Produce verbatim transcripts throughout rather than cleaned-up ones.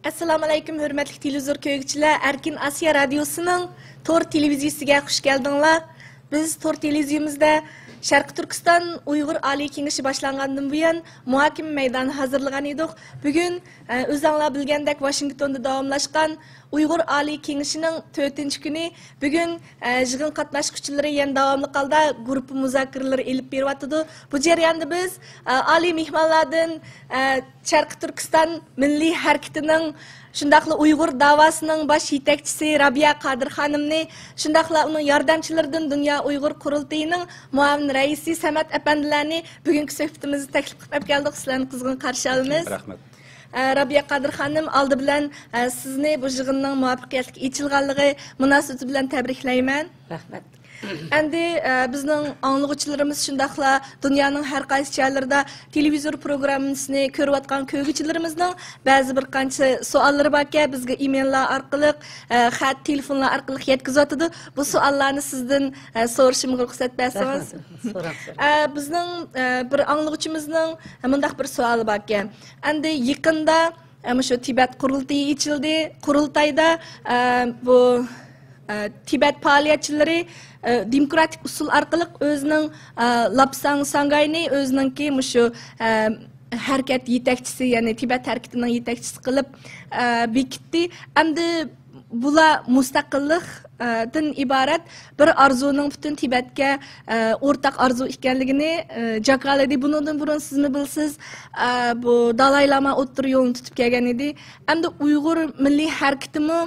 ئەسسالامۇئەلەيكۇم، ھۆرمەتلىك تېلېۋىزور كۆرگۈچىلەر! ئەركىن ئاسىيا رادىيوسىنىڭ تور تېلېۋىزىيىسىگە خۇش كەلدىڭلار. بىز تور تېلېۋىزىيىمىزدە شەرقىي تۈركىستان ئۇيغۇر ئالىي كېڭىشى باشلانغاندىن بۇيان مۇھاكىمە مەيدانى ھازىرلىغان ئىدۇق. بۈگۈن، ئە، ئۆزۈڭلار بىلگەندەك، ۋاشىنگتوندا داۋاملاشقان ئۇيغۇر ئالىي كېڭىشىنىڭ تۆتىنچى كۈنى. بۈگۈن، ئە، يىغىن قاتناشقۇچىلىرى يەنە داۋاملىق ھالدا گۇرۇپپا مۇزاكىرىلىرى ئېلىپ بېرىۋاتىدۇ. بۇ جەرياندا بىز، ئە، ئالىي مېھمانلاردىن، ئە، شەرقىي تۈركىستان مىللىي ھەرىكىتىنىڭ، شۇنداقلا ئۇيغۇر داۋاسىنىڭ باش يېتەكچىسى رابىيە قادىر خانىمنى، شۇنداقلا ئۇنىڭ ياردەمچىلىرىدىن دۇنيا ئۇيغۇر قۇرۇلتىيىنىڭ مۇئاۋىن رەئىسى سەمەت ئەپەندىلەرنى بۈگۈنكى سۆھبىتىمىزگە تەكلىپ قىلىپ ئەپ كەلدۇق. سىلەرنى قىزغىن قارشى ئالىمىز. رەھمەت. ئە، رابىيە قادىر خانىم، ئالدى بىلەن، ئە، سىزنى بۇ يىغىننىڭ مۇۋەپپەقىيەتلىك ئېچىلغانلىقى مۇناسىۋىتى بىلەن تەبرىكلەيمەن. رەھمەت. ئەمدى، ئە، بىزنىڭ ئاڭلىغۇچىلىرىمىز، شۇنداقلا دۇنيانىڭ ھەر قايسى جايلىرىدا تېلېۋىزور پروگراممىسىنى كۆرۈۋاتقان كۆرگۈچىلىرىمىزنىڭ بەزى بىر قانچە سوئاللىرى باركەن، بىزگە ئىمېيللار ئارقىلىق، ئە، خەت، تېلېفونلار ئارقىلىق يەتكۈزۈۋاتىدۇ. بۇ سوئاللارنى سىزدىن، ئە، سورىشىمغا رۇخسەت بەرسىڭىز. رەھمەت. سوراڭ، سوراڭ. ئە، بىزنىڭ، ئە، بىر ئاڭلىغۇچىمىزنىڭ مۇنداق بىر سوئالى باركەن. ئەمدى يېقىندا، ئە، مۇشۇ تىبەت قۇرۇلتىيى ئېچىلدى. قۇرۇلتايدا، ئە، بۇ، ئە، تىبەت پائالىيەتچىلىرى، ئە، دېموكراتىك ئۇسۇل ئارقىلىق ئۆزىنىڭ، ئە، لاپساڭ ساڭگاينى ئۆزىنىڭكى مۇشۇ، ئە، ھەرىكەت يېتەكچىسى، يەنى تىبەت ھەرىكىتىنىڭ يېتەكچىسى قىلىپ، ئە، بېكىتتى. ئەمدى بۇلار مۇستەقىللىق، ئە، دىن ئىبارەت بىر ئارزۇنىڭ پۈتۈن تىبەتكە، ئە، ئورتاق ئارزۇ ئىكەنلىكىنى، ئە، جاكارلىدى. بۇنىڭدىن بۇرۇن سىزمۇ بىلىسىز، ئە، بۇ دالاي لاما ئوتتۇرا يولنى تۇتۇپ كەلگەن ئىدى. ئەمدى ئۇيغۇر مىللىي ھەرىكىتىمۇ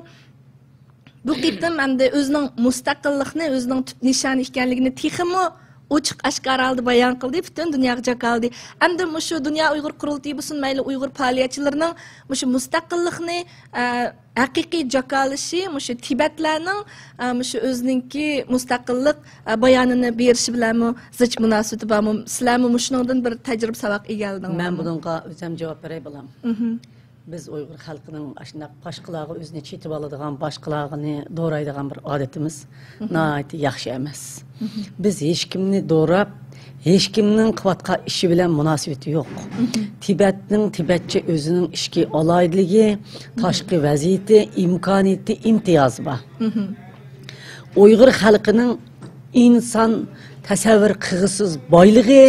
بۇ قېتىم ئەمدى ئۆزىنىڭ مۇستەقىللىقنى، ئۆزىنىڭ تۈپ نىشانى ئىكەنلىكىنى تېخىمۇ ئوچۇق ئاشكارا ھالدا بايان قىلدى، پۈتۈن دۇنياغا جاكارلىدى. ئەمدى مۇشۇ دۇنيا ئۇيغۇر قۇرۇلتىيى بولسۇن، مەيلى ئۇيغۇر پائالىيەتچىلىرىنىڭ مۇشۇ مۇستەقىللىقنى، ئە، ھەقىقىي جاكارلىشى مۇشۇ تىبەتلەرنىڭ، ئە، مۇشۇ ئۆزىنىڭكى مۇستەقىللىق، ئە، بايانىنى بېرىشى بىلەنمۇ زىچ مۇناسىۋىتى بارمۇ؟ سىلەرمۇ مۇشۇنىڭدىن بىر تەجرىبە ساۋاق ئىگىلىدىڭلارمۇ؟ مەن بۇنىڭغا ئۆزۈم جاۋاب بېرەي، بالام. مھم. بىز ئۇيغۇر خەلقىنىڭ ئاشۇنداق باشقىلارغا ئۆزىنى چېتىۋالىدىغان، باشقىلارنى دورايدىغان بىر ئادىتىمىز مھم. ناھايىتى ياخشى ئەمەس. مھم. بىز ھېچكىمنى دوراپ، ھېچكىمنىڭ قىلىۋاتقان ئىشى بىلەن مۇناسىۋىتى يوق. مھم. تىبەتنىڭ تىبەتچە ئۆزىنىڭ ئىچكى ئالاھىدىلىكى، مھم. تاشقى ۋەزىيىتى، ئىمكانىيىتى، ئىمتىيازى بار. مھم. ئۇيغۇر خەلقىنىڭ ئىنسان تەسەۋۋۇر قىلغۇسىز بايلىقى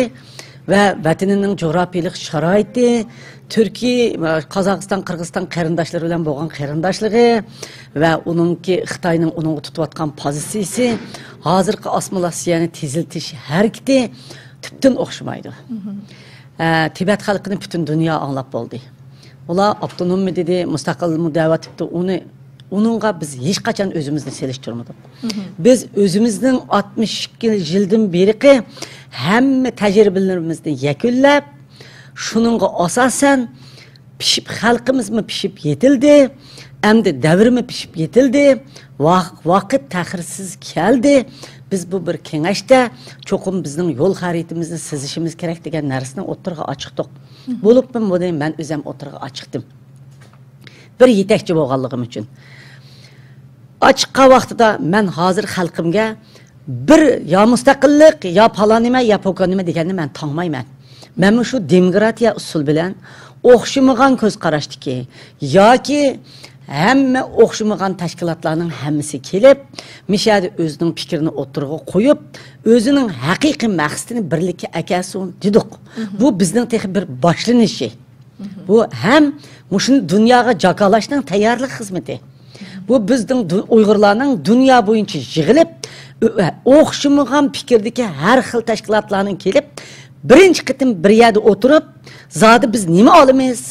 ۋە ۋەتىنىنىڭ جۇغراپىيىلىق شارائىتى، تۈركىي ۋە قازاقىستان، قىرغىزىستان قېرىنداشلىرى بىلەن بولغان قېرىنداشلىقى ۋە ئۇنىڭكى خىتاينىڭ ئۇنىڭغا تۇتۇۋاتقان پوزىتسىيىسى، ھازىرقى ئاسسىمىلياتسىيەنى تېزلىتىش ھەرىكىتى تۈپتىن ئوخشىمايدۇ. مھم. ئە، تىبەت خەلقىنى پۈتۈن دۇنيا ئاڭلاپ بولدى. ئۇلار ئاپتونومىيە دېدى، مۇستەقىلمۇ دەۋاتىپتۇ. ئۇنى، ئۇنىڭغا بىز ھېچقاچان ئۆزىمىزنى سېلىشتۇرمىدۇق. مھم. بىز ئۆزىمىزنىڭ ئاتمىش ئىككى يىلدىن بېرىقى ھەممە تەجرىبىلىرىمىزنى يەكۈنلەپ، شۇنىڭغا ئاساسەن پىشىپ، خەلقىمىزمۇ پىشىپ يېتىلدى، ئەمدى دەۋرمۇ پىشىپ يېتىلدى، ۋاق-، ۋاقىت تەخىرسىز كەلدى. بىز بۇ بىر كېڭەشتە چوقۇم بىزنىڭ يول خەرىتىمىزنى سىزىشىمىز كېرەك دېگەن نەرسىنى ئوتتۇرىغا ئاچىقتۇق. مھم. بولۇپمۇ بۇنى مەن ئۆزۈم ئوتتۇرىغا ئاچىقتىم. بىر يېتەكچى بولغانلىقىم ئۈچۈن. ئاچىققان ۋاقتىدا مەن ھازىر خەلقىمگە بىر يا مۇستەقىللىق، يا پالان نېمە، يا پوكان نېمە دېگەننى مەن تاڭمايمەن. مەن مۇشۇ دېموكراتىيە ئۇسۇلى بىلەن ئوخشىمىغان كۆز قاراشتىكى ياكى ھەممە ئوخشىمىغان تەشكىلاتلارنىڭ ھەممىسى كېلىپ، مۇشۇ يەردە ئۆزىنىڭ پىكرىنى ئوتتۇرىغا قويۇپ، ئۆزىنىڭ ھەقىقىي مەقسىتىنى بىرلىككە ئەكەلسۇن دېدۇق. مھم. بۇ بىزنىڭ تېخى بىر باشلىنىشى. مھم. بۇ ھەم مۇشۇنى دۇنياغا جاكارلاشنىڭ تەييارلىق خىزمىتى. بۇ بىزنىڭ دۇ-، ئۇيغۇرلارنىڭ دۇنيا بويىچە يىغىلىپ، ئۆ-، ئوخشىمىغان پىكىردىكى ھەر خىل تەشكىلاتلارنىڭ كېلىپ، بىرىنچى قېتىم بىر يەردە ئولتۇرۇپ، زادى بىز نېمە ئالىمىز؟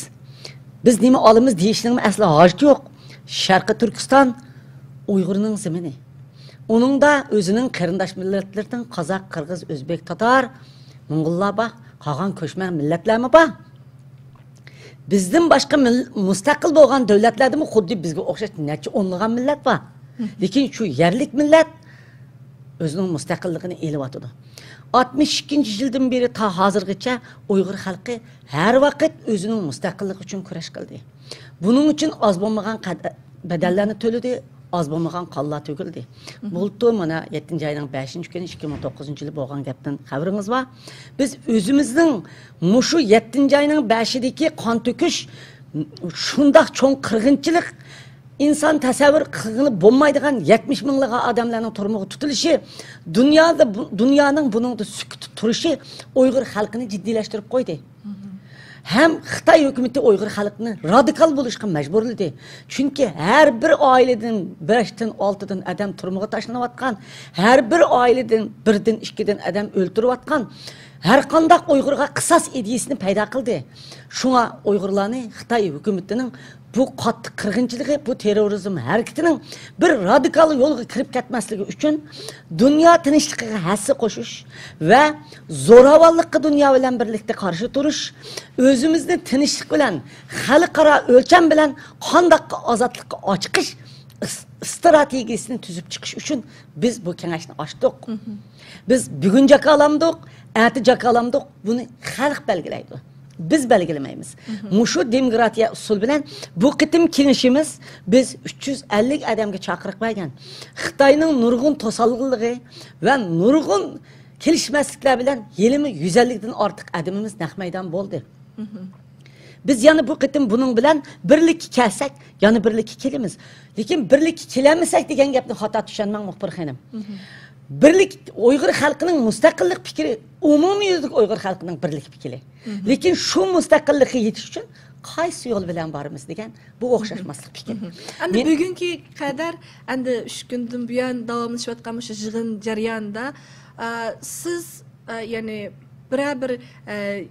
بىز نېمە ئالىمىز دېيىشنىڭ ئەسلى ھاجىتى يوق. شەرقىي تۈركىستان ئۇيغۇرنىڭ زېمىنى. ئۇنىڭدا ئۆزىنىڭ قېرىنداش مىللەتلىرىدىن قازاق، قىرغىز، ئۆزبېك، تاتار، موڭغۇللار بار، قالغان كۆچمەن مىللەتلەرمۇ بار. بىزدىن باشقا مىل-، مۇستەقىل بولغان دۆلەتلەردىمۇ خۇددى بىزگە ئوخشاش نەچچە ئونلىغان مىللەت بار. مھم. لېكىن شۇ يەرلىك مىللەت ئۆزىنىڭ مۇستەقىللىقىنى ئېلىۋاتىدۇ. ئاتمىش ئىككىنچى يىلدىن بېرى تا ھازىرغىچە ئۇيغۇر خەلقى ھەر ۋاقىت ئۆزىنىڭ مۇستەقىللىقى ئۈچۈن كۈرەش قىلدى. بۇنىڭ ئۈچۈن ئاز بولمىغان قەد-، بەدەللەرنى تۆلىدى، ئاز بولمىغان قانلار تۆكۈلدى. مھم. بولۇپتۇ، مانا، يەتتىنچى ئاينىڭ بەشىنچى كۈنى، ئىككى مىڭ توققۇزىنچى يىلى بولغان گەپتىن خەۋىرىڭىز بار. بىز ئۆزىمىزنىڭ مۇشۇ يەتتىنچى ئاينىڭ بەشىدىكى قان تۆكۈش شۇنداق چوڭ قىرغىنچىلىق، ئىنسان تەسەۋۋۇر قىلغىلى بولمايدىغان يەتمىش مىڭلىغان ئادەملەرنىڭ تۈرمىگە تۇتۇلۇشى، دۇنيادا بۇ، دۇنيانىڭ بۇنىڭدا سۈكۈتتە تۇرۇشى ئۇيغۇر خەلقىنى جىددىيلەشتۈرۈپ قويدى. ھەم خىتاي ھۆكۈمىتى ئۇيغۇر خەلقىنى رادىكال بولۇشقا مەجبۇرلىدى. چۈنكى ھەر بىر ئائىلىدىن بەشتىن، ئالتىدىن ئادەم تۈرمىگە تاشلىنىۋاتقان، ھەر بىر ئائىلىدىن بىردىن، ئىككىدىن ئادەم ئۆلتۈرۈۋاتقان، ھەر قانداق ئۇيغۇرغا قىساس ئىدىيىسىنى پەيدا قىلدى. شۇڭا ئۇيغۇرلارنى خىتاي ھۆكۈمىتىنىڭ بۇ قاتتىق قىرغىنچىلىقى، بۇ تېررورىزم ھەرىكىتىنىڭ بىر رادىكال يولغا كىرىپ كەتمەسلىكى ئۈچۈن، دۇنيا تىنچلىقىغا ھەسسە قوشۇش ۋە زوراۋانلىققا دۇنيا بىلەن بىرلىكتە قارشى تۇرۇش، ئۆزىمىزنى تىنچلىق بىلەن، خەلقئارا ئۆلچەم بىلەن قانداققا ئازادلىققا ئاچىقىش ئىس-، ئىستراتېگىيىسىنى تۈزۈپ چىقىش ئۈچۈن بىز بۇ كېڭەشنى ئاچتۇق. بىز بۈگۈن جاكارلامدۇق، ئەتە جاكارلامدۇق، بۇنى خەلق بەلگىلەيدۇ. بىز بەلگىلىمەيمىز. مۇشۇ دېموكراتىيە ئۇسۇلى بىلەن بۇ قېتىم كېڭىشىمىز، بىز ئۈچ يۈز ئەللىك ئادەمگە چاقىرىق بەرگەن. خىتاينىڭ نۇرغۇن توسالغۇلىرى ۋە نۇرغۇن كېلىشمەسلىكلەر بىلەن ھېلىمۇ يۈز ئەللىكتىن ئارتۇق ئادىمىمىز نەق مەيدان بولدى. بىز يەنە بۇ قېتىم بۇنىڭ بىلەن بىرلىككە كەلسەك، يەنە بىرلىككە كېلىمىز. لېكىن بىرلىككە كېلەلمىسەك دېگەن گەپنى خاتا چۈشەنمەڭ، مۇخبىر خېنىم. بىرلىك، ئۇيغۇر خەلقىنىڭ مۇستەقىللىق پىكرى ئومۇميۈزلۈك ئۇيغۇر خەلقىنىڭ بىرلىك پىكرى. لېكىن شۇ مۇستەقىللىققا يېتىش ئۈچۈن قايسى يول بىلەن بارىمىز دېگەن بۇ ئوخشاشماسلىق پىكىر. ئەمدى مەن بۈگۈنگە قەدەر، ئەمدى ئۈچ كۈندىن بۇيان داۋاملىشىۋاتقان مۇشۇ يىغىن جەريانىدا، ئا، سىز، ئا، يەنى بىرەر بىر، ئە،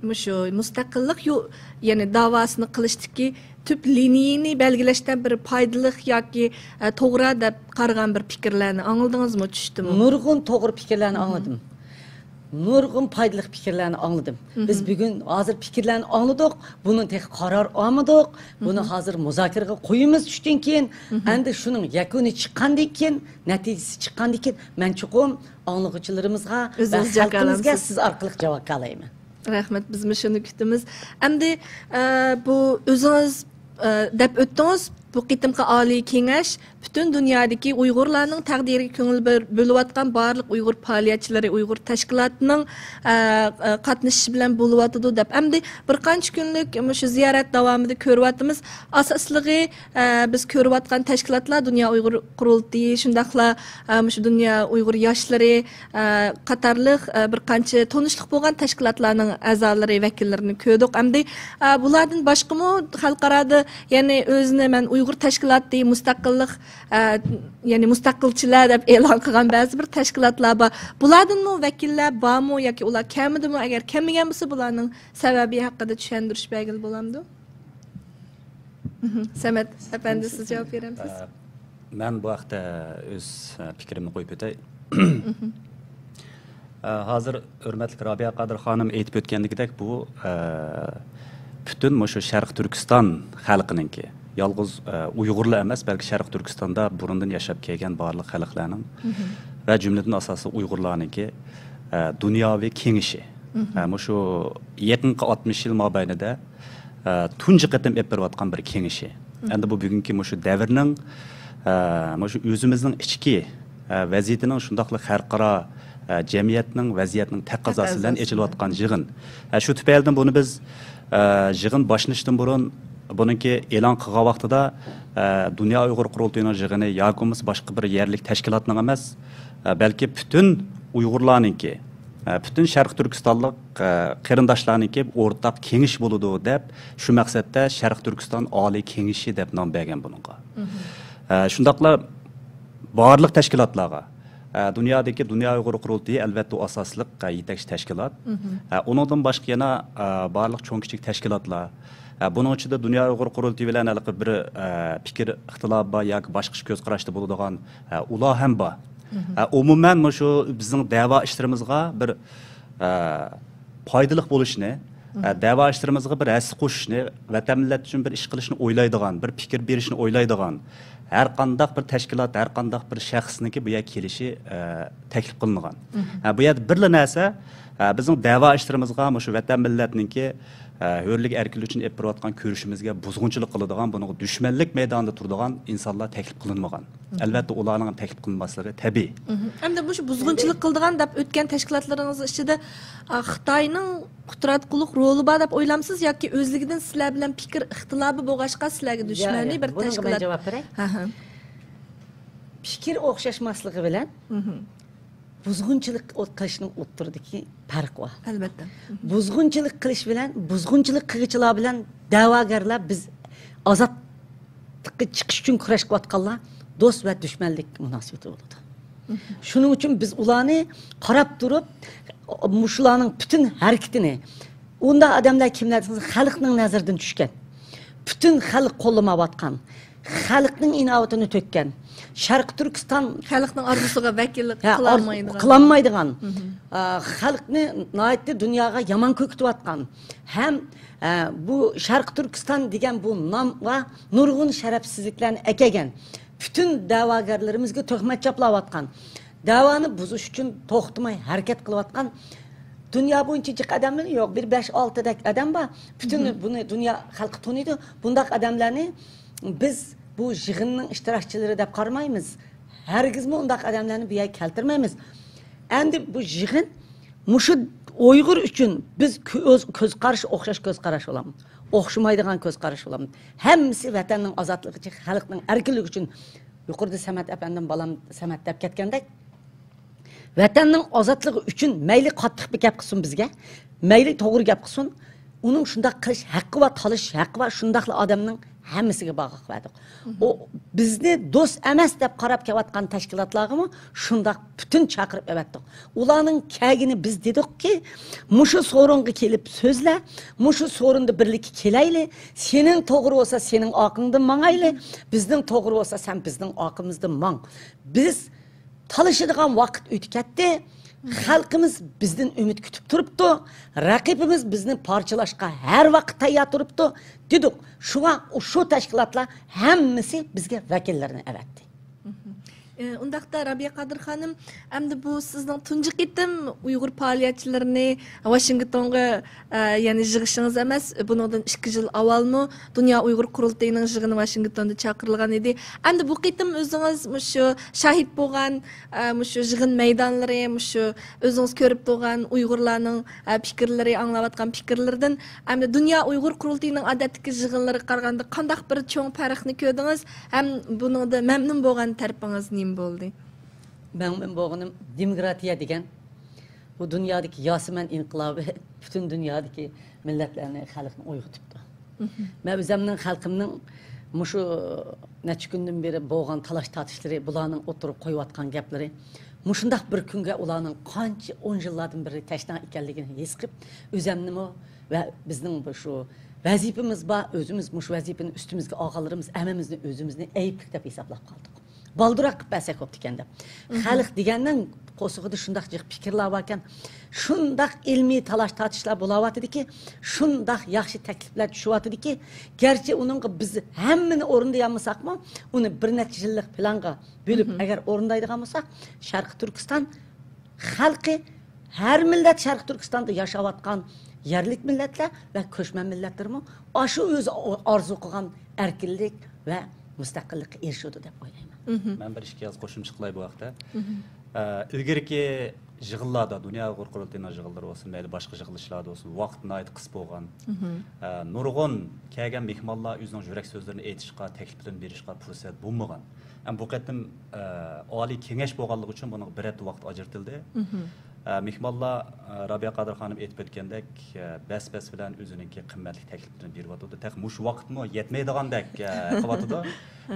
مۇشۇ مۇستەقىللىق يو-، يەنى داۋاسىنى قىلىشتىكى تۈپ لىنىيىنى بەلگىلەشتە بىر پايدىلىق ياكى، ئە، توغرا دەپ قارىغان بىر پىكىرلەرنى ئاڭلىدىڭىزمۇ، چۈشتىمۇ؟ نۇرغۇن توغرا پىكىرلەرنى ئاڭلىدىم. نۇرغۇن پايدىلىق پىكىرلەرنى ئاڭلىدىم. بىز بۈگۈن ھازىر پىكىرلەرنى ئاڭلىدۇق، بۇنى تېخى قارار ئالمىدۇق. بۇنى ھازىر مۇزاكىرىگە قويىمىز چۈشتىن كېيىن. ئەمدى شۇنىڭ يەكۈنى چىققاندىن كېيىن، نەتىجىسى چىققاندىن كېيىن، مەن چوقۇم ئاڭلىغۇچىلىرىمىزغا ۋە خەلقىمىزگە سىز ئارقىلىق جاۋاب كالايمەن. رەھمەت، بىزمۇ شۇنى كۈتىمىز. ئەمدى، ئە، بۇ ئۆزىڭىز، ئە، دەپ ئۆتتىڭىز، بۇ قېتىمقى ئالىي كېڭەش پۈتۈن دۇنيادىكى ئۇيغۇرلارنىڭ تەقدىرىگە كۆڭۈل بۆ-، بۆلۈۋاتقان بارلىق ئۇيغۇر پائالىيەتچىلىرى، ئۇيغۇر تەشكىلاتىنىڭ، ئە، ئە، قاتنىشىشى بىلەن بولۇۋاتىدۇ دەپ. ئەمدى بىر قانچە كۈنلۈك مۇشۇ زىيارەت داۋامىدا كۆرۈۋاتىمىز. ئاساسلىقى، ئە، بىز كۆرۈۋاتقان تەشكىلاتلار دۇنيا ئۇيغۇر قۇرۇلتىيى، شۇنداقلا، ئە، مۇشۇ دۇنيا ئۇيغۇر ياشلىرى، ئە، قاتارلىق، ئە، بىر قانچە تونۇشلۇق بولغان تەشكىلاتلارنىڭ ئەزالىرى، ۋەكىللىرىنى كۆردۇق. ئەمدى، ئە، بۇلاردىن باشقىمۇ خەلقئارادا، يەنى ئۆزىنى مەن ئۇيغۇر تەشكىلاتى، مۇستەقىللىق، ئە، يەنى مۇستەقىلچىلەر دەپ ئېلان قىلغان بەزى بىر تەشكىلاتلار بار. بۇلاردىنمۇ ۋەكىللەر بارمۇ ياكى ئۇلار كەلمىدىمۇ؟ ئەگەر كەلمىگەن بولسا، بۇلارنىڭ سەۋەبى ھەققىدە چۈشەندۈرۈش بەرگىلى بولامدۇ؟ سەمەت ئەپەندى، سىز جاۋاب بېرەمسىز؟ ئە، مەن بۇ ھەقتە ئۆز، ئە، پىكرىمنى قويۇپ ئۆتەي. ئە، ھازىر ھۆرمەتلىك رابىيە قادىر خانىم ئېيتىپ ئۆتكەندىكىدەك، بۇ، ئە، پۈتۈن مۇشۇ شەرقىي تۈركىستان خەلقىنىڭكى، يالغۇز، ئە، ئۇيغۇرلا ئەمەس، بەلكى شەرقىي تۈركىستاندا بۇرۇندىن ياشاپ كەلگەن بارلىق خەلقلەرنىڭ ۋە جۈملىدىن ئاساسلىق ئۇيغۇرلارنىڭكى، ئە، دۇنياۋى كېڭىشى. ئە، مۇشۇ يېقىنقى ئاتمىش يىل مابەينىدە ئە، تۇنجى قېتىم ئېلىپ بېرىۋاتقان بىر كېڭىشى. ئەمدى بۇ بۈگۈنكى مۇشۇ دەۋرنىڭ، ئە، مۇشۇ ئۆزىمىزنىڭ ئىچكى، ئە، ۋەزىيىتىنىڭ، شۇنداقلا خەلقئارا، ئە، جەمئىيەتنىڭ ۋەزىيەتنىڭ تەقەززاسى بىلەن ئېچىلىۋاتقان يىغىن. ئە، شۇ تۈپەيلىدىن بۇنى بىز، ئە، يىغىن باشلىنىشتىن بۇرۇن، بۇنىڭكى ئېلان قىلغان ۋاقتىدا، ئە، دۇنيا ئۇيغۇر قۇرۇلتىيىنىڭ يىغىنى ياكى بولمىسا باشقا بىر يەرلىك تەشكىلاتنىڭ ئەمەس، ئە، بەلكى پۈتۈن ئۇيغۇرلارنىڭكى، ئە، پۈتۈن شەرقىي تۈركىستانلىق، ئە، قېرىنداشلارنىڭكى ئورتاق كېڭىشى بولىدۇ دەپ، شۇ مەقسەتتە شەرقىي تۈركىستان ئالىي كېڭىشى دەپ نام بەرگەن بۇنىڭغا. ئە، شۇنداقلا بارلىق تەشكىلاتلارغا، ئە، دۇنيادىكى دۇنيا ئۇيغۇر قۇرۇلتىيى، ئەلۋەتتە، ئۇ ئاساسلىق، ئە، يېتەكچى تەشكىلات. ئە، ئۇنىڭدىن باشقا يەنە، ئە، بارلىق چوڭ كىچىك تەشكىلاتلار، ئە، بۇنىڭ ئىچىدە دۇنيا ئۇيغۇر قۇرۇلتىيى بىلەن ھېلىقى بىر، ئە، پىكىر ئىختىلاپى بار ياكى باشقىچە كۆز قاراشتا بولىدىغان، ئە، ئۇلار ھەم بار. ئە، ئومۇمەن، مۇشۇ بىزنىڭ دەۋا ئىشلىرىمىزغا بىر، ئە، پايدىلىق بولۇشىنى، ئە، دەۋا ئىشلىرىمىزغا بىر ھەسسە قوشۇشنى، ۋەتەن مىللەت ئۈچۈن بىر ئىش قىلىشنى ئويلايدىغان، بىر پىكىر بېرىشنى ئويلايدىغان ھەر قانداق بىر تەشكىلات، ھەر قانداق بىر شەخسنىڭكى بۇ يەرگە كېلىشى، ئە، تەكلىپ قىلىنغان. ئە، بۇ يەردە بىرلا نەرسە، ئە، بىزنىڭ دەۋا ئىشلىرىمىزغا مۇشۇ ۋەتەن مىللەتنىڭكى، ھۆرلۈك ئەركىنلىك ئۈچۈن ئېلىپ بېرىۋاتقان كۈرىشىمىزگە بۇزغۇنچىلىق قىلىدىغان، بۇنىڭغا دۈشمەنلىك مەيدانىدا تۇرىدىغان ئىنسانلار تەكلىپ قىلىنمىغان. ئەلۋەتتە، ئۇلارنىڭ تەكلىپ قىلىنماسلىقى تەبىئىي. ئەمدى مۇشۇ بۇزغۇنچىلىق قىلىدىغان دەپ ئۆتكەن تەشكىلاتلىرىڭىز ئىچىدە، ئا، خىتاينىڭ قۇتراتقۇلۇق رولى بار دەپ ئويلامسىز ياكى ئۆزلۈكىدىن سىلەر بىلەن پىكىر ئىختىلاپى بولغاچقا سىلەرگە دۈشمەنلىك بىر تەشكىلات؟ پىكىر ئوخشاشماسلىقى بىلەن بۇزغۇنچىلىق قىلىشنىڭ ئوتتۇرىدىكى پەرق بار. ئەلۋەتتە. بۇزغۇنچىلىق قىلىش بىلەن بۇزغۇنچىلىق قىلغۇچىلار بىلەن دەۋاگەرلەر، بىز ئازادلىققا چىقىش ئۈچۈن كۈرەش قىلىۋاتقانلار دوست ۋە دۈشمەنلىك مۇناسىۋىتى بولىدۇ. شۇنىڭ ئۈچۈن بىز ئۇلارنى قاراپ تۇرۇپ، مۇشۇلارنىڭ پۈتۈن ھەرىكىتىنى، ئۇنداق ئادەملەر كىملەر دېسىڭىز، خەلقنىڭ نەزىرىدىن چۈشكەن، پۈتۈن خەلق قوللىماۋاتقان، خەلقنىڭ ئىناۋىتىنى تۆككەن، شەرقىي تۈركىستان خەلقنىڭ ئارزۇسىغا ۋەكىللىك قىلالمايدىغان، قىلالمايدىغان، ئا، خەلقنى ناھايىتى دۇنياغا يامان كۆرسىتىۋاتقان ھەم، ئە، بۇ شەرقىي تۈركىستان دېگەن بۇ نامغا نۇرغۇن شەرەپسىزلىكلەرنى ئەكەلگەن، پۈتۈن دەۋاگەرلىرىمىزگە تۆھمەت چاپلاۋاتقان، دەۋانى بۇزۇش ئۈچۈن توختىماي ھەرىكەت قىلىۋاتقان دۇنيا بويىچە جىق ئادەممۇ يوق، بىر بەش-ئالتىدەك ئادەم بار. پۈتۈن بۇنى دۇنيا خەلقى تونۇيدۇ. بۇنداق ئادەملەرنى بىز بۇ يىغىننىڭ ئىشتىراكچىلىرى دەپ قارىمايمىز. ھەرگىزمۇ ئۇنداق ئادەملەرنى بۇ يەرگە كەلتۈرمەيمىز. ئەمدى بۇ يىغىن مۇشۇ ئۇيغۇر ئۈچۈن بىز كۆز، كۆز قارىشى ئوخشاش كۆز قاراش بولامدۇ؟ ئوخشىمايدىغان كۆز قاراش بولامدۇ؟ ھەممىسى ۋەتەننىڭ ئازادلىقى ئۈچۈن، خەلقنىڭ ئەركىنلىكى ئۈچۈن، يۇقىرىدا سەمەت ئەپەندىم، بالام سەمەت دەپ كەتكەندەك، ۋەتەننىڭ ئازادلىقى ئۈچۈن مەيلى قاتتىق بىر گەپ قىلسۇن بىزگە، مەيلى توغرا گەپ قىلسۇن، ئۇنىڭ شۇنداق قىلىش ھەققى بار، تالىشىش ھەققى بار، شۇنداقلا ئادەمنىڭ ھەممىسىگە بارغاق بەردۇق. ئۇ بىزنى دوست ئەمەس دەپ قاراپ كېلىۋاتقان تەشكىلاتلارغىمۇ شۇنداق پۈتۈن چاقىرىپ ئەۋەتتۇق. ئۇلارنىڭ كەلگىنى بىز دېدۇقكى، مۇشۇ سورۇنغا كېلىپ سۆزلە، مۇشۇ سورۇندا بىرلىككە كېلەيلى، سېنىڭ توغرا بولسا سېنىڭ ئارقىڭدىن ماڭايلى، بىزنىڭ توغرا بولسا سەن بىزنىڭ ئارقىمىزدىن ماڭ. بىز تالىشىدىغان ۋاقىت ئۆتۈپ كەتتى. خەلقىمىز بىزدىن ئۈمىد كۈتۈپ تۇرۇپتۇ. رەقىبىمىز بىزنى پارچىلاشقا ھەر ۋاقىت تەييار تۇرۇپتۇ، دېدۇق. شۇڭا شۇ تەشكىلاتلار ھەممىسى بىزگە ۋەكىللىرىنى ئەۋەتتى. ئى، ئۇنداقتا، رابىيە قادىر خانىم، ئەمدى بۇ سىزنىڭ تۇنجى قېتىم ئۇيغۇر پائالىيەتچىلىرىنى ۋاشىنگتونغا ئە، يەنى يىغىشىڭىز ئەمەس، بۇنىڭدىن ئىككى يىل ئاۋۋالمۇ دۇنيا ئۇيغۇر قۇرۇلتىيىنىڭ يىغىنى ۋاشىنگتوندا چاقىرىلغان ئىدى. ئەمدى بۇ قېتىم ئۆزىڭىز مۇشۇ شاھىت بولغان، ئە، مۇشۇ يىغىن مەيدانلىرى، مۇشۇ ئۆزىڭىز كۆرۈپ تۇرغان ئۇيغۇرلارنىڭ، ئە، پىكىرلىرى، ئاڭلاۋاتقان پىكىرلىرىدىن، ئەمدى دۇنيا ئۇيغۇر قۇرۇلتىيىنىڭ ئادەتتىكى يىغىنلىرىغا قارىغاندا قانداق بىر چوڭ پەرقنى كۆردىڭىز؟ ھەم بۇنىڭدا مەمنۇن بولغان تەرىپىڭىز نېمە بولدى؟ مەمنۇن بولغىنىم دېموكراتىيە دېگەن بۇ دۇنيادىكى ياسىمەن ئىنقىلابى پۈتۈن دۇنيادىكى مىللەتلەرنى، خەلقنى ئويغىتىپتۇ. مەن ئۆزەمنىڭ خەلقىمنىڭ مۇشۇ نەچچە كۈندىن بېرى بولغان تالاش تارتىشلىرى، بۇلارنىڭ ئوتتۇرىغا قويۇۋاتقان گەپلىرى، مۇشۇنداق بىر كۈنگە ئۇلارنىڭ قانچە ئون يىللاردىن بېرى تەشنا ئىكەنلىكىنى ھېس قىلىپ، ئۆزەمنىمۇ ۋە بىزنىڭ بۇ شۇ ۋەزىپىمىز بار، ئۆزىمىز مۇشۇ ۋەزىپىنى ئۈستىمىزگە ئالغانلىرىمىز ھەممىمىزنى ئۆزىمىزنى ئەيىبلىك دەپ ھېسابلاپ قالدۇق. بالدۇرراق قىلىپ بەرسەك بوپتىكەن دەپ. خەلق دېگەننىڭ قورسىقىدا شۇنداق جىق پىكىرلەر باركەن، شۇنداق ئىلمىي تالاش-تارتىشلار بولاۋاتىدىكى، شۇنداق ياخشى تەكلىپلەر چۈشۈۋاتىدىكى، گەرچە ئۇنىڭغا بىز ھەممىنى ئورۇندىيالمىساقمۇ، ئۇنى بىر نەچچە يىللىق پىلانغا بۆلۈپ ئەگەر ئورۇندايدىغان بولساق، شەرقىي تۈركىستان خەلقى، ھەر مىللەت شەرقىي تۈركىستاندا ياشاۋاتقان يەرلىك مىللەتلەر ۋە كۆچمەن مىللەتلەرمۇ ئاشۇ ئۆزى ئارزۇ قىلغان ئەركىنلىك ۋە مۇستەقىللىققا ئېرىشىدۇ دەپ ئويلايمەن. مەن بىر ئىككى ئاز قوشۇمچە قىلاي بۇ ھەقتە. ئە، ئىلگىرىكى يىغىنلاردا، دۇنيا ئۇيغۇر قۇرۇلتىيىنىڭ يىغىنلىرى بولسۇن، مەيلى باشقا يىغىلىشلاردا بولسۇن، ۋاقىت ناھايىتى قىس بولغان. ئە، نۇرغۇن كەلگەن مېھمانلار ئۆزىنىڭ يۈرەك سۆزلىرىنى ئېيتىشقا، تەكلىپلىرىنى بېرىشقا پۇرسەت بولمىغان. ئەمما بۇ قېتىم، ئە، ئالىي كېڭەش بولغانلىقى ئۈچۈن بۇنىڭغا بىر ھەپتە ۋاقىت ئاجرىتىلدى. ئە، مېھمانلار، ئە، رابىيە قادىر خانىم ئېيتىپ ئۆتكەندەك، ئە، بەس-بەس بىلەن ئۆزىنىڭكى قىممەتلىك تەكلىپلىرىنى بېرىۋاتىدۇ. تېخى مۇشۇ ۋاقىتمۇ يەتمەيدىغاندەك، ئە، قىلىۋاتىدۇ.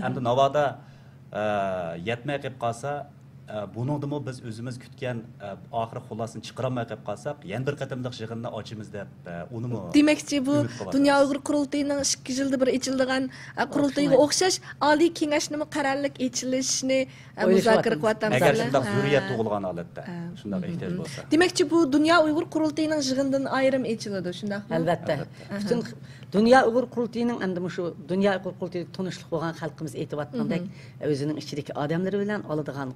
ئەمدى ناۋادا، ئە، يەتمەي قېلىپ قالسا، ئە، بۇنىڭدىمۇ بىز ئۆزىمىز كۈتكەن، ئە، ئاخىرى خۇلاسىنى چىقىرالماي قېلىپ قالساق، يەنە بىر قېتىملىق يىغىننى ئاچىمىز دەپ، ئە، ئۇنىمۇ دېمەكچى، بۇ ئۈمىد قىلىۋاتىمىز. دۇنيا ئۇيغۇر قۇرۇلتىيىنىڭ ئىككى يىلدا بىر ئېچىلىدىغان، ئە، قۇرۇلتايغا ئوخشاش ئالىي كېڭەشنىمۇ قەرەللىك ئېچىلىشىنى، ئە، مۇزاكىرە قىلىۋاتامىز. ئەگەر شۇنداق زۆرۈرىيەت تۇغۇلغان ھالەتتە، شۇنداق ئېھتىياج بولسا. دېمەكچى، بۇ دۇنيا ئۇيغۇر قۇرۇلتىيىنىڭ يىغىنىدىن ئايرىم ئېچىلىدۇ، شۇنداقمۇ؟ ئەلۋەتتە. ئەلۋەتتە. پۈتۈن دۇنيا ئۇيغۇر قۇرۇلتىيىنىڭ، ئەمدى مۇشۇ دۇنيا ئۇيغۇر قۇرۇلتىيىدىكى تونۇشلۇق بولغان خەلقىمىز ئېيتىۋاتقاندەك، ئۆزىنىڭ ئىچىدىكى ئادەملىرى بىلەن ئالىدىغان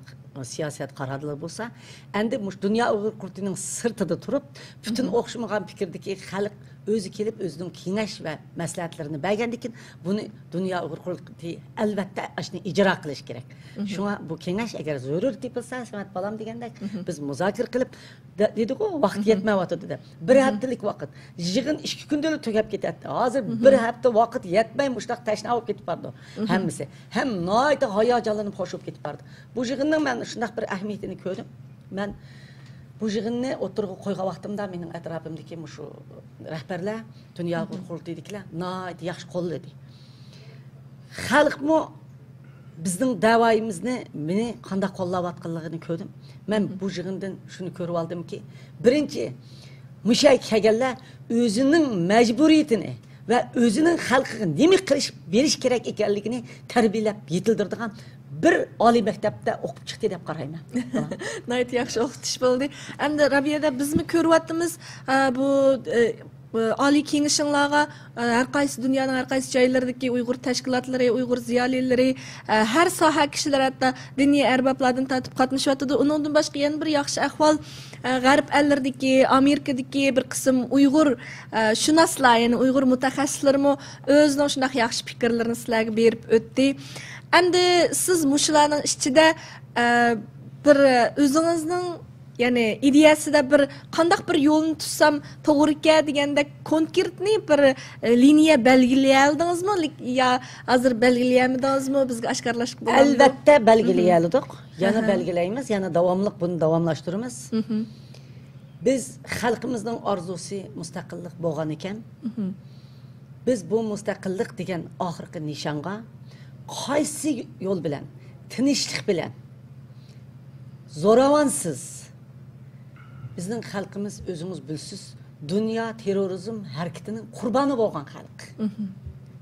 سىياسەت قارارلىرى بولسا، ئەمدى مۇشۇ دۇنيا ئۇيغۇر قۇرۇلتىيىنىڭ سىرتىدا تۇرۇپ، پۈتۈن ئوخشىمىغان پىكىردىكى خەلق ئۆزى كېلىپ، ئۆزىنىڭ كېڭەش ۋە مەسلىھەتلىرىنى بەرگەندىن كېيىن، بۇنى دۇنيا ئۇيغۇر قۇرۇلتىيى ئەلۋەتتە ئاشۇنى ئىجرا قىلىشى كېرەك. شۇڭا بۇ كېڭەش ئەگەر زۆرۈر تېپىلسا، سەمەت بالام دېگەندەك، بىز مۇزاكىرە قىلىپ، دە-، دېدىغۇ، ۋاقىت يەتمەيۋاتىدۇ دەپ. بىر ھەپتىلىك ۋاقىت. يىغىن ئىككى كۈندىلا تۈگەپ كېتەتتى. ھازىر بىر ھەپتە ۋاقىت يەتمەي، مۇشۇنداق تەشنا بولۇپ كېتىپ بارىدۇ ھەممىسى. ھەم ناھايىتى ھاياجانلىنىپ، خوش بولۇپ كېتىپ بارىدۇ. بۇ يىغىننىڭ مەن شۇنداق بىر ئەھمىيىتىنى كۆردۈم. مەن بۇ يىغىننى ئوتتۇرىغا قويغان ۋاقتىمدا مېنىڭ ئەتراپىمدىكى مۇشۇ رەھبەرلەر، دۇنيا ئۇيغۇر قۇرۇلتىيىدىكىلەر ناھايىتى ياخشى قوللىدى. خەلقمۇ بىزنىڭ دەۋايىمىزنى، مېنى قانداق قوللاۋاتقانلىقىنى كۆردۈم. مەن بۇ يىغىندىن شۇنى كۆرۈۋالدىمكى، بىرىنچى، مۇشۇ يەرگە كەلگەنلەر ئۆزىنىڭ مەجبۇرىيىتىنى ۋە ئۆزىنىڭ خەلقىگە نېمە قىلىش بېرىش كېرەك ئىكەنلىكىنى تەربىيەلەپ يېتىلدۈرىدىغان بىر ئالىي مەكتەپتە ئوقۇپ چىقتى دەپ قارايمەن. ناھايىتى ياخشى ئوخشىتىش بولدى. ئەمدى رابىيەدە بىزمۇ كۆرۈۋاتىمىز، ئە، بۇ، ئە، ئالىي كېڭىشىڭلارغا، ئە، ھەر قايسى، دۇنيانىڭ ھەر قايسى جايلىرىدىكى ئۇيغۇر تەشكىلاتلىرى، ئۇيغۇر زىيالىيلىرى، ئە، ھەر ساھە كىشىلىرى، ھەتتا دىنىي ئەربابلاردىن تارتىپ قاتنىشىۋاتىدۇ. ئۇنىڭدىن باشقا يەنە بىر ياخشى ئەھۋال، ئە، غەرب ئەللىرىدىكى، ئامېرىكىدىكى بىر قىسىم ئۇيغۇر، ئە، شۇناسلار، يەنى ئۇيغۇر مۇتەخەسسىسلىرىمۇ ئۆزىنىڭ شۇنداق ياخشى پىكىرلىرىنى سىلەرگە بېرىپ ئۆتتى. ئەمدى سىز مۇشۇلارنىڭ ئىچىدە، ئە، بىر ئۆزىڭىزنىڭ، يەنى ئىدىيەسىدە بىر قانداق بىر يولنى تۇتسام توغرىكەن دېگەندەك كونكرېتنى بىر، ئە، لىنىيە بەلگىلىيەلىدىڭىزمۇ؟ لېك-، يا ھازىر بەلگىلىيەلمىدىڭىزمۇ؟ بىزگە ئاشكارىلاشقا بولامدۇ؟ ئەلۋەتتە بەلگىلىيەلىدۇق. يەنە بەلگىلەيمىز، يەنە داۋاملىق بۇنى داۋاملاشتۇرىمىز. بىز خەلقىمىزنىڭ ئارزۇسى مۇستەقىللىق بولغان ئىكەن، بىز بۇ مۇستەقىللىق دېگەن ئاخىرقى نىشانغا قايسى يول بىلەن، تىنچلىق بىلەن، زوراۋانسىز، بىزنىڭ خەلقىمىز، ئۆزىڭىز بىلىسىز، دۇنيا تېررورىزم ھەرىكىتىنىڭ قۇربانى بولغان خەلق.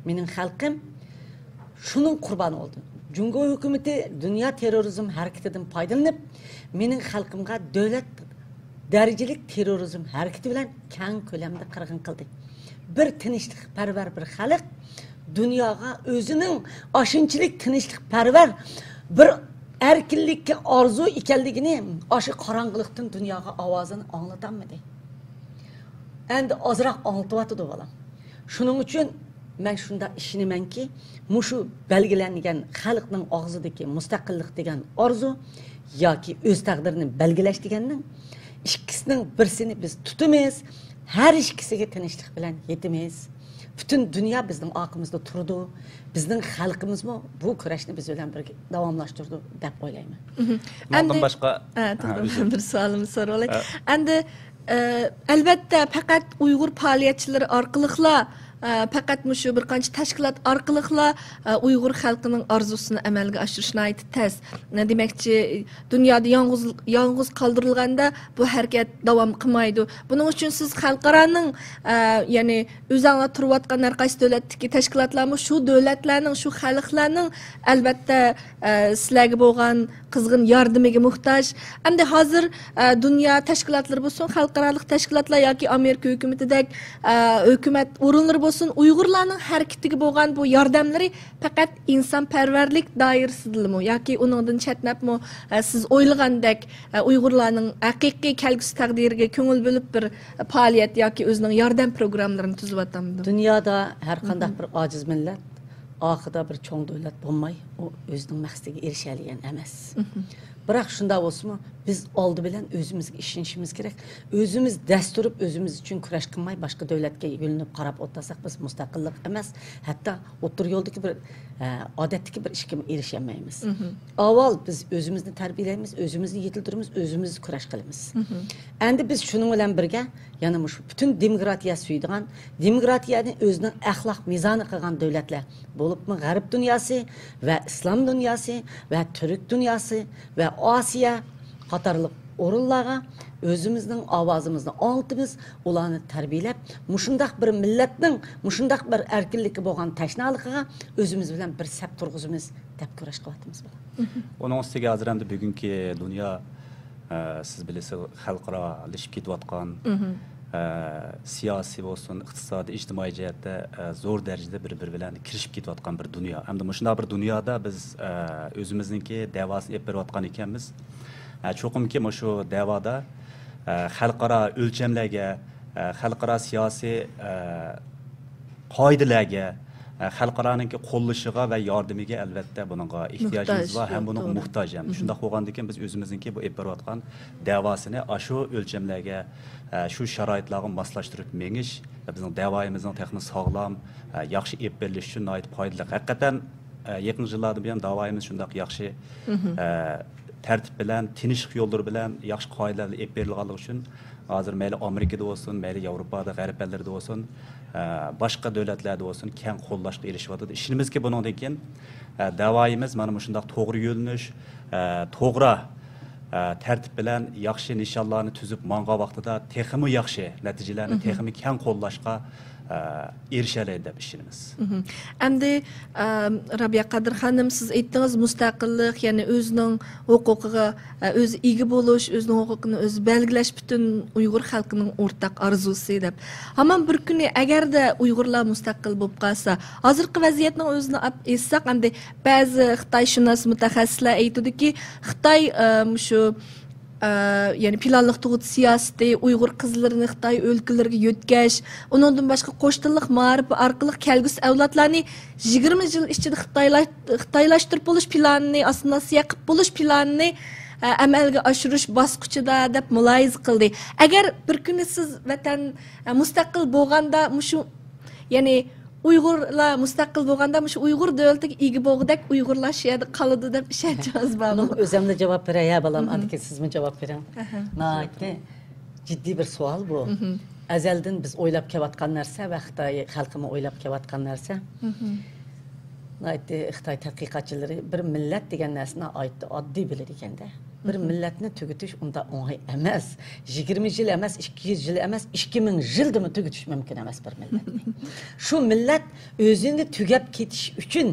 مېنىڭ خەلقىم شۇنىڭ قۇربانى بولدى. جۇڭگو ھۆكۈمىتى دۇنيا تېررورىزم ھەرىكىتىدىن پايدىلىنىپ، مېنىڭ خەلقىمغا دۆلەت دەرىجىلىك تېررورىزم ھەرىكىتى بىلەن كەڭ كۆلەمدە قىرغىن قىلدى. بىر تىنچلىقپەرۋەر بىر خەلق دۇنياغا ئۆزىنىڭ ئاشۇنچىلىك تىنچلىقپەرۋەر، بىر ئەركىنلىككە ئارزۇ ئىكەنلىكىنى ئاشۇ قاراڭغۇلۇقتىن دۇنياغا ئاۋازىنى ئاڭلىتالمىدى. ئەمدى ئازراق ئاڭلىتىۋاتىدۇ بالام. شۇنىڭ ئۈچۈن مەن شۇنداق ئىشىنىمەنكى، مۇشۇ بەلگىلەنگەن خەلقنىڭ ئاغزىدىكى مۇستەقىللىق دېگەن ئارزۇ ياكى ئۆز تەقدىرىنى بەلگىلەش دېگەننىڭ ئىككىسىنىڭ بىرسىنى بىز تۇتىمىز، ھەر ئىككىسىگە تىنچلىق بىلەن يېتىمىز. پۈتۈن دۇنيا بىزنىڭ ئارقىمىزدا تۇرىدۇ. بىزنىڭ خەلقىمىزمۇ بۇ كۈرەشنى بىز بىلەن بىرگە داۋاملاشتۇرىدۇ دەپ ئويلايمەن. بۇنىڭدىن ئەمدى باشقا، ھە، ھە، توختاڭ، ئۆزۈم. بىر سوئالىمنى سوراۋالاي. ھە. ئەمدى، ئە، ئەلۋەتتە، پەقەت ئۇيغۇر پائالىيەتچىلىرى ئارقىلىقلا، ئە، پەقەت مۇشۇ بىر قانچە تەشكىلات ئارقىلىقلا، ئە، ئۇيغۇر خەلقىنىڭ ئارزۇسىنى ئەمەلگە ئاشۇرۇش ناھايىتى تەس. دېمەكچى، دۇنيادا يالغۇز، يالغۇز قالدۇرۇلغاندا بۇ ھەرىكەت داۋام قىلمايدۇ. بۇنىڭ ئۈچۈن سىز خەلقئارانىڭ، ئە، يەنى ئۆزەڭلار تۇرۇۋاتقان ھەر قايسى دۆلەتتىكى تەشكىلاتلارمۇ شۇ دۆلەتلەرنىڭ، شۇ خەلقلەرنىڭ، ئەلۋەتتە، ئە، سىلەرگە بولغان قىزغىن ياردىمىگە موھتاج. ئەمدى ھازىر، ئە، دۇنيا تەشكىلاتلىرى بولسۇن، خەلقئارالىق تەشكىلاتلار ياكى ئامېرىكا ھۆكۈمىتىدەك، ئە، ھۆكۈمەت ئورۇنلىرى بولسۇن، ئۇيغۇرلارنىڭ ھەرىكىتىگە بولغان بۇ ياردەملىرى پەقەت ئىنسانپەرۋەرلىك دائىرىسىدىلىمۇ ياكى ئۇنىڭدىن چەتنەپمۇ، ئە، سىز ئويلىغاندەك، ئە، ئۇيغۇرلارنىڭ ھەقىقىي كەلگۈسى تەقدىرىگە كۆڭۈل بۆلۈپ بىر پائالىيەت ياكى ئۆزىنىڭ ياردەم پروگراممىلىرىنى تۈزۈۋاتامدۇ؟ دۇنيادا ھەر قانداق بىر ئاجىز مىللەت ئاخىرىدا بىر چوڭ دۆلەت بولماي، ئۇ ئۆزىنىڭ مەقسىتىگە ئېرىشەلىگەن ئەمەس. بىراق شۇنداق بولسىمۇ، بىز ئالدى بىلەن ئۆزىمىزگە ئىشىنىشىمىز كېرەك. ئۆزىمىز دەس تۇرۇپ، ئۆزىمىز ئۈچۈن كۈرەش قىلماي، باشقا دۆلەتكە يۆلىنىپ قاراپ ئولتۇرساق، بىز مۇستەقىللىق ئەمەس، ھەتتا ئوتتۇرا يولدىكى بىر، ئە، ئادەتتىكى بىر ئىشكىمۇ ئېرىشەلمەيمىز. ئاۋۋال بىز ئۆزىمىزنى تەربىيەلەيمىز، ئۆزىمىزنى يېتىلدۈرىمىز، ئۆزىمىز كۈرەش قىلىمىز. ئەمدى بىز شۇنىڭ بىلەن بىرگە، يەنە مۇشۇ پۈتۈن دېموكراتىيە سۆيىدىغان، دېموكراتىيەنى ئۆزىنىڭ ئەخلاق مىزانى قىلغان دۆلەتلەر، بولۇپمۇ غەرب دۇنياسى ۋە ئىسلام دۇنياسى ۋە تۈرك دۇنياسى ۋە ئاسىيا قاتارلىق ئورۇنلارغا ئۆزىمىزنىڭ ئاۋازىمىزنى ئاڭلىتىمىز، ئۇلارنى تەربىيەلەپ، مۇشۇنداق بىر مىللەتنىڭ مۇشۇنداق بىر ئەركىنلىككە بولغان تەشنالىقىغا ئۆزىمىز بىلەن بىر سەپ تۇرغۇزىمىز دەپ كۈرەش قىلىۋاتىمىز، بالام. ئۇنىڭ ئۈستىگە ھازىر ئەمدى بۈگۈنكى دۇنيا، ئە، سىز بىلىسىز، خەلقئارالىشىپ كېتىۋاتقان، ئە، سىياسىي بولسۇن، ئىقتىسادىي، ئىجتىمائىي جەھەتتە، ئە، زور دەرىجىدە بىر-بىرى بىلەن كىرىشىپ كېتىۋاتقان بىر دۇنيا. ھەمدە مۇشۇنداق بىر دۇنيادا بىز، ئە، ئۆزىمىزنىڭكى دەۋاسىنى ئېلىپ بېرىۋاتقان ئىكەنمىز. ئە، چوقۇمكى مۇشۇ دەۋادا، ئە، خەلقئارا ئۆلچەملەرگە، ئە، خەلقئارا سىياسىي، ئە، قائىدىلەرگە، ئە، خەلقئارانىڭكى قوللىشىغا ۋە ياردىمىگە ئەلۋەتتە بۇنىڭغا ئېھتىياجىمىز بار ھەم بۇنىڭغا موھتاج ھەم. شۇنداق بولغاندىكىن بىز ئۆزىمىزنىڭكى بۇ ئېلىپ بېرىۋاتقان دەۋاسىنى ئاشۇ ئۆلچەملەرگە، ئە، شۇ شارائىتلارغا ماسلاشتۇرۇپ مېڭىش بىزنىڭ دەۋايىمىزنىڭ تېخىمۇ ساغلام، ئە، ياخشى ئېلىپ بېرىلىشى ئۈچۈن ناھايىتى پايدىلىق. ھەقىقەتەن، ئە، يېقىنقى يىللاردىن بۇيان دەۋايىمىز شۇنداق ياخشى، ئە، تەرتىپ بىلەن، تىنچلىق يوللىرى بىلەن، ياخشى قائىدىلەر بىلەن ئېلىپ بېرىلغانلىقى ئۈچۈن، ھازىر مەيلى ئامېرىكىدا بولسۇن، مەيلى ياۋروپادا، غەرب ئەللىرىدە بولسۇن، ئە، باشقا دۆلەتلەردە بولسۇن، كەڭ قوللاشقا ئېرىشىۋاتىدۇ. ئىشىنىمىزكى، بۇنىڭدىن كېيىن، ئە، دەۋايىمىز مانا مۇشۇنداق توغرا يۆنىلىش، ئە، توغرا، ئە، تەرتىپ بىلەن ياخشى نىشانلارنى تۈزۈپ ماڭغان ۋاقتىدا تېخىمۇ ياخشى نەتىجىلەرنى تېخىمۇ كەڭ قوللاشقا، ئە، ئېرىشەلەيدۇ دەپ ئىشىنىمىز. ئەمدى، ئە، رابىيە قادىر خانىم، سىز ئېيتتىڭىز، مۇستەقىللىق، يەنى ئۆزىنىڭ ھوقۇقىغا، ئە، ئۆزى ئىگە بولۇش، ئۆزىنىڭ ھوقۇقىنى ئۆزى بەلگىلەش پۈتۈن ئۇيغۇر خەلقىنىڭ ئورتاق ئارزۇسى دەپ. ھامان بىر كۈنى ئەگەردە ئۇيغۇرلار مۇستەقىل بولۇپ قالسا، ھازىرقى ۋەزىيەتنىڭ ئۆزىنى ئاپ-، ئېيتساق، ئەمدى بەزى خىتايشۇناس مۇتەخەسسىسلەر ئېيتىدۇكى، خىتاي، ئە، مۇشۇ، ئە، يەنى پىلانلىق تۇغۇت سىياسىتى، ئۇيغۇر قىزلىرىنى خىتاي ئۆلكىلىرىگە يۆتكەش، ئۇنىڭدىن باشقا قوش تىللىق مائارىپ ئارقىلىق كەلگۈسى ئەۋلادلارنى يىگىرمە يىل ئىچىدە خىتايلا-، خىتايلاشتۇرۇپ بولۇش پىلانىنى، ئاسسىمىلياتسىيە قىلىپ بولۇش پىلانىنى، ئە، ئەمەلگە ئاشۇرۇش باسقۇچىدا دەپ مۇلاھىزە قىلدى. ئەگەر بىر كۈنى سىز ۋەتەن، ئە، مۇستەقىل بولغاندا مۇشۇ، يەنى ئۇيغۇرلار مۇستەقىل بولغاندا مۇشۇ ئۇيغۇر دۆلىتىگە ئىگە بولغۇدەك ئۇيغۇرلار شۇ يەردە قالىدۇ دەپ ئىشەنچىڭىز بارمۇ؟ بۇنىڭغا ئۆزۈملا جاۋاب بېرەي، ھە، بالام، ئاندىن كېيىن سىزمۇ جاۋاب بېرىڭ. ناھايىتى جىددىي بىر سوئال بۇ. ئەزەلدىن بىز ئويلاپ كېلىۋاتقان نەرسە ۋە خىتاي خەلقىمۇ ئويلاپ كېلىۋاتقان نەرسە. ناھايىتى خىتاي تەتقىقاتچىلىرى بىر مىللەت دېگەن نەرسىنى ناھايىتى ئاددىي بىلىدىكەن-دە. بىر مىللەتنى تۈگىتىش ئۇنداق ئوڭاي ئەمەس. يىگىرمە يىل ئەمەس، ئىككى يۈز يىل ئەمەس، ئىككى مىڭ يىلدىمۇ تۈگىتىش مۇمكىن ئەمەس بىر مىللەتنى. شۇ مىللەت ئۆزىنى تۈگەپ كېتىش ئۈچۈن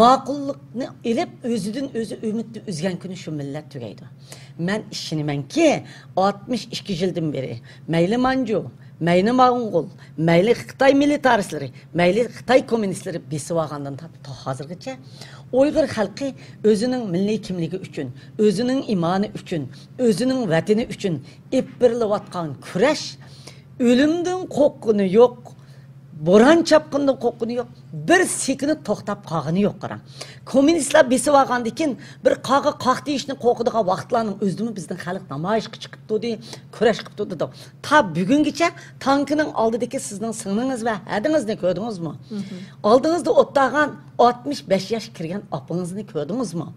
ماقۇللۇقنى ئېلىپ، ئۆزىدىن ئۆزى ئۈمىدنى ئۈزگەن كۈنى شۇ مىللەت تۈگەيدۇ. مەن ئىشىنىمەنكى، ئاتمىش ئىككى يىلدىن بېرى مەيلى مانجۇ، مەيلى موڭغۇل، مەيلى خىتاي مىلىتارىستلىرى، مەيلى خىتاي كوممۇنىستلىرى بېسىۋالغاندىن تارتىپ تا ھازىرغىچە ئۇيغۇر خەلقى ئۆزىنىڭ مىللىي كىملىكى ئۈچۈن، ئۆزىنىڭ ئىمانى ئۈچۈن، ئۆزىنىڭ ۋەتىنى ئۈچۈن ئېلىپ بېرىلىۋاتقان كۈرەش، ئۆلۈمدىن قورققىنى يوق، بوران چاپقۇندىن قورققىنى يوق، بىر سېكۇنت توختاپ قالغىنى يوق، قاراڭ. كوممۇنىستلار بېسىۋالغاندىن كېيىن بىر قارغا قاق دېيىشنى قورقىدىغان ۋاقىتلارنىڭ ئۆزىدىمۇ بىزنىڭ خەلق نامايىشقا چىقىپ تۇردى، كۈرەش قىلىپ تۇردى. تا بۈگۈنگىچە تانكىنىڭ ئالدىدىكى سىزنىڭ سىڭلىڭىز ۋە ھەدىڭىزنى كۆردىڭىزمۇ؟ ئالدىڭىزدا ئولتۇرغان ئاتمىش بەش ياش كىرگەن ئاپىڭىزنى كۆردىڭىزمۇ؟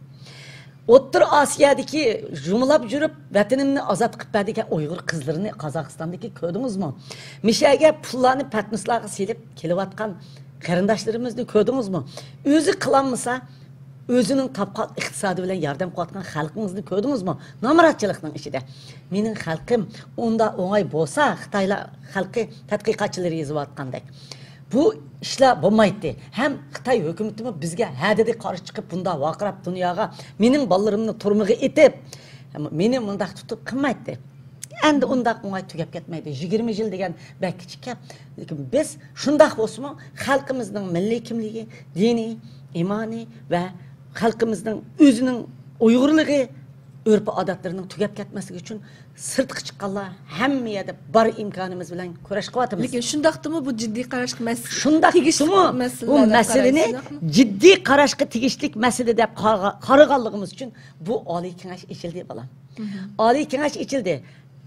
ئوتتۇرا ئاسىيادىكى يۇمىلاپ يۈرۈپ، ۋەتىنىمنى ئازاد قىلىپ بەردىكەن ئۇيغۇر قىزلىرىنى قازاقىستاندىكى كۆردىڭىزمۇ؟ مىشەگە پۇللارنى پەتنۇسلارغا سېلىپ كېلىۋاتقان قېرىنداشلىرىمىزنى كۆردىڭىزمۇ؟ ئۆزى قىلالمىسا، ئۆزىنىڭ تاپقان ئىقتىسادى بىلەن ياردەم قىلىۋاتقان خەلقىڭىزنى كۆردىڭىزمۇ؟ نامراتچىلىقنىڭ ئىچىدە. مېنىڭ خەلقىم ئۇنداق ئوڭاي بولسا، خىتايلار خەلقى تەتقىقاتچىلىرى يېزىۋاتقاندەك، بۇ ئىشلار بولمايتتى. ھەم خىتاي ھۆكۈمىتىمۇ بىزگە ھە دېدى قارشى چىقىپ، بۇنداق ۋارقىراپ دۇنياغا، مېنىڭ بالىلىرىمنى تۈرمىگە ئېتىپ، مېنى مۇنداق تۇتۇپ قىلمايتتى. ئەمدى ئۇنداق ئوڭاي تۈگەپ كەتمەيدۇ. يىگىرمە يىل دېگەن بەك كىچىككەن. لېكىن بىز شۇنداق بولسىمۇ، خەلقىمىزنىڭ مىللىي كىملىكى، دىنى، ئىمانى ۋە خەلقىمىزنىڭ ئۆزىنىڭ ئۇيغۇرلۇقى، ئۆرپ-ئادەتلىرىنىڭ تۈگەپ كەتمەسلىكى ئۈچۈن سىرتقا چىققانلار ھەممە يەردە بار ئىمكانىمىز بىلەن كۈرەش قىلىۋاتىمىز. لېكىن شۇنداقتىمۇ بۇ جىددىي قاراشقا مەس-، شۇنداقتىمۇ تېگىشلىك بۇ مەسىلىلەر دەپ مەسىلىنى قارايسىز، شۇنداقمۇ؟ جىددىي قاراشقا تېگىشلىك مەسىلە دەپ قارىغا-، قارىغانلىقىمىز ئۈچۈن بۇ ئالىي كېڭەش ئېچىلدى، بالام. ئالىي كېڭەش ئېچىلدى.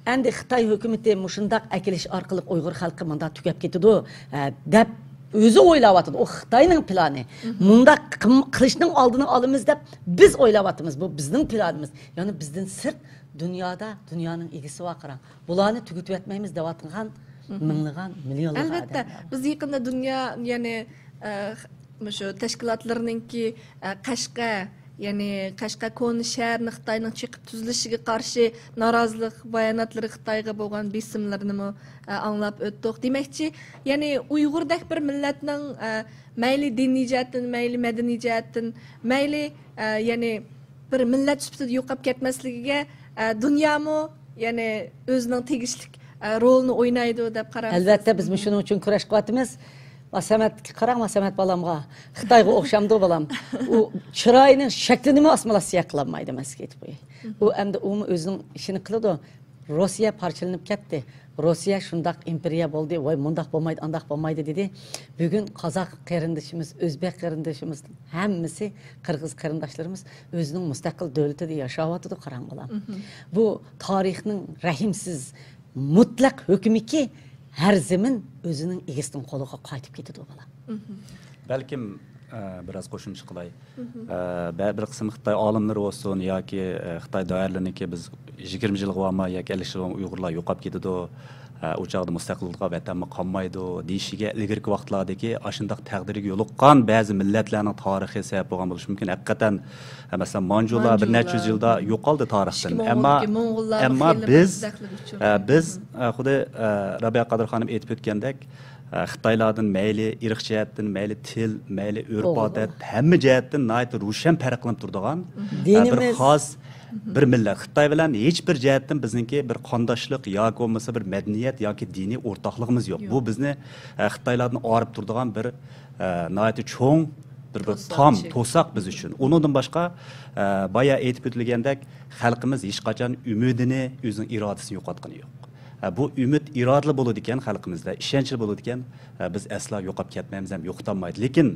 ئەمدى خىتاي ھۆكۈمىتى مۇشۇنداق ئەكېلىش ئارقىلىق ئۇيغۇر خەلقى مۇنداق تۈگەپ كېتىدۇ، ئە، دەپ ئۆزى ئويلاۋاتىدۇ. ئۇ خىتاينىڭ پىلانى. مۇنداق قىم-، قىلىشنىڭ ئالدىنى ئالىمىز دەپ بىز ئويلاۋاتىمىز. بۇ بىزنىڭ پىلانىمىز. يەنى بىزدىن سىرت دۇنيادا دۇنيانىڭ ئىگىسى بار، قاراڭ. بۇلارنى تۈگىتىۋەتمەيمىز دەۋاتقان مىڭلىغان، مىليونلىغان ئادەم بار. ئەلۋەتتە، بىز يېقىندا دۇنيا، يەنى، ئە، مۇشۇ تەشكىلاتلىرىنىڭكى، ئە، قەشقەر، يەنى قەشقەر كونا شەھىرىنى خىتاينىڭ چېقىپ تۈزۈلۈشىگە قارشى نارازىلىق باياناتلىرى، خىتايغا بولغان بېسىملىرىنىمۇ، ئە، ئاڭلاپ ئۆتتۇق. دېمەكچى، يەنى ئۇيغۇردەك بىر مىللەتنىڭ، ئە، مەيلى دىنىي جەھەتتىن، مەيلى مەدەنىي جەھەتتىن، مەيلى، ئە، يەنى بىر مىللەت سۈپىتىدە يوقاپ كەتمەسلىكىگە، ئە، دۇنيامۇ، يەنى ئۆزىنىڭ تېگىشلىك ئە، رولىنى ئوينايدۇ دەپ قارايسىز؟ ئەلۋەتتە، بىز مۇشۇنىڭ ئۈچۈن كۈرەش قىلىۋاتىمىز. ماسەمەتكە قاراڭ، ماسەمەت بالامغا. خىتايغا ئوخشامدۇ بالام؟ ئۇ چىرايىنىڭ شەكلىنىمۇ ئاسمىلاتسىيە قىلالمايدۇ، مەن سىزگە ئېيتىپ قوياي. ئۇ ئەمدى ئۇمۇ ئۆزىنىڭ ئىشىنى قىلىدۇ. روسىيە پارچىلىنىپ كەتتى. روسىيە شۇنداق ئىمپېرىيە بولدى، ۋاي، مۇنداق بولمايدۇ، ئانداق بولمايدۇ دېدى. بۈگۈن قازاق قېرىندىشىمىز، ئۆزبېك قېرىندىشىمىز، ھەممىسى قىرغىز قېرىنداشلىرىمىز ئۆزىنىڭ مۇستەقىل دۆلىتىدە ياشاۋاتىدۇ، قاراڭ بالام. بۇ تارىخنىڭ رەھىمسىز، مۇتلەق ھۆكمىكى ھەر زېمىن ئۆزىنىڭ ئىگىسىنىڭ قولىغا قايتىپ كېتىدۇ، بالام. بەلكىم، ئە، بىراز قوشۇمچە قىلاي. ئە، بە-، بىر قىسىم خىتاي ئالىملىرى بولسۇن ياكى، ئە، خىتاي دائىرىلىرىنىڭكى بىز يىگىرمە يىلغا بارماي ياكى ئەللىك يىلغا بارماي ئۇيغۇرلار يوقاپ كېتىدۇ، ئە، ئۇ چاغدا مۇستەقىل ۋەتەنمۇ قالمايدۇ دېيىشىگە ئىلگىرىكى ۋاقىتلاردىكى ئاشۇنداق تەقدىرگە يولۇققان بەزى مىللەتلەرنىڭ تارىخى سەۋەب بولغان بولۇشى مۇمكىن. ھەقىقەتەن، ئە، مەسىلەن، مانجۇلار بىر نەچچە يۈز يىلدا يوقالدى تارىختىن. ئەمما، ئەمما بىز، ئە، بىز، ئە، خۇددى، ئە، رابىيە قادىر خانىم ئېيتىپ ئۆتكەندەك، ئە، خىتايلاردىن مەيلى ئىرق جەھەتتىن، مەيلى تىل، مەيلى ئۆرپ-ئادەت، ھەممە جەھەتتىن ناھايىتى روشەن پەرقلىنىپ تۇرىدىغان، ئە، بىر خاس بىر مىللەت. خىتاي بىلەن ھېچ بىر جەھەتتىن بىزنىڭكى بىر قانداشلىق ياكى بولمىسا بىر مەدەنىيەت ياكى دىنىي ئورتاقلىقىمىز يوق. بۇ بىزنى، ئە، خىتايلاردىن ئايرىپ تۇرىدىغان بىر، ئە، ناھايىتى چوڭ بىر، بىر تام، توساق بىز ئۈچۈن. ئۇنىڭدىن باشقا، ئە، بايا ئېيتىپ ئۆتۈلگەندەك، خەلقىمىز ھېچقاچان ئۈمىدىنى، ئۆزىنىڭ ئىرادىسىنى يوقاتقىنى يوق. ئە، بۇ ئۈمىد، ئىرادىلا بولىدىكەن خەلقىمىزدە، ئىشەنچلا بولىدىكەن، ئە، بىز ئەسلا يوقاپ كەتمەيمىز ھەم يوقىتالمايدۇ. لېكىن،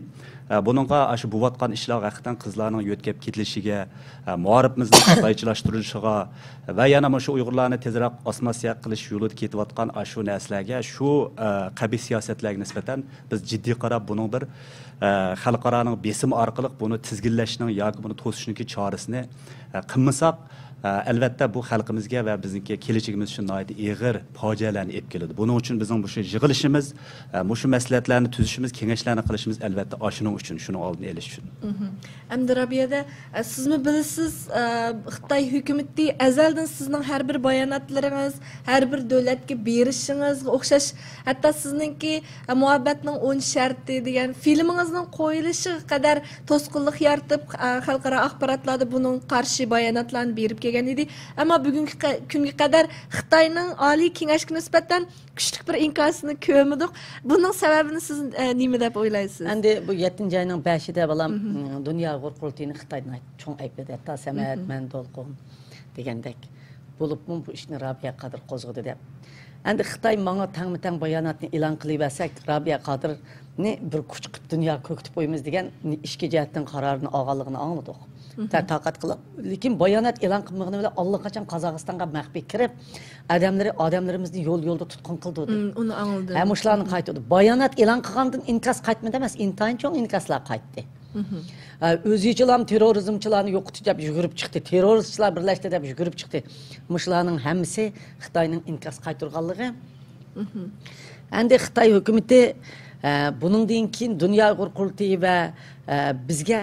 ئە، بۇنىڭغا ئاشۇ بوۋاتقان ئىشلارغا ھەقىقەتەن قىزلارنىڭ يۆتكەپ كېتىلىشىگە، ئە، مائارىپىمىزنىڭ خىتايچىلاشتۇرۇلۇشىغا ۋە يەنە مۇشۇ ئۇيغۇرلارنى تېزرەك ئاسسىمىلياتسىيە قىلىش يولىدا كېتىۋاتقان ئاشۇ نەرسىلەرگە، شۇ، ئە، قەبىھ سىياسەتلەرگە نىسبەتەن بىز جىددىي قاراپ، بۇنىڭ بىر، ئە، خەلقئارانىڭ بېسىمى ئارقىلىق بۇنى تىزگىنلەشنىڭ ياكى بۇنى توسۇشنىڭكى چارىسىنى، ئە، قىلمىساق، ئە، ئەلۋەتتە، بۇ خەلقىمىزگە ۋە بىزنىڭكى كېلىچىكىمىز ئۈچۈن ناھايىتى ئېغىر پاجىئەلەرنى ئېلىپ كېلىدۇ. بۇنىڭ ئۈچۈن بىزنىڭ مۇشۇ يىغىلىشىمىز، ئە، مۇشۇ مەسلىھەتلەرنى تۈزۈشىمىز، كېڭەشلەرنى قىلىشىمىز، ئەلۋەتتە، ئاشۇنىڭ ئۈچۈن، شۇنىڭ ئالدىنى ئېلىش ئۈچۈن. ئەمدى رابىيەدە، ئە، سىزمۇ بىلىسىز، ئە، خىتاي ھۆكۈمىتى ئەزەلدىن سىزنىڭ ھەر بىر باياناتلىرىڭىز، ھەر بىر دۆلەتكە بېرىشىڭىزغا ئوخشاش، ھەتتا سىزنىڭكى، ئە، مۇھەببەتنىڭ ئون شەرتى دېگەن فىلىمىڭىزنىڭ قويۇلۇشىغا قەدەر توسقۇنلۇق يارىتىپ، ئە، خەلقئارا ئاخباراتلاردا بۇنىڭغا قارشى باياناتلارنى بېرىپ كەلگەن ئىدى. ئەمما بۈگۈنكى قە-، كۈنگە قەدەر خىتاينىڭ ئالىي كېڭەشكە نىسبەتەن كۈچلۈك بىر ئىنكاسىنى كۆرمىدۇق. بۇنىڭ سەۋەبىنى سىز، ئە، نېمە دەپ ئويلايسىز؟ ئەمدى بۇ يەتتىنچى ئاينىڭ بەشىدە، بالام، دۇنيا ئۇيغۇر قۇرۇلتىيىنى خىتاي ناھايىتى چوڭ ئەيىبلىدى. ھەتتا سەمەت، مەن، دولقۇن دېگەندەك. بولۇپمۇ بۇ ئىشنى رابىيە قادىر قوزغىدى دەپ. ئەمدى خىتاي ماڭا تەڭمۇ تەڭ باياناتنى ئېلان قىلىۋەرسەك، رابىيە قادىرنى بىر كۈچ قىلىپ دۇنياغا كۆرسىتىپ قويىمىز دېگەن ئىككى جەھەتتىن قارارنى ئالغانلىقىنى ئاڭلىدۇق. تا-، تاقەت قىلىپ، لېكىن بايانات ئېلان قىلمىغىنى بىلەن ئاللىقاچان قازاقىستانغا مەخپىي كىرىپ، ئادەملىرى، ئادەملىرىمىزنى يول-يولدا تۇتقۇن قىلدۇردى. ئۇنى ئاڭلىدىم. ھە، مۇشۇلارنى قايتۇردى. بايانات ئېلان قىلغاندىن ئىنكاس قايتمىدى ئەمەس، ئىنتايىن چوڭ ئىنكاسلار قايتتى. ئە، ئۆزىچىلام تېررورىزمچىلارنى يوقىتىش دەپ يۈگۈرۈپ چىقتى، تېررورىستچىلار بىرلەشتى دەپ يۈگۈرۈپ چىقتى. مۇشۇلارنىڭ ھەممىسى خىتاينىڭ ئىنكاس قايتۇرغانلىقى. ئەمدى خىتاي ھۆكۈمىتى، ئە، بۇنىڭدىن كېيىن دۇنيا ئۇيغۇر قۇرۇلتىيى ۋە، ئە، بىزگە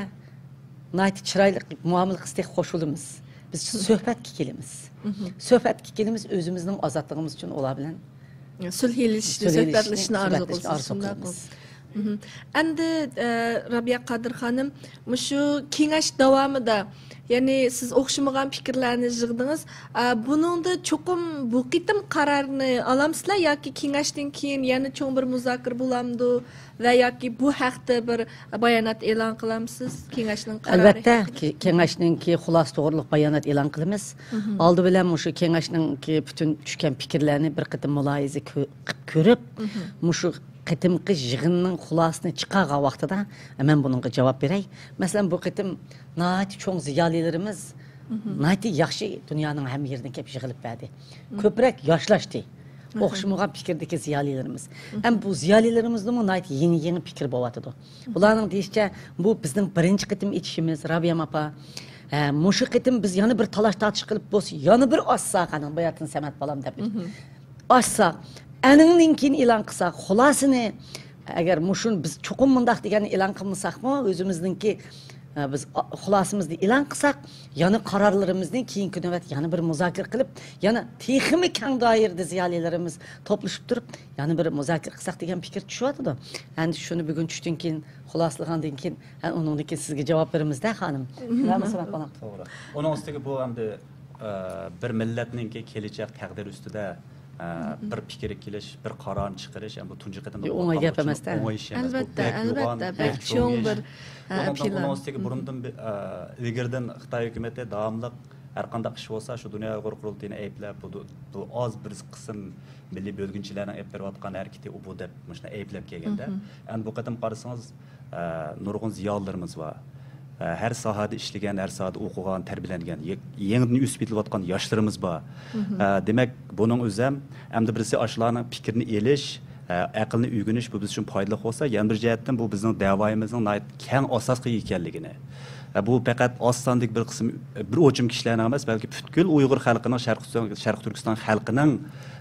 ناھايىتى چىرايلىق مۇئامىلە قىلسا تېخى خوش بولىمىز. بىز سۆھبەتكە كېلىمىز. سۆھبەتكە كېلىمىز، ئۆزىمىزنىڭ ئازادلىقىمىز ئۈچۈن ئۇلار بىلەن سۈلھىلىشىشنى، سۆھبەتلىشىشنى ئارزۇ قىلىسىز، شۇنداقمۇ؟ ئەمدى، ئە، رابىيە قادىر خانىم، مۇشۇ كېڭەش داۋامىدا، يەنى سىز ئوخشىمىغان پىكىرلەرنى يىغدىڭىز. ئە، بۇنىڭدا چوقۇم بۇ قېتىم قارارنى ئالامسىلەر ياكى كېڭەشتىن كېيىن يەنە چوڭ بىر مۇزاكىرە بولامدۇ ۋە ياكى بۇ ھەقتە بىر بايانات ئېلان قىلامسىز؟ كېڭەشنىڭ قارارى. ئەلۋەتتە، كېڭەشنىڭكى خۇلاسە توغرۇلۇق بايانات ئېلان قىلىمىز. ئالدى بىلەن مۇشۇ كېڭەشنىڭكى پۈتۈن چۈشكەن پىكىرلەرنى بىر قېتىم مۇلاھىزە كۆ-، قىلىپ كۆرۈپ، مۇشۇ قېتىمقى يىغىننىڭ خۇلاسىسىنى چىقارغان ۋاقتىدا، مەن بۇنىڭغا جاۋاب بېرەي. مەسىلەن، بۇ قېتىم ناھايىتى چوڭ زىيالىيلىرىمىز، ناھايىتى ياخشى دۇنيانىڭ ھەممە يېرىدىن كېلىپ يىغىلىپ بەردى. كۆپرەك ياشلاشتى. ئوخشىمىغان پىكىردىكى زىيالىيلىرىمىز. ھەم بۇ زىيالىيلىرىمىزدىمۇ ناھايىتى يېڭى، يېڭى پىكىر بولۇۋاتىدۇ. ئۇلارنىڭ دېيىشىچە، بۇ بىزنىڭ بىرىنچى قېتىم ئېچىشىمىز، رابىيەم ئاپا. ھە، مۇشۇ قېتىم بىز يەنە بىر تالاش-تارتىش قىلىپ بولسا، يەنە بىر ئاچساق، ئانىڭ باياتىن سەمەت بالام دەپ ئاچساق، ئەنىڭدىن كېيىن ئېلان قىلساق، خۇلاسىنى، ئەگەر مۇشۇ بىز چوقۇم مۇنداق دېگەننى ئېلان قىلمىساقمۇ، ئۆزىمىزنىڭكى، ئە، بىز، ئا، خۇلاسىمىزنى ئېلان قىلساق، يەنە قارارلىرىمىزنى كېيىنكى نۆۋەت يەنە بىر مۇزاكىرە قىلىپ، يەنە تېخىمۇ كەڭ دائىرىدە زىيالىيلىرىمىز توپلىشىپ تۇرۇپ، يەنە بىر مۇزاكىرە قىلساق دېگەن پىكىر چۈشۈۋاتىدۇ. ئەمدى شۇنى بۈگۈن چۈشتىن كېيىن، خۇلاسىلىغاندىن كېيىن، ھە، ئۇنىڭدىن كېيىن سىزگە جاۋاب بېرىمىز-دە، خانىم. شۇنداقمۇ، سەمەت بالام؟ توغرا. ئۇنىڭ ئۈستىگە بۇ ئەمدى، ئە، بىر مىللەتنىڭكى كېلىچەك تەقدىرى ئۈستىدە، ئە، بىر پىكىرگە كېلىش، بىر قارارنى چىقىرىش، ئەمدى تۇنجى قېتىمدا ئوڭاي گەپ ئەمەس-تە. ئوڭاي ئىش ئەمەس. بۇ ئەلۋەتتە، بەك يوغان، ئەلۋەتتە، بەك بەك چوڭ ئىش. بىر، ئە، ئۇنىڭدىن، پىلان. ئۇنىڭ ئۈستىگە بۇرۇندىن بى-، ئە، ئىلگىرىدىن خىتاي ھۆكۈمىتى داۋاملىق ھەر قانداق ئىش بولسا، شۇ دۇنيا ئۇيغۇر قۇرۇلتىيىنى ئەيىبلەپ، بۇ دۇ-، بۇ ئاز بىر قىسىم مىللىي بۆلگۈنچىلەرنىڭ ئېلىپ بېرىۋاتقان ھەرىكىتى ئۇ بۇ دەپ مۇشۇنى ئەيىبلەپ كەلگەندە، ئەمدى بۇ قېتىم قارىسىڭىز، ئە، نۇرغۇن زىيالىيلىرىمىز بار. ئە، ھەر ساھەدە ئىشلىگەن، ھەر ساھەدە ئوقۇغان، تەربىيەلەنگەن، يە-، يېڭىدىن ئۆسۈپ يېتىلىۋاتقان ياشلىرىمىز بار. ئە، دېمەك، بۇنىڭ ئۆزى ھەم ئەمدى بىرسى ئاشۇلارنىڭ پىكرىنى ئېلىش، ئە، ئەقىلنى ئۆگىنىش، بۇ بىز ئۈچۈن پايدىلىق بولسا، يەنە بىر جەھەتتىن بۇ بىزنىڭ دەۋايىمىزنىڭ ناھايىتى كەڭ ئاساسقا ئىگە ئىكەنلىكىنى، ئە، بۇ پەقەت ئاز ساندىكى بىر قىسىم، بىر ئوچۇم كىشىلەرنىڭ ئەمەس، بەلكى پۈتكۈل ئۇيغۇر خەلقىنىڭ، شەرقىي تۈركىستان، شەرقىي تۈركىستان خەلقىنىڭ،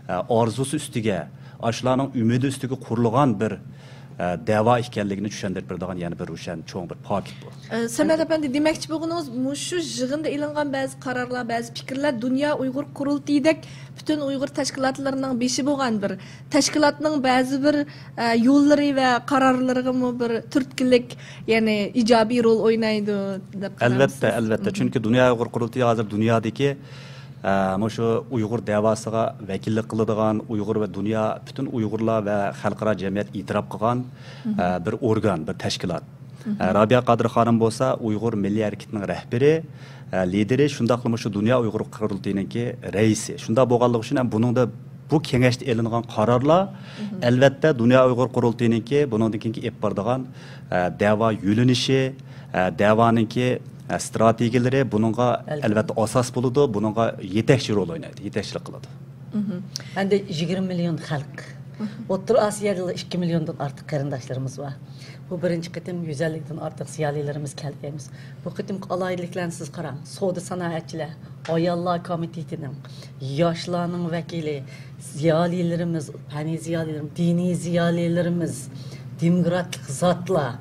ئە، ئارزۇسى ئۈستىگە، ئاشۇلارنىڭ ئۈمىدى ئۈستىگە قۇرۇلغان بىر، ئە، دەۋا ئىكەنلىكىنى چۈشەندۈرۈپ بېرىدىغان يەنە بىر روشەن چوڭ بىر پاكىت بۇ. ئە، سەمەت ئەپەندى، دېمەكچى بولغىنىڭىز، مۇشۇ يىغىندا ئېلىنغان بەزى قارارلار، بەزى پىكىرلەر دۇنيا ئۇيغۇر قۇرۇلتىيىدەك پۈتۈن ئۇيغۇر تەشكىلاتلىرىنىڭ بېشى بولغان بىر تەشكىلاتنىڭ بەزى بىر، ئە، يوللىرى ۋە قارارلىرىغىمۇ بىر تۈرتكىلىك، يەنى ئىجابىي رول ئوينايدۇ دەپ قارايمىز. ئەلۋەتتە، ئەلۋەتتە. چۈنكى دۇنيا ئۇيغۇر قۇرۇلتىيى ھازىر دۇنيادىكى، ئە، مۇشۇ ئۇيغۇر دەۋاسىغا ۋەكىللىك قىلىدىغان، ئۇيغۇر ۋە دۇنيا، پۈتۈن ئۇيغۇرلار ۋە خەلقئارا جەمئىيەت ئېتىراپ قىلغان، ئە، بىر ئورگان، بىر تەشكىلات. ئە، رابىيە قادىر خانىم بولسا ئۇيغۇر مىللىي ھەرىكىتىنىڭ رەھبىرى، ئە، لىدېرى، شۇنداقلا مۇشۇ دۇنيا ئۇيغۇر قۇرۇلتىيىنىڭكى رەئىسى. شۇنداق بولغانلىقى ئۈچۈن ھەم بۇنىڭدا بۇ كېڭەشتە ئېلىنغان قارارلار، ئەلۋەتتە، دۇنيا ئۇيغۇر قۇرۇلتىيىنىڭكى بۇنىڭدىن كېيىنكى ئېلىپ بارىدىغان، ئە، دەۋا يۆنىلىشى، ئە، دەۋانىڭكى، ئە، ئىستراتېگىيەلىرى بۇنىڭغا، ئەلۋەتتە، ئاساس بولىدۇ، بۇنىڭغا يېتەكچى رول ئوينايدۇ، يېتەكچىلىك قىلىدۇ. ئەمدى يىگىرمە مىليون خەلق. ئوتتۇرا ئاسىيادا ئىككى مىليوندىن ئارتۇق قېرىنداشلىرىمىز بار. بۇ بىرىنچى قېتىم يۈز ئەللىكتىن ئارتۇق زىيالىيلىرىمىز كەلگەيمىز. بۇ قېتىمقى ئالاھىدىلىكلەرنى سىز قاراڭ. سودا سانائەتچىلەر، ئاياللار كومىتېتىنىڭ، ياشلارنىڭ ۋەكىلى، زىيالىيلىرىمىز، پەننىي زىيالىيلىرىمىز، دىنىي زىيالىيلىرىمىز، دېموكراتلىق زاتلار،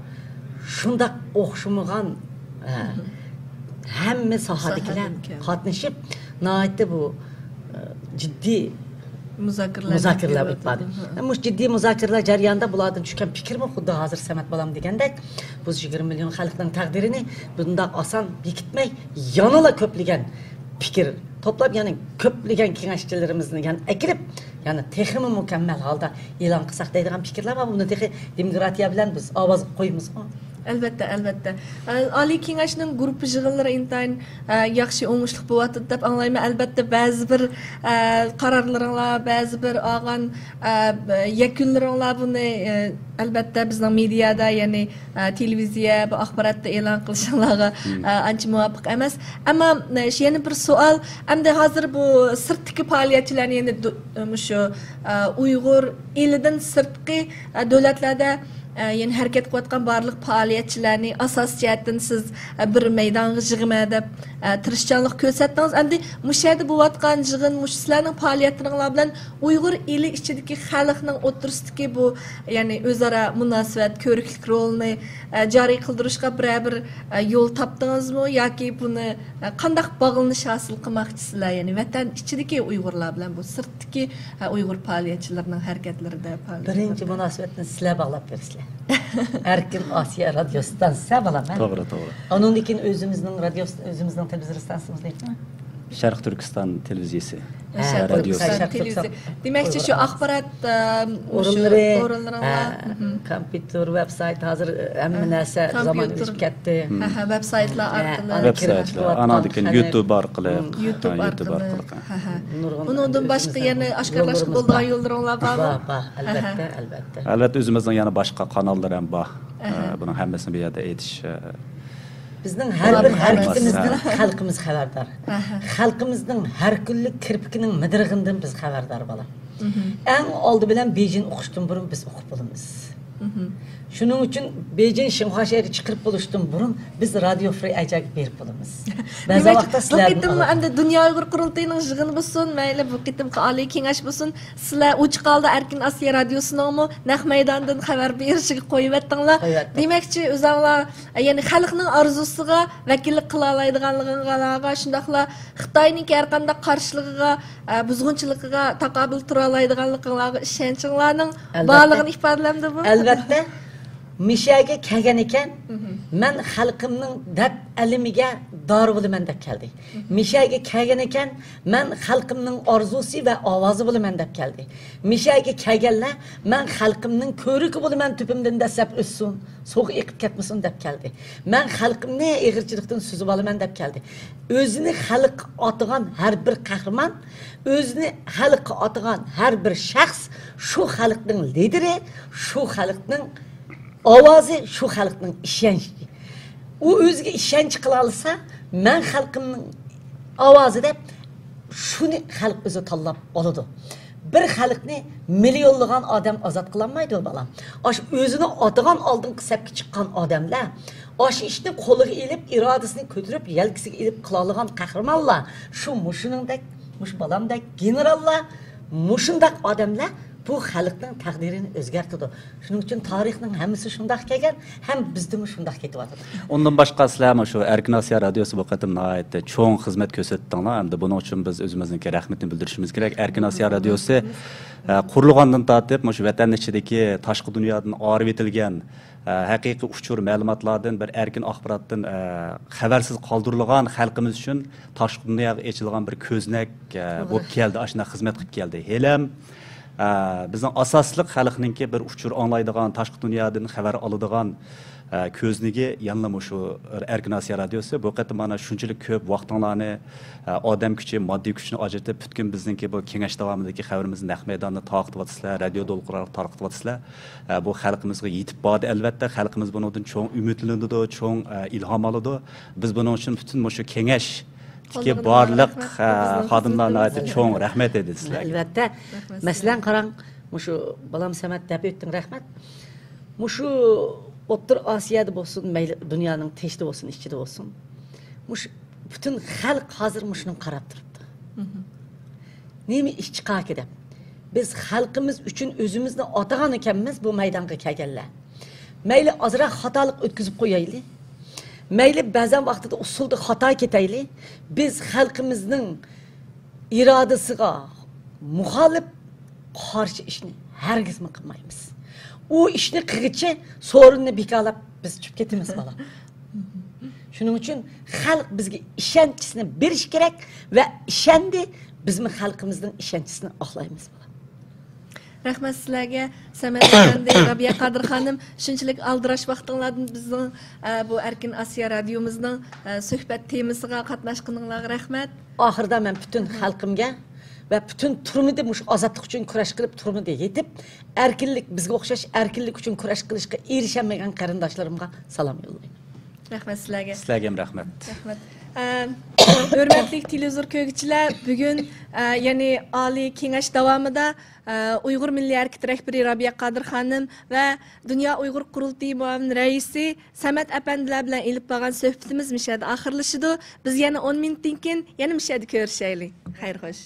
شۇنداق ئوخشىمىغان، ھە، ھەممە ساھەدىكىلەر ساھەدىكى. قاتنىشىپ، ناھايىتى بۇ، ئە، جىددىي مۇزاكىرىلەر مۇزاكىرىلەر ئېلىپ بارىدۇ. ھە. مۇشۇ جىددىي مۇزاكىرىلەر جەريانىدا بۇلاردىن چۈشكەن پىكىرمۇ خۇددى ھازىر سەمەت بالام دېگەندەك، بۇ يىگىرمە مىليون خەلقنىڭ تەقدىرىنى بۇنداق ئاسان بېكىتمەي، يەنىلا كۆپلىگەن پىكىر توپلاپ، يەنى كۆپلىگەن كېڭەشچىلىرىمىزنى يەنە ئەكىرىپ، يەنى تېخىمۇ مۇكەممەل ھالدا ئېلان قىلساق دەيدىغان پىكىرلەر بار. بۇنى تېخى دېموكراتىيە بىلەن بىز ئاۋاز قويىمىزغۇ. ئەلۋەتتە، ئەلۋەتتە. ئە، ئالىي كېڭەشنىڭ گۇرۇپپا يىغىنلىرى ئىنتايىن، ئە، ياخشى، ئوڭۇشلۇق بولۇۋاتىدۇ دەپ ئاڭلايمەن. ئەلۋەتتە، بەزى بىر، ئە، قارارلىرىڭلار، بەزى بىر ئالغان، ئە، يەكۈنلىرىڭلار بۇنى، ئە، ئەلۋەتتە، بىزنىڭ مېدىيادا، يەنى، ئە، تېلېۋىزىيە، بۇ ئاخباراتتا ئېلان قىلىشىڭلارغا، ئە، ئانچە مۇۋاپىق ئەمەس. ئەمما، ئە، شۇ يەنە بىر سوئال. ئەمدى ھازىر بۇ سىرتتىكى پائالىيەتچىلەرنى يەنە دۇ-، مۇشۇ، ئە، ئۇيغۇر ئېلىدىن سىرتقى، ئە، دۆلەتلەردە، ئە، يەنە ھەرىكەت قىلىۋاتقان بارلىق پائالىيەتچىلەرنى ئاساسىي جەھەتتىن سىز، ئە، بىر مەيدانغا يىغىمەن دەپ، ئە، تىرىشچانلىق كۆرسەتتىڭىز. ئەمدى مۇشۇ يەردە بولۇۋاتقان يىغىن، مۇشۇ سىلەرنىڭ پائالىيەتلىرىڭلار بىلەن ئۇيغۇر ئېلى ئىچىدىكى خەلقنىڭ ئوتتۇرىسىدىكى بۇ، يەنى ئۆزئارا مۇناسىۋەت، كۆرۈكلۈك رولىنى، ئە، جارى قىلدۇرۇشقا بىرەر بىر، ئە، يول تاپتىڭىزمۇ ياكى بۇنى، ئە، قانداق باغلىنىش ھاسىل قىلماقچىسىلەر؟ يەنى ۋەتەن ئىچىدىكى ئۇيغۇرلار بىلەن بۇ سىرتتىكى، ئە، ئۇيغۇر پائالىيەتچىلىرىنىڭ ھەرىكەتلىرىدە، پائالىيەتلىرىدە. بىرىنچى مۇناسىۋەتنى سىلەر باغلاپ بېرىسىلەر. ئەركىن ئاسىيا رادىيو ستانسىسى بالام، ھە؟ توغرا، توغرا. ئۇنىڭدىن كېيىن ئۆزىمىزنىڭ رادىيو، ئۆزىمىزنىڭ تېلېۋىزور ستانسىسىمىز دەيمىزمۇ؟ شەرقىي تۈركىستان تېلېۋىزىيىسى. ھە، شەرقىي رادىيوسى. تۈركىستان تېلېۋىزىيە. دېمەكچى، شۇ ئاخبارات، ئە، مۇشۇ ئورۇنلىرى، ئورۇنلىرىڭلار، ھە، كومپيۇتېر، ۋېب سايت، ھازىر ھەممە نەرسە زامان ئۆتۈپ كەتتى. ھە، ھە، ۋېب سايتلار ئارقىلىق. ۋېب سايتلار، ئاناندىن كېيىن يۇتۇب ئارقىلىق. يۇتۇب ئارقىلىق. ھە، ھە. ئۇنىڭدىن باشقا يەنە ئاشكارىلاشقا بولىدىغان يوللىرىڭلار بارمۇ؟ بار، بار، ئەلۋەتتە، ئەلۋەتتە. ئەلۋەتتە، ئۆزىمىزنىڭ يەنە باشقا قاناللار ھەم بار. ئە، بۇنىڭ ھەممىسىنى بۇ يەردە ئېيتىش، ئە، بىزنىڭ ھەر بىر ھەرىكىتىمىزدىن خەلقىمىز خەۋەردار. خەلقىمىزنىڭ ھەر كۈنلۈك كىرپىكىنىڭ مىدىرىغىنىدىن بىز خەۋەردار، بالام. ئەڭ ئالدى بىلەن بېيجىڭ ئۇقۇشتىن بۇرۇن بىز ئۇقۇپ بولىمىز. شۇنىڭ ئۈچۈن بېيجىڭ شىنخۇا شەھىرىگە چىقىرىپ بولۇشتىن بۇرۇن بىز رادىيو فرى ئەيجاگە بېرىپ بولىمىز. بەزى ۋاقىتتا بۇ سىلەردىن قېتىممۇ ئالىمىز. ئەمدى دۇنيا ئۇيغۇر قۇرۇلتىيىنىڭ يىغىنى بولسۇن، مەيلى بۇ قېتىمقى ئالىي كېڭەش بولسۇن، سىلەر ئوچۇق ھالدا ئەركىن ئاسىيا رادىيوسىنىڭمۇ نەق مەيداندىن خەۋەر بېرىشىگە قويۇۋەتتىڭلار. قويۇۋەتتۇق. دېمەكچى، ئۆزۈڭلار، يەنى خەلقنىڭ ئارزۇسىغا ۋەكىللىك قىلالايدىغانلىقىڭلارغا، شۇنداقلا خىتاينىڭكى ھەر قانداق قارشىلىقىغا، ئە، بۇزغۇنچىلىقىغا تاقابىل تۇرالايدىغانلىقىڭلارغا ئىشەنچىڭلارنىڭ ئەلۋەتتە. بارلىقىنى ئىپادىلەمدۇ بۇ؟ ئەلۋەتتە. مىشەگە كەلگەن ئىكەن، مەن خەلقىمنىڭ دەرد ئەلىمىگە دارى بولىمەن دەپ كەلدى. مىشەگە كەلگەن ئىكەن، مەن خەلقىمنىڭ ئارزۇسى ۋە ئاۋازى بولىمەن دەپ كەلدى. مىشەگە كەلگەنلەر، مەن خەلقىمنىڭ كۆۋرۈكى بولىمەن، تۈپۈمدىن دەسسەپ ئۆسسۇن، سۇغا ئېقىپ كەتمىسۇن دەپ كەلدى. مەن خەلقىمنى ئېغىرچىلىقتىن سۈزۈۋالىمەن دەپ كەلدى. ئۆزىنى خەلققە ئاتىغان ھەر بىر قەھرىمان، ئۆزىنى خەلققە ئاتىغان ھەر بىر شەخس شۇ خەلقنىڭ لىدىرى، شۇ خەلقنىڭ ئاۋازى، شۇ خەلقنىڭ ئىشەنچى. ئۇ ئۆزىگە ئىشەنچ قىلالىسا، مەن خەلقىمنىڭ ئاۋازى دەپ، شۇنى خەلق ئۆزى تاللاپ ئالىدۇ. بىر خەلقنى مىليونلىغان ئادەم ئازاد قىلالمايدۇ، بالام. ئاشۇ ئۆزىنى ئاتىغان، ئالدىنقى سەپكە چىققان ئادەملەر، ئاشۇ ئىشنى قولىغا ئېلىپ، ئىرادىسىنى كۆتۈرۈپ، يەلكىسىگە ئېلىپ قىلالىغان قەھرىمانلار، شۇ مۇشۇنىڭدەك، مۇشۇ بالامدەك گېنېراللار، مۇشۇنداق ئادەملەر بۇ خەلقنىڭ تەقدىرىنى ئۆزگەرتىدۇ. شۇنىڭ ئۈچۈن تارىخنىڭ ھەممىسى شۇنداق كەلگەن، ھەم بىزدىمۇ شۇنداق كېتىۋاتىدۇ. ئۇندىن باشقا، سىلەرمۇ شۇ ئەركىن ئاسىيا رادىيوسى بۇ قېتىم ناھايىتى چوڭ خىزمەت كۆرسەتتىڭلار. ئەمدى بۇنىڭ ئۈچۈن بىز ئۆزىمىزنىڭكى رەھمىتىنى بىلدۈرۈشىمىز كېرەك. ئەركىن ئاسىيا رادىيوسى، ئە، قۇرۇلغاندىن تارتىپ، مۇشۇ ۋەتەن ئىچىدىكى تاشقى دۇنيادىن ئايرىۋېتىلگەن، ئە، ھەقىقىي ئۇچۇر مەلۇماتلاردىن، بىر ئەركىن ئاخباراتتىن، ئە، خەۋەرسىز قالدۇرۇلغان، خەلقىمىز ئۈچۈن تاشقى دۇنياغا ئېچىلغان بىر كۆزنەك، ئە، بولۇپ كەلدى. ئاشۇنداق خىزمەت قىلىپ كەلدى. ھېلىم، ئە، بىزنىڭ ئاساسلىق خەلقنىڭكى بىر ئۇچۇر ئاڭلايدىغان، تاشقى دۇنيادىن خەۋەر ئالىدىغان، ئە، كۆزنىكى يەنىلا مۇشۇ ئەركىن ئاسىيا رادىيوسى. بۇ قېتىم مانا شۇنچىلىك كۆپ ۋاقتىڭلارنى، ئە، ئادەم كۈچى، ماددىي كۈچنى ئاجرىتىپ، پۈتكۈل بىزنىڭكى بۇ كېڭەش داۋامىدىكى خەۋىرىمىزنى نەق مەيداندا تارقىتىۋاتىسىلەر، رادىيو دولقۇنلارغا تارقىتىۋاتىسىلەر. ئە، بۇ خەلقىمىزغا يېتىپ باردى، ئەلۋەتتە. خەلقىمىز بۇنىڭدىن چوڭ ئۈمىدلىنىدۇ، چوڭ، ئە، ئىلھام ئالىدۇ. بىز بۇنىڭ ئۈچۈن پۈتۈن مۇشۇ كېڭەشتىكى بارلىق، ئە، خادىملار ناھايىتى چوڭ رەھمەت ئېيتىسىلەرگە. ئەلۋەتتە. مەسىلەن، قاراڭ، مۇشۇ بالام سەمەت دەپ ئۆتتۈڭ، رەھمەت. مۇشۇ ئوتتۇرا ئاسىيادا بولسۇن، مەيلى دۇنيانىڭ تېشىدا بولسۇن، ئىچىدە بولسۇن، مۇشۇ پۈتۈن خەلق ھازىر مۇشۇنىڭغا قاراپ تۇرۇپتۇ. نېمە ئىش چىقاركى دەپ. بىز خەلقىمىز ئۈچۈن ئۆزىمىزنى ئاتىغان ئىكەنمىز بۇ مەيدانغا كەلگەنلەر. مەيلى ئازراق خاتالىق ئۆتكۈزۈپ قويايلى. مەيلى بەزەن ۋاقتىدا ئۇسسۇلدا خاتا كېتەيلى. بىز خەلقىمىزنىڭ ئىرادىسىغا مۇخالىپ، قارشى ئىشنى ھەرگىزمۇ قىلمايمىز. ئۇ ئىشنى قىلغىچە سورۇننى بىكارلاپ بىز چۈشۈپ كېتىمىز، بالا. شۇنىڭ ئۈچۈن خەلق بىزگە ئىشەنچىسىنى بېرىشى كېرەك ۋە ئىشەندى، بىزمۇ خەلقىمىزنىڭ ئىشەنچىسىنى ئاقلايمىز، بالا. رەھمەت سىلەرگە، سەمەت ئەپەندى، رابىيە قادىر خانىم، شۇنچىلىك ئالدىراش ۋاقتىڭلاردىن بىزنىڭ، ئە، بۇ ئەركىن ئاسىيا رادىيومىزنىڭ، ئە، سۆھبەت تېمىسىغا قاتناشقىنىڭلارغا رەھمەت. ئاخىرىدا مەن پۈتۈن خەلقىمگە ۋە پۈتۈن تۈرمىدە مۇشۇ ئازادلىق ئۈچۈن كۈرەش قىلىپ، تۈرمىدە يېتىپ، ئەركىنلىك، بىزگە ئوخشاش ئەركىنلىك ئۈچۈن كۈرەش قىلىشقا ئېرىشەلمىگەن قېرىنداشلىرىمغا سالام يوللايمەن. رەھمەت سىلەرگە. سىلەرگە ھەم رەھمەت. رەھمەت. ئە، ھۆرمەتلىك تېلېۋىزور كۆرگۈچىلەر، بۈگۈن، ئە، يەنى ئالىي كېڭەش داۋامىدا، ئە، ئۇيغۇر مىللىي ھەرىكىتى رەھبىرى رابىيە قادىر خانىم ۋە دۇنيا ئۇيغۇر قۇرۇلتىيى مۇئاۋىن رەئىسى سەمەت ئەپەندىلەر بىلەن ئېلىپ بارغان سۆھبىتىمىز مۇشۇ يەردە ئاخىرلىشىدۇ. بىز يەنە ئون مىنۇتتىن كېيىن يەنە مۇشۇ يەردە كۆرۈشەيلى. خەير، خوش.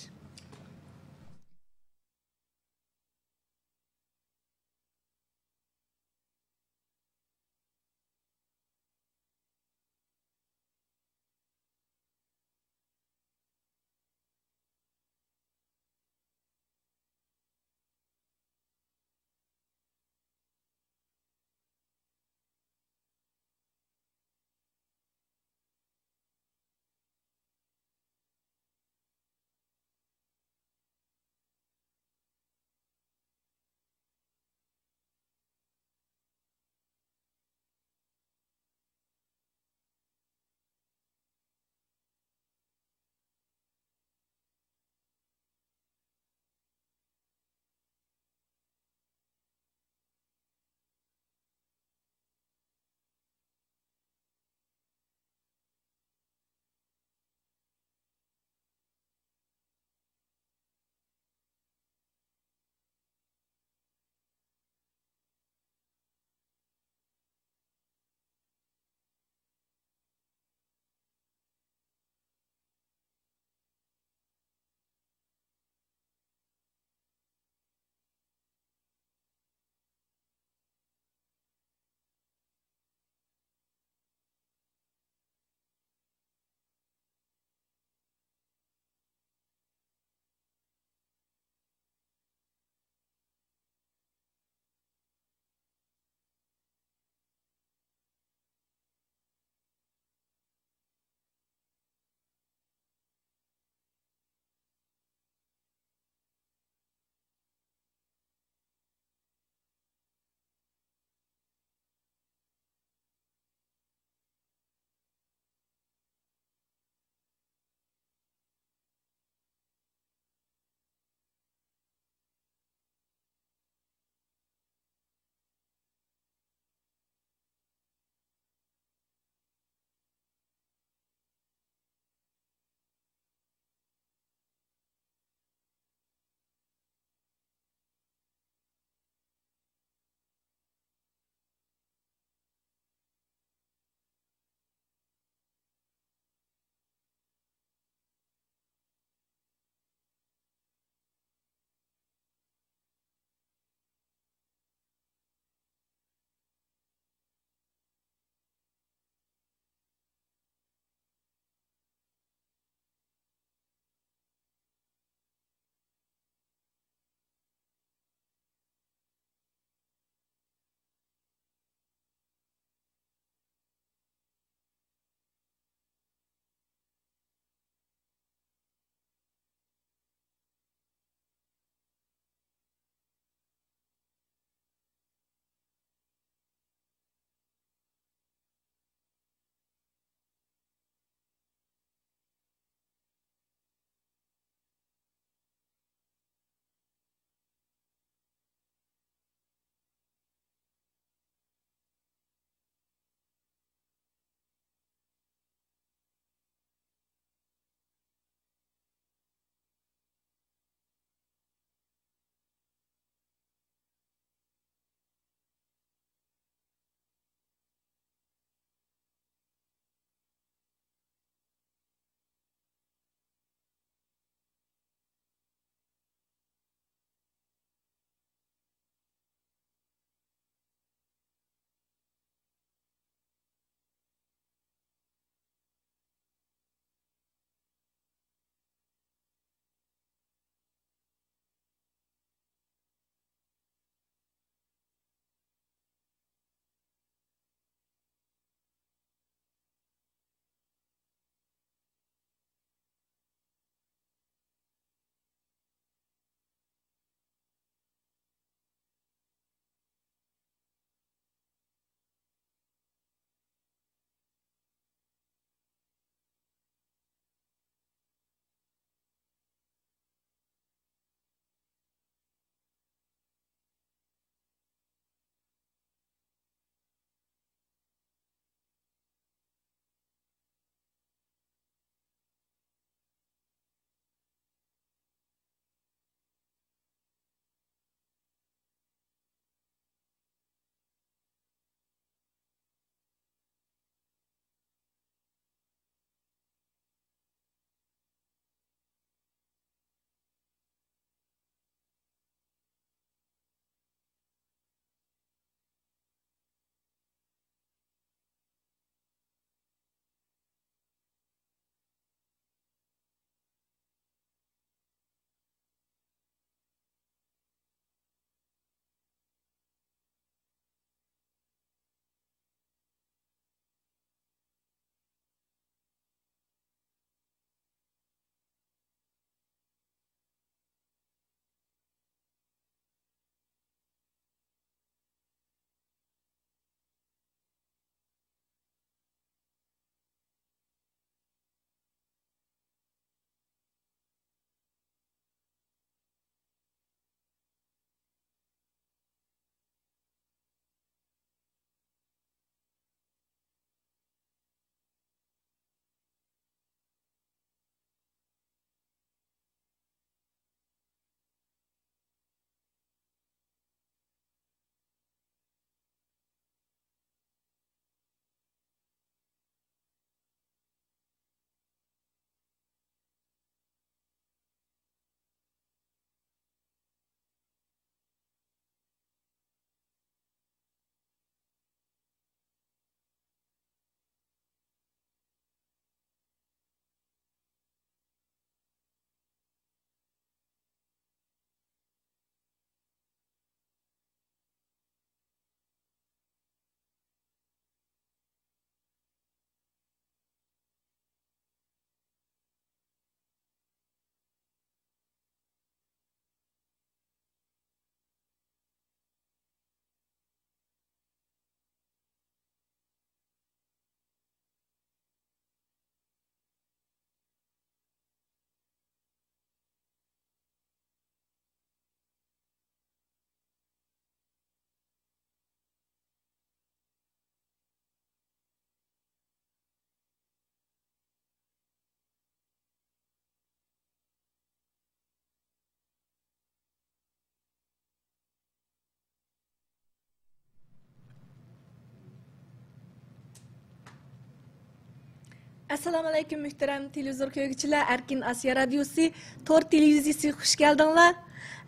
ئەسسالامۇئەلەيكۇم، مۆھتەرەم تېلېۋىزور كۆرگۈچىلەر، ئەركىن ئاسىيا رادىيوسى تور تېلېۋىزىيىسىگە خۇش كەلدىڭلار.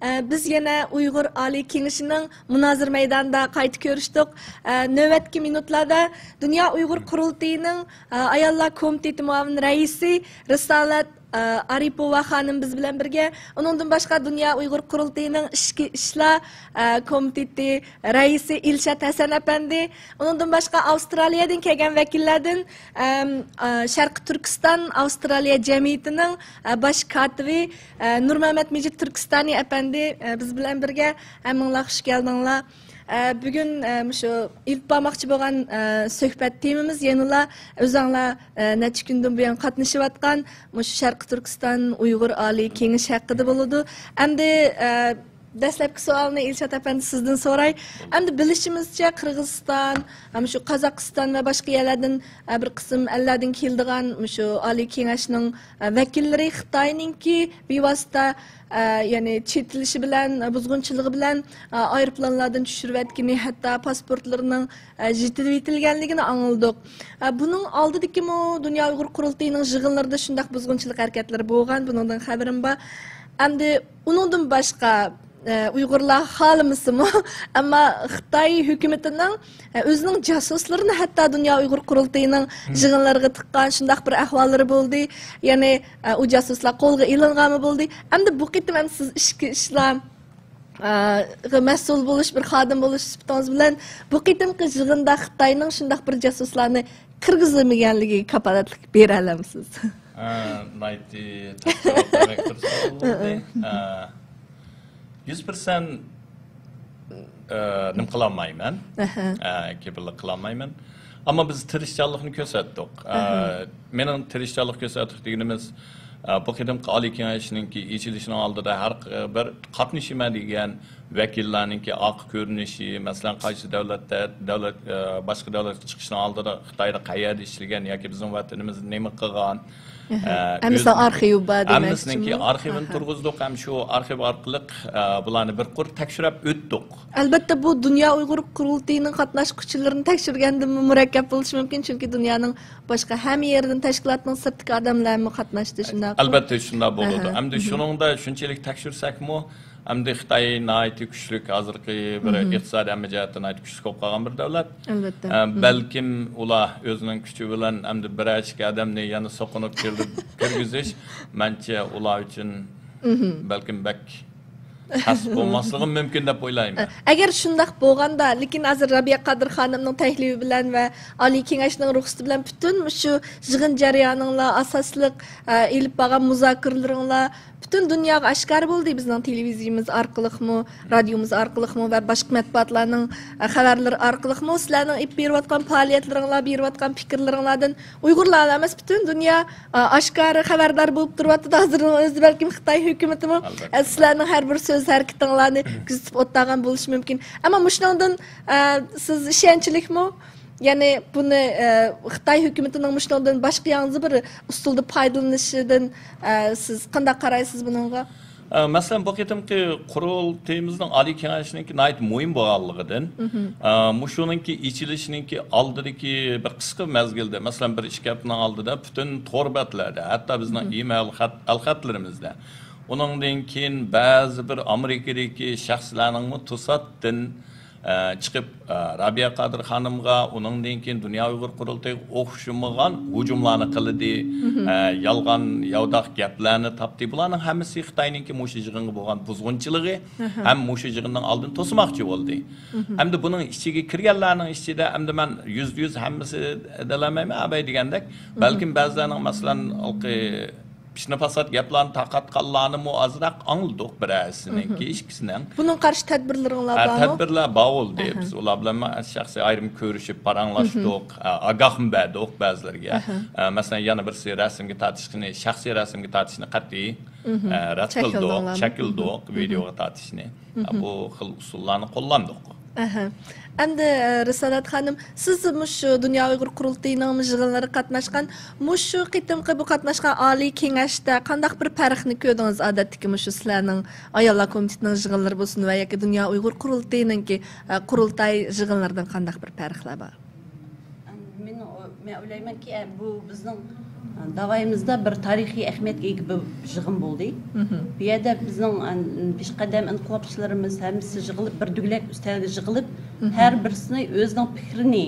ئە، بىز يەنە ئۇيغۇر ئالىي كېڭىشىنىڭ مۇنازىرە مەيدانىدا قايتا كۆرۈشتۇق. ئە، نۆۋەتتىكى مىنۇتلاردا دۇنيا ئۇيغۇر قۇرۇلتىيىنىڭ، ئە، ئاياللار كومىتېتى مۇئاۋىن رەئىسى رىسالەت، ئە، ئارىپوۋا خانىم بىز بىلەن بىرگە. ئۇنىڭدىن باشقا دۇنيا ئۇيغۇر قۇرۇلتىيىنىڭ ئىچكى ئىشلار، ئە، كومىتېتى رەئىسى ئىلشات ھەسەن ئەپەندى، ئۇنىڭدىن باشقا ئاۋسترالىيەدىن كەلگەن ۋەكىللەردىن، ئەم، ئە، شەرقىي تۈركىستان ئاۋسترالىيە جەمئىيىتىنىڭ، ئە، باش كاتىپى، ئە، نۇرمەمەت مىجىت تۈركىستانى ئەپەندى، ئە، بىز بىلەن بىرگە. ھەممىڭلار خۇش كەلدىڭلار. ئە، بۈگۈن، ئە، مۇشۇ ئېلىپ بارماقچى بولغان، ئە، سۆھبەت تېمىمىز يەنىلا ئۆزەڭلار، ئە، نەچچە كۈندىن بۇيان قاتنىشىۋاتقان مۇشۇ شەرقىي تۈركىستان ئۇيغۇر ئالىي كېڭىشى ھەققىدە بولىدۇ. ئەمدى، ئە، دەسلەپكى سوئالنى ئىلشات ئەپەندى سىزدىن سوراي. ئەمدى بىلىشىمىزچە، قىرغىزىستان، ھەم شۇ قازاقىستان ۋە باشقا يەرلەردىن، ئە، بىر قىسىم ئەللەردىن كېلىدىغان مۇشۇ ئالىي كېڭەشنىڭ، ئە، ۋەكىللىرى خىتاينىڭكى بىۋاسىتە، ئە، يەنى چېتىلىشى بىلەن، ئە، بۇزغۇنچىلىقى بىلەن، ئە، ئايروپىلانلاردىن چۈشۈرۈۋەتكىنى، ھەتتا پاسپورتلىرىنىڭ، ئە، يىتىۋېتىلگەنلىكىنى ئاڭلىدۇق. ئە، بۇنىڭ ئالدىدىكىمۇ دۇنيا ئۇيغۇر قۇرۇلتىيىنىڭ يىغىنلىرىدا شۇنداق بۇزغۇنچىلىق ھەرىكەتلىرى بولغان، بۇنىڭدىن خەۋىرىم بار. ئەمدى ئۇنىڭدىن باشقا، ئە، ئۇيغۇرلار خالىمىسىمۇ، ئەمما خىتاي ھۆكۈمىتىنىڭ، ئە، ئۆزىنىڭ جاسۇسلىرىنى ھەتتا دۇنيا ئۇيغۇر قۇرۇلتىيىنىڭ يىغىنلىرىغا تىققان شۇنداق بىر ئەھۋاللىرى بولدى. يەنى، ئە، ئۇ جاسۇسلار قولغا ئېلىنغانمۇ بولدى. ئەمدى بۇ قېتىم ئەمدى سىز ئىچكى ئىشلار، ئە، غا مەسئۇل بولۇش، بىر خادىم بولۇش سۈپىتىڭىز بىلەن بۇ قېتىمقى يىغىندا خىتاينىڭ شۇنداق بىر جاسۇسلارنى كىرگۈزمىگەنلىكىگە كاپالەتلىك بېرەلەمسىز؟ ئە، ناھايىتى تەس جاۋاب بەرمەك بىر سوئال بولدى. ئە، يۈز پىرسەنت، ئە، نېمە قىلالمايمەن. ئەھە. ئە، كېپىللىك قىلالمايمەن. ئەمما بىز تىرىشچانلىقنى كۆرسەتتۇق. ئە، ئەھە. مېنىڭ تىرىشچانلىق كۆرسەتتۇق دېگىنىمىز، ئە، بۇ قېتىمقى ئالىي كېڭەشنىڭكى ئېچىلىشىنىڭ ئالدىدا ھەر ق-، بىر قاتنىشىمەن دېگەن ۋەكىللەرنىڭكى ئارقا كۆرۈنۈشى، مەسىلەن، قايسى دۆلەتتە، دۆلەت، ئە، باشقا دۆلەتكە چىقىشنىڭ ئالدىدا خىتايدا قەيەردە ئىشلىگەن ياكى بىزنىڭ ۋەتىنىمىزدە نېمە قىلغان، ئەھە. ئە، ھەممىسىنىڭ ئۆز-، ئارخىۋى بار دېمەكچىمۇ؟ ھەممىسىنىڭكى ئارخىۋىنى ئاھا. تۇرغۇزدۇق ھەم شۇ ئارخىۋ ئارقىلىق، ئە، بۇلارنى بىر قۇر تەكشۈرۈپ ئۆتتۇق. ئەلبەتتە، بۇ دۇنيا ئۇيغۇر قۇرۇلتىيىنىڭ قاتناشقۇچىلىرىنى تەكشۈرگەندىنمۇ مۇرەككەپ بولۇشى مۇمكىن، چۈنكى دۇنيانىڭ باشقا ھەممە يېرىدىن تەشكىلاتنىڭ سىرتىدىكى ئادەملەرمۇ قاتناشتى، شۇنداقمۇ؟ ئەلبەتتە، شۇنداق بولىدۇ. ئەھە. ئەمدى مھم. شۇنىڭدا شۇنچىلىك تەكشۈرسەكمۇ، ئەمدى خىتاي ناھايىتى كۈچلۈك، ھازىرقى بىر مھم. ئىقتىسادىي ھەممە جەھەتتىن ناھايىتى كۈچلۈك بولۇپ قالغان بىر دۆلەت. ئەلۋەتتە. ئە، مھم. بەلكىم ئۇلار ئۆزىنىڭ كۈچى بىلەن ئەمدى بىرەر ئىككى ئادەمنى يەنە سوقۇنۇپ كىرگۈ-، كىرگۈزۈش، مەنچە ئۇلار ئۈچۈن مھم. بەلكىم بەك تەس بولماسلىقى مۇمكىن دەپ ئويلايمەن. ئەگەر شۇنداق بولغاندا، لېكىن ھازىر رابىيە قادىر خانىمنىڭ تەكلىپى بىلەن ۋە ئالىي كېڭەشنىڭ رۇخسىتى بىلەن پۈتۈن مۇشۇ يىغىن جەريانىڭلار، ئاساسلىق، ئە، ئېلىپ بارغان مۇزاكىرىلىرىڭلار پۈتۈن دۇنياغا ئاشكارا بولدى. بىزنىڭ تېلېۋىزىيىمىز ئارقىلىقمۇ، رادىيومىز ئارقىلىقمۇ ۋە باشقا مەتبۇئاتلارنىڭ، ئە، خەۋەرلىرى ئارقىلىقمۇ سىلەرنىڭ ئېلىپ بېرىۋاتقان پائالىيەتلىرىڭلار، بېرىۋاتقان پىكىرلىرىڭلاردىن ئۇيغۇرلارلا ئەمەس، پۈتۈن دۇنيا، ئا، ئاشكارا خەۋەردار بولۇپ تۇرۇۋاتىدۇ. ھازىرنىڭ ئۆزىدە بەلكىم خىتاي ھۆكۈمىتىمۇ، ئەلۋەتتە. ئە، سىلەرنىڭ ھەر بىر سۆز ھەرىكىتىڭلارنى كۆزىتىپ ئولتۇرغان بولۇشى مۇمكىن. ئەمما مۇشۇنىڭدىن، ئە، سىز ئىشەنچلىكمۇ؟ يەنى بۇنى، ئە، خىتاي ھۆكۈمىتىنىڭ مۇشۇنىڭدىن باشقا ياڭزا بىر ئۇسۇلدا پايدىلىنىشىدىن، ئە، سىز قانداق قارايسىز بۇنىڭغا؟ ئە، مەسىلەن، بۇ قېتىمقى قۇرۇلتىيىمىزنىڭ ئالىي كېڭەشنىڭكى ناھايىتى مۇھىم بولغانلىقىدىن، مھم. ئە، مۇشۇنىڭكى ئېچىلىشىنىڭكى ئالدىدىكى بىر قىسقا مەزگىلدە، مەسىلەن، بىر ئىككى ھەپتىنىڭ ئالدىدا پۈتۈن تور بەتلەردە، ھەتتا بىزنىڭ مھم. ئىمېل خەت-، ئەلخەتلىرىمىزدە، ئۇنىڭدىن كېيىن بەزى بىر ئامېرىكىدىكى شەخسلەرنىڭمۇ توساتتىن، ئە، چىقىپ، ئە، رابىيە قادىر خانىمغا، ئۇنىڭدىن كېيىن دۇنيا ئۇيغۇر قۇرۇلتىيىغا ئوخشىمىغان ھۇجۇملارنى قىلدى، مھم. ئە، يالغان، ياۋىداق گەپلەرنى تاپتى. بۇلارنىڭ ھەممىسى خىتاينىڭكى مۇشۇ يىغىنغا بولغان بۇزغۇنچىلىقى ئەھە. ھەم مۇشۇ يىغىننىڭ ئالدىنى توسىماقچى بولدى. مھم. ئەمدى بۇنىڭ ئىچىگە كىرگەنلەرنىڭ ئىچىدە ئەمدى مەن يۈزدە يۈز ھەممىسى دېيەلمەيمەن، ئەبەي دېگەندەك، مھم. بەلكىم بەزىلەرنىڭ، مەسىلەن، ھېلىقى پىتنە-پاسات گەپلەرنى تارقاتقانلارنىمۇ ئازراق ئاڭلىدۇق بىرەرسىنىڭكى، مھم. ئىككىسىنىڭ. بۇنىڭغا قارشى تەدبىرلىرىڭلار ئە، بارمۇ؟ تەدبىرلەر بار بولدى. ئەھە. بىز ئۇلار بىلەن شەخسىي ئايرىم كۆرۈشۈپ، پاراڭلاشتۇق، مھم. ئە، ئاگاھمۇ بەردۇق بەزىلىرىگە. ئەھە. ئە، مەسىلەن، يەنە بىرسى رەسىمگە تارتىشنى، شەخسىي رەسىمگە تارتىشنى قەتئىي، مھم. ئە، رەت قىلدۇق، چەكلىدىڭلارمۇ؟ چەكلىدۇق، مھم. ۋىدېئوغا تارتىشنى. ئە، مھم. بۇ خىل ئۇسۇللارنى قوللاندۇق. ئەھە. ئەمدى، ئە، رىسالەت خانىم، سىز مۇشۇ دۇنيا ئۇيغۇر قۇرۇلتىيىنىڭ يىغىنلىرىغا قاتناشقان، مۇشۇ قېتىمقى بۇ قاتناشقان ئالىي كېڭەشتە قانداق بىر پەرقنى كۆردىڭىز؟ ئادەتتىكى مۇشۇ سىلەرنىڭ ئاياللار كومىتېتىنىڭ يىغىنلىرى بولسۇن ۋە ياكى دۇنيا ئۇيغۇر قۇرۇلتىيىنىڭكى، ئە، قۇرۇلتاي يىغىنلىرىدىن قانداق بىر پەرقلەر بار؟ مەن ئو-، مەن ئويلايمەنكى، ئە، بۇ بىزنىڭ داۋايىمىزدا بىر تارىخىي ئەھمىيەتكە ئىگە بىر يىغىن بولدى. بۇ يەردە بىزنىڭ، ئە، پېشقەدەم ئىنقىلابچىلىرىمىز ھەممىسى يىغىلىپ، بىر دۈگىلەك ئۈستەلگە يىغىلىپ، ھەر بىرسىنى ئۆزىنىڭ پىكرىنى،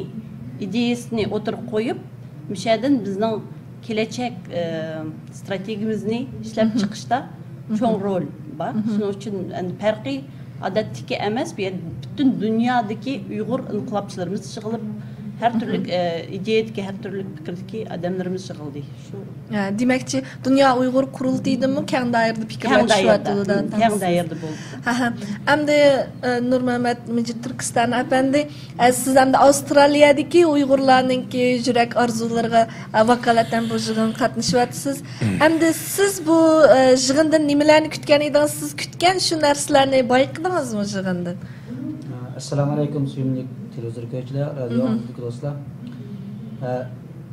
ئىدىيەسىنى ئوتتۇرىغا قويۇپ، مۇشۇ يەردىن بىزنىڭ كېلەچەك، ئە، ستراتېگىيىمىزنى ئىشلەپ چىقىشتا چوڭ رول بار. شۇنىڭ ئۈچۈن ئەمدى پەرقى ئادەتتىكى ئەمەس، بۇ يەردە پۈتۈن دۇنيادىكى ئۇيغۇر ئىنقىلابچىلىرىمىز يىغىلىپ، ھەر تۈرلۈك، ئە، ئىدىيەدىكى، ھەر تۈرلۈك پىكىردىكى ئادەملىرىمىز يىغىلدى. شۇ. ھە، دېمەكچى، دۇنيا ئۇيغۇر قۇرۇلتىيىدىمۇ كەڭ دائىرىدە پىكىر كەڭ دائىرىدە، ئالىشىۋاتىدۇ، كەڭ دائىرىدە بولدى. ھە، ھە. ئەمدى، ئە، نۇرمەمەت مىجىت تۈركىستان ئەپەندى، ئە، سىز ئەمدى ئاۋسترالىيەدىكى ئۇيغۇرلارنىڭكى يۈرەك ئارزۇلىرىغا، ئە، ۋاكالەتەن بۇ يىغىنغا قاتنىشىۋاتىسىز. ئەمدى سىز بۇ، ئە، يىغىندىن نېمىلەرنى كۈتكەن ئىدىڭىز؟ سىز كۈتكەن شۇ نەرسىلەرنى بايقىدىڭىزمۇ يىغىندىن؟ ئەسسالامۇ ئەلەيكۇم، سۆيۈملۈك تېلېۋىزور كۆرگۈچىلەر، رادىيو ئاڭلىغۇچى دوستلار. ئە،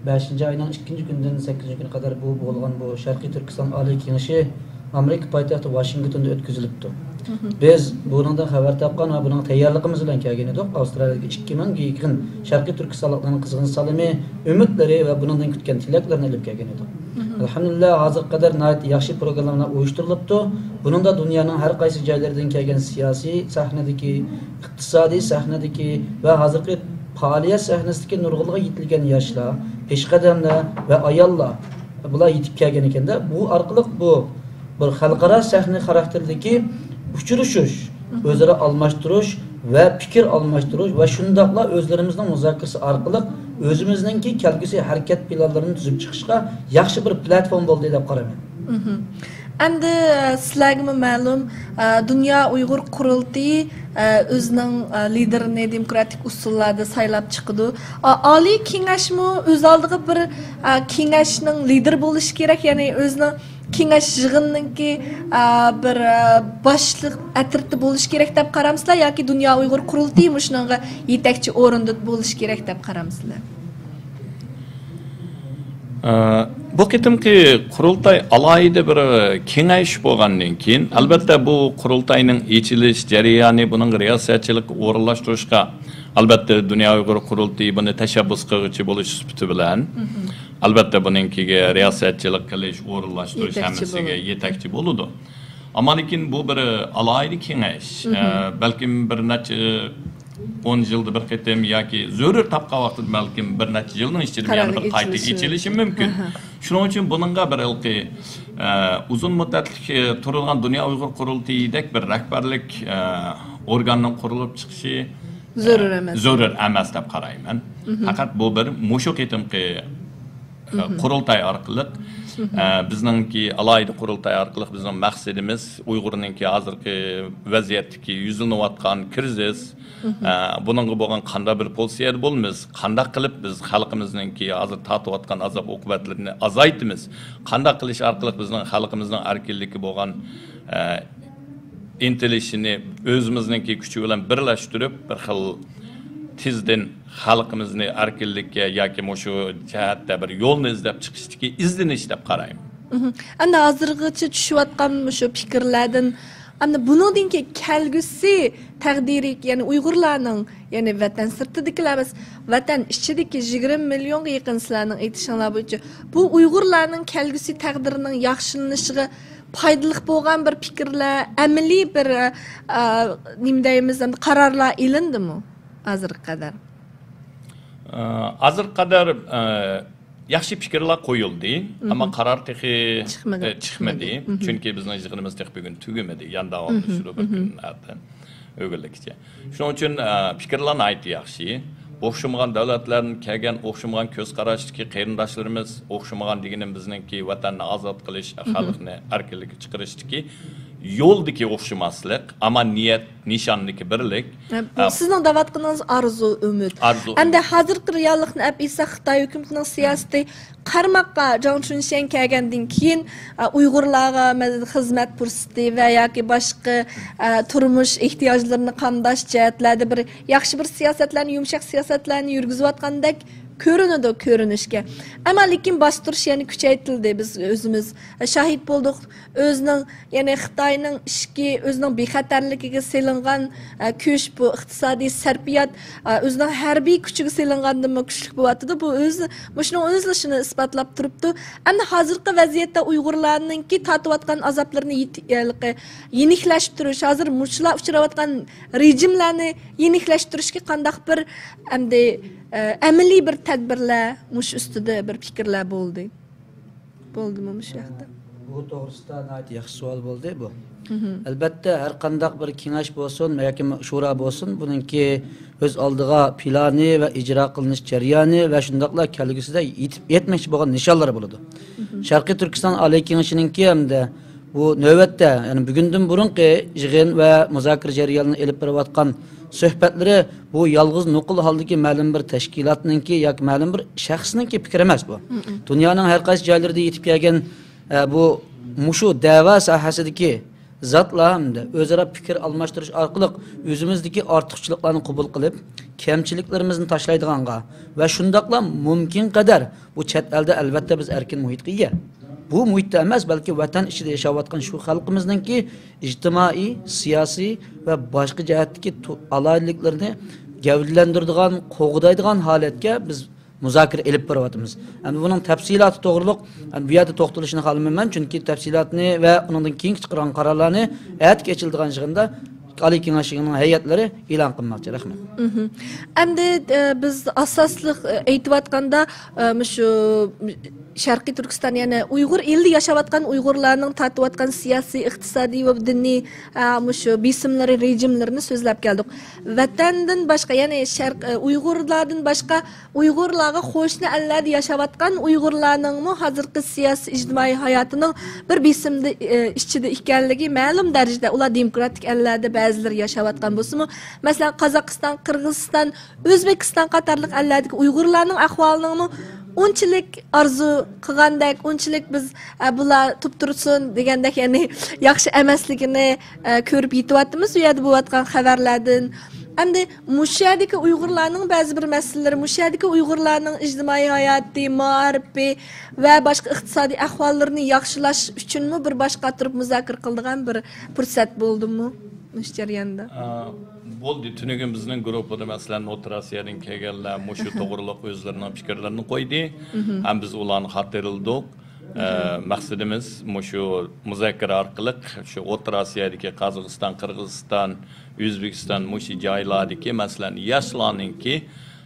بەشىنچى ئاينىڭ ئىككىنچى كۈنىدىن سەككىزىنچى كۈنگە قەدەر بۇ بولغان بۇ شەرقىي تۈركىستان ئالىي كېڭىشى ئامېرىكا پايتەختى ۋاشىنگتوندا ئۆتكۈزۈلۈپتۇ. بىز بۇنىڭدىن خەۋەر تاپقان ۋە بۇنىڭ تەييارلىقىمىز بىلەن كەلگەن ئىدۇق. ئاۋسترالىيەدىكى ئىككى مىڭغا يېقىن شەرقىي تۈركىستانلىقلارنىڭ قىزغىن سالىمى، ئۈمىدلىرى ۋە بۇنىڭدىن كۈتكەن تىلەكلىرىنى ئېلىپ كەلگەن ئىدۇق. ئەلھەمدۇلىللا، ھازىرغا قەدەر ناھايىتى ياخشى پروگراممىلار ئۇيۇشتۇرۇلۇپتۇ. بۇنىڭدا دۇنيانىڭ ھەر قايسى جايلىرىدىن كەلگەن سىياسىي سەھنىدىكى، ئىقتىسادىي سەھنىدىكى ۋە ھازىرقى پائالىيەت سەھنىسىدىكى نۇرغۇنلىغان يېتىلگەن ياشلار، پېشقەدەملەر ۋە ئاياللار، بۇلار يېتىپ كەلگەن ئىكەندە، بۇ ئارقىلىق بۇ بىر خەلقئارا سەھنە خاراكتېرىدىكى ئۇچرىشىش، ئۆزئارا ئالماشتۇرۇش ۋە پىكىر ئالماشتۇرۇش ۋە شۇنداقلا ئۆزلىرىمىزنىڭ مۇزاكىرىسى ئارقىلىق ئۆزىمىزنىڭكى كەلگۈسى ھەرىكەت پىلانلىرىنى تۈزۈپ چىقىشقا ياخشى بىر پلاتفورما بولدى دەپ قارايمەن. ئەمدى، ئە، سىلەرگىمۇ مەلۇم، ئە، دۇنيا ئۇيغۇر قۇرۇلتىيى، ئە، ئۆزىنىڭ، ئە، لىدېرىنى دېموكراتىك ئۇسۇللاردا سايلاپ چىقىدۇ. ئا-، ئالىي كېڭەشمۇ ئۆز ئالدىغا بىر، ئە، كېڭەشنىڭ لىدېرى بولۇشى كېرەك، يەنى ئۆزىنىڭ كېڭەش يىغىنىنىڭكى، ئە، بىر، ئە، باشلىق ئەترىتى بولۇشى كېرەك دەپ قارامسىلەر ياكى دۇنيا ئۇيغۇر قۇرۇلتىيىمۇ شۇنىڭغا يېتەكچى ئورۇندا بولۇشى كېرەك دەپ قارامسىلەر؟ ئە، بۇ قېتىمقى قۇرۇلتاي ئالاھىدە بىر كېڭەش بولغاندىن كېيىن، ئەلۋەتتە، بۇ قۇرۇلتاينىڭ ئېچىلىش جەريانى، بۇنىڭ رىياسەتچىلىك ئورۇنلاشتۇرۇشقا، ئەلۋەتتە، دۇنيا ئۇيغۇر قۇرۇلتىيى بۇنى تەشەببۇس قىلغۇچى بولۇش سۈپىتى بىلەن، ئەلۋەتتە، بۇنىڭكىگە رىياسەتچىلىك قىلىش، ئورۇنلاشتۇرۇش ھەممىسىگە يېتەكچى بولىدۇ. ئەمما لېكىن بۇ بىر ئالاھىدە كېڭەش. ئە، بەلكىم بىر نەچچە ئون يىلدا بىر قېتىم ياكى زۆرۈر تاپقان ۋاقتىدا بەلكىم بىر نەچچە يىلنىڭ ئىچىدە يەنە بىر قايتا ئېچىلىشى مۇمكىن. شۇنىڭ ئۈچۈن بۇنىڭغا بىر ھېلىقى، ئە، ئۇزۇن مۇددەتلىك، ئە، تۇرىدىغان دۇنيا ئۇيغۇر قۇرۇلتىيىدەك بىر رەھبەرلىك، ئە، ئورگاننىڭ قۇرۇلۇپ چىقىشى، ئە، زۆرۈر ئەمەس. زۆرۈر ئەمەس دەپ قارايمەن. پەقەت بۇ بىر مۇشۇ قېتىمقى قۇرۇلتاي ئارقىلىق، ئە، بىزنىڭكى ئالاھىدە قۇرۇلتاي ئارقىلىق بىزنىڭ مەقسىتىمىز ئۇيغۇرنىڭكى ھازىرقى ۋەزىيەتتىكى يۈزلىنىۋاتقان كرىزىس، ئە، بۇنىڭغا بولغان قانداق بىر پوزىتسىيەدە بولىمىز، قانداق قىلىپ بىز خەلقىمىزنىڭكى ھازىر تارتىۋاتقان ئازاب ئوقۇبەتلىرىنى ئازايتىمىز، قانداق قىلىش ئارقىلىق بىزنىڭ خەلقىمىزنىڭ ئەركىنلىككە بولغان، ئە، ئىنتىلىشىنى ئۆزىمىزنىڭكى كۈچى بىلەن بىرلەشتۈرۈپ، بىر خىل تېزدىن خەلقىمىزنى ئەركىنلىككە ياكى مۇشۇ جەھەتتە بىر يولنى ئىزدەپ چىقىشتىكى ئىزدىنىش دەپ قارايمەن. ئەمدى ھازىرغىچە چۈشۈۋاتقان مۇشۇ پىكىرلەردىن، ئەمدى بۇنىڭدىن كېيىن كەلگۈسى تەقدىرى، يەنى ئۇيغۇرلارنىڭ، يەنى ۋەتەن سىرتىدىكىلەر ئەمەس، ۋەتەن ئىچىدىكى يىگىرمە مىليونغا يېقىن سىلەرنىڭ ئېيتىشىڭلار بويىچە، بۇ ئۇيغۇرلارنىڭ كەلگۈسى تەقدىرىنىڭ ياخشىلىنىشىغا پايدىلىق بولغان بىر پىكىرلەر، ئەمەلىي بىر، ئە، نېمە دەيمىز، ئەمدى قارارلار ئېلىندىمۇ ھازىرغا قەدەر؟ ئە، ھازىرغا قەدەر، ئە، ياخشى پىكىرلەر قويۇلدى، ئەمما قارار تېخى، چىقمىدى. ئە، چىقمىدى. چۈنكى بىزنىڭ يىغىنىمىز تېخى بۈگۈن تۈگىمىدى، يەنە داۋاملىشىدۇ بىر كۈن ئەتە. ئۆگۈنلۈككىچە. شۇنىڭ ئۈچۈن، ئە، پىكىرلەر ناھايىتى ياخشى. ئوخشىمىغان دۆلەتلەردىن كەلگەن، ئوخشىمىغان كۆز قاراشتىكى قېرىنداشلىرىمىز، ئوخشىمىغان دېگىنىم بىزنىڭكى ۋەتەننى ئازاد قىلىش، خەلقنى ئەركىنلىككە چىقىرىشتىكى يولدىكى ئوخشىماسلىق، ئەمما نىيەت، نىشاندىكى بىرلىك. ئە، بۇ ئە، سىزنىڭ دەۋاتقىنىڭىز ئارزۇ، ئۈمىد. ئارزۇ، ئەمدى ئۈمىد. ھازىرقى رېئاللىقنى ئەپ ئېيتساق، خىتاي ھۆكۈمىتىنىڭ سىياسىتى قارىماققا جاڭ چۈنشيەن كەلگەندىن كېيىن، ئە، ئۇيغۇرلارغا، مەسىلەن، خىزمەت پۇرسىتى ۋە ياكى باشقا، ئە، تۇرمۇش ئېھتىياجلىرىنى قامداش جەھەتلەردە بىر ياخشى بىر سىياسەتلەرنى، يۇمشاق سىياسەتلەرنى يۈرگۈزۈۋاتقاندەك كۆرۈنىدۇ، كۆرۈنۈشكە. ئەمما لېكىن باستۇرۇش يەنە كۈچەيتىلدى. بىز ئۆزىمىز شاھىت بولدۇق. ئۆزىنىڭ، يەنى خىتاينىڭ ئىچكى، ئۆزىنىڭ بىخەتەرلىكىگە سېلىنغان، ئە، كۈچ، بۇ ئىقتىسادىي سەرپىيات، ئە، ئۆزىنىڭ ھەربىي كۈچىگە سېلىنغاندىنمۇ كۈچلۈك بولۇۋاتىدۇ. بۇ ئۆزى، مۇشۇنىڭ ئۆزىلا شۇنى ئىسپاتلاپ تۇرۇپتۇ. ئەمدى ھازىرقى ۋەزىيەتتە ئۇيغۇرلارنىڭكى تارتىۋاتقان ئازابلىرىنى يېتى-، يېنىكلەشتۈرۈش، ھازىر مۇشۇلار ئۇچراۋاتقان رېجىملەرنى يېنىكلەشتۈرۈشكە قانداق بىر ئەمدى، ئە، ئەمەلىي بىر تەدبىرلەر، مۇشۇ ئۈستىدە بىر پىكىرلەر بولدى. بولدىمۇ مۇشۇ ھەقتە؟ بۇ توغرىسىدا ناھايىتى ياخشى سوئال بولدى بۇ. مهم. ئەلبەتتە، ھەر قانداق بىر كېڭەش بولسۇن ياكى شورا بولسۇن، بۇنىڭكى ئۆز ئالدىغا پىلانى ۋە ئىجرا قىلىنىش جەريانى ۋە شۇنداقلا كەلگۈسىدە يېتىپ، يەتمەكچى بولغان نىشانلىرى بولىدۇ. مهم. شەرقىي تۈركىستان ئالىي كېڭىشىنىڭكى ھەمدە بۇ نۆۋەتتە، يەنى بۈگۈندىن بۇرۇنقى يىغىن ۋە مۇزاكىرە جەريانىنى ئېلىپ بېرىۋاتقان سۆھبەتلىرى بۇ يالغۇز نوقۇل ھالدىكى مەلۇم بىر تەشكىلاتنىڭكى ياكى مەلۇم بىر شەخسنىڭكى پىكرى ئەمەس بۇ. مم. دۇنيانىڭ ھەر قايسى جايلىرىدا يېتىپ كەلگەن، ئە، بۇ، مۇشۇ دەۋا ساھەسىدىكى زاتلار ھەمدە ئۆزئارا پىكىر ئالماشتۇرۇش ئارقىلىق ئۆزىمىزدىكى ئارتۇقچىلىقلارنى قوبۇل قىلىپ، كەمچىلىكلىرىمىزنى تاشلايدىغانغا ۋە شۇنداقلا مۇمكىن قەدەر بۇ چەت ئەلدە ئەلۋەتتە بىز ئەركىن مۇھىتقا ئىگە. بۇ مۇھىتتا ئەمەس، بەلكى ۋەتەن ئىچىدە ياشاۋاتقان شۇ خەلقىمىزنىڭكى ئىجتىمائىي، سىياسىي ۋە باشقا جەھەتتىكى تو-، ئالاھىدىلىكلىرىنى گەۋدىلەندۈرىدىغان، قوغدايدىغان ھالەتكە بىز مۇزاكىرە ئېلىپ بېرىۋاتىمىز. ئەمدى بۇنىڭ تەپسىلاتى توغرۇلۇق، ئەمدى بۇ يەردە توختىلىشنى خالىمايمەن، چۈنكى تەپسىلاتنى ۋە ئۇنىڭدىن كېيىنكى چىقىرغان قارارلارنى ئەتىكى ئېچىلىدىغان يىغىندا ئالىي كېڭەش يىغىنىنىڭ ھەيئەتلىرى ئېلان قىلماقچى. رەھمەت. مهم. ئەمدى، ئە، بىز ئاساسلىق، ئە، ئېيتىۋاتقاندا، ئە، مۇشۇ شەرقىي تۈركىستان، يەنى ئۇيغۇر ئېلىدە ياشاۋاتقان ئۇيغۇرلارنىڭ تارتىۋاتقان سىياسىي، ئىقتىسادىي ۋە دىنىي، ئە، مۇشۇ بېسىملىرى، رېجىملىرىنى سۆزلەپ كەلدۇق. ۋەتەندىن باشقا، يەنى شەرق، ئە، ئۇيغۇرلاردىن باشقا ئۇيغۇرلارغا قوشنا ئەللەردە ياشاۋاتقان ئۇيغۇرلارنىڭمۇ ھازىرقى سىياسىي ئىجتىمائىي ھاياتىنىڭ بىر بېسىمدا، ئى، ئىچىدە ئىكەنلىكى مەلۇم دەرىجىدە، ئۇلار دېموكراتىك ئەللەردە بەزىلىرى ياشاۋاتقان بولسىمۇ، مەسىلەن، قازاقىستان، قىرغىزىستان، ئۆزبېكىستان قاتارلىق ئەللەردىكى ئۇيغۇرلارنىڭ ئەھۋالىنىڭمۇ ئۇنچىلىك ئارزۇ قىلغاندەك، ئۇنچىلىك بىز، ئە، بۇلار تۇرۇپ تۇرسۇن دېگەندەك، يەنى ياخشى ئەمەسلىكىنى، ئە، كۆرۈپ يېتىۋاتىمىز، ئۇ يەردە بولۇۋاتقان خەۋەرلەردىن. ئەمدى مۇشۇ يەردىكى ئۇيغۇرلارنىڭ بەزى بىر مەسىلىلىرى، مۇشۇ يەردىكى ئۇيغۇرلارنىڭ ئىجتىمائىي ھاياتى، مائارىپى ۋە باشقا ئىقتىسادىي ئەھۋاللىرىنى ياخشىلاش ئۈچۈنمۇ بىر باشقا ئولتۇرۇپ مۇزاكىرە قىلىدىغان بىر پۇرسەت بولدىمۇ مۇشۇ جەرياندا؟ ئا، بولدى. تۈنۈگۈن بىزنىڭ گۇرۇپپىدا، مەسىلەن، ئوتتۇرا ئاسىيادىن كەلگەنلەر مۇشۇ توغرۇلۇق ئۆزلىرىنىڭ پىكىرلىرىنى قويدى. مهم. ھەم بىز ئۇلارنى خاتىرىلىدۇق. ئە، مەقسىتىمىز مۇشۇ مۇزاكىرە ئارقىلىق شۇ ئوتتۇرا ئاسىيادىكى قازاقىستان، قىرغىزىستان، ئۆزبېكىستان، مۇشۇ جايلاردىكى، مەسىلەن، ياشلارنىڭكى،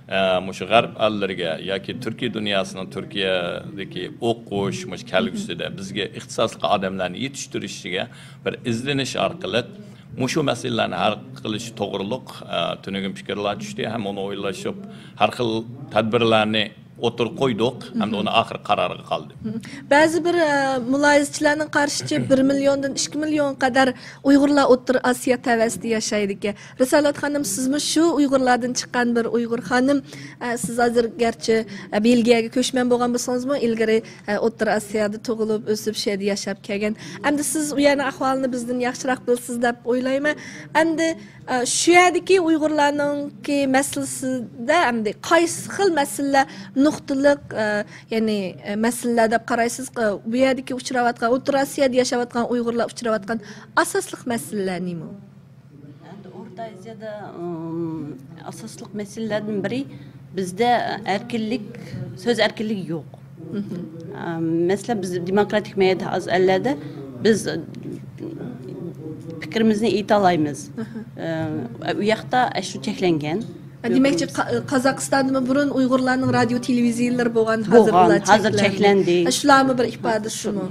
ئە، مۇشۇ غەرب ئەللىرىگە ياكى تۈركىي دۇنياسىنىڭ تۈركىيەدىكى ئوقۇش، مۇشۇ كەلگۈسىدە بىزگە ئىختىساسلىق ئادەملەرنى يېتىشتۈرۈشىگە بىر ئىزدىنىش ئارقىلىق مۇشۇ مەسىلىلەرنى ھەل قىلىش توغرۇلۇق، ئە، تۈنۈگۈن پىكىرلەر چۈشتى ھەم ئۇنى ئويلىشىپ، ھەر خىل تەدبىرلەرنى ئوتتۇرىغا قويدۇق ھەمدە ئۇنى ئاخىرى قارارغا قالدى. بەزى بىر، ئە، مۇلاھىزىچىلەرنىڭ قارىشىچە، بىر مىليوندىن ئىككى مىليون قەدەر ئۇيغۇرلار ئوتتۇرا ئاسىيا تەۋەسىدە ياشايدىكەن. رىسالەت خانىم، سىزمۇ شۇ ئۇيغۇرلاردىن چىققان بىر ئۇيغۇر خانىم. ئە، سىز ھازىر گەرچە، ئە، بېلگىيەگە كۆچمەن بولغان بولسىڭىزمۇ، ئىلگىرى، ئە، ئوتتۇرا ئاسىيادا تۇغۇلۇپ، ئۆسۈپ، شۇ يەردە ياشاپ كەلگەن. ئەمدى سىز ئۇ يەرنىڭ ئەھۋالىنى بىزدىن ياخشىراق بىلىسىز دەپ ئويلايمەن. ئەمدى ئە، شۇ يەردىكى ئۇيغۇرلارنىڭكى مەسىلىسىدە ئەمدى قايسى خىل مەسىلىلەر نۇقتىلىق، ئە، يەنى، ئە، مەسىلىلەر دەپ قارايسىز؟ ئە، بۇ يەردىكى ئۇچراۋاتقان، ئوتتۇرا ئاسىيادا ياشاۋاتقان ئۇيغۇرلار ئۇچراۋاتقان ئاساسلىق مەسىلىلەر نېمە؟ ئەمدى ئورتا ئاسىيادا، ئىم، ئاساسلىق مەسىلىلەردىن بىرى بىزدە ئەركىنلىك، سۆز ئەركىنلىكى يوق. مەسىلەن، بىز دېموكراتىك مەيداندا ئاز ئەللەردە بىز پىكرىمىزنى ئېيتالايمىز. ئە، ئۇ ياقتا شۇ چەكلەنگەن. دېمەكچى، قا-، قازاقىستاندىمۇ بۇرۇن ئۇيغۇرلارنىڭ رادىيو، تېلېۋىزىيەلىرى بولغان، ھازىر بولغان، ئۇلار ھازىر چەكلەندى. چەكلەندى. شۇلارمۇ بىر ئىپادىسىمۇ؟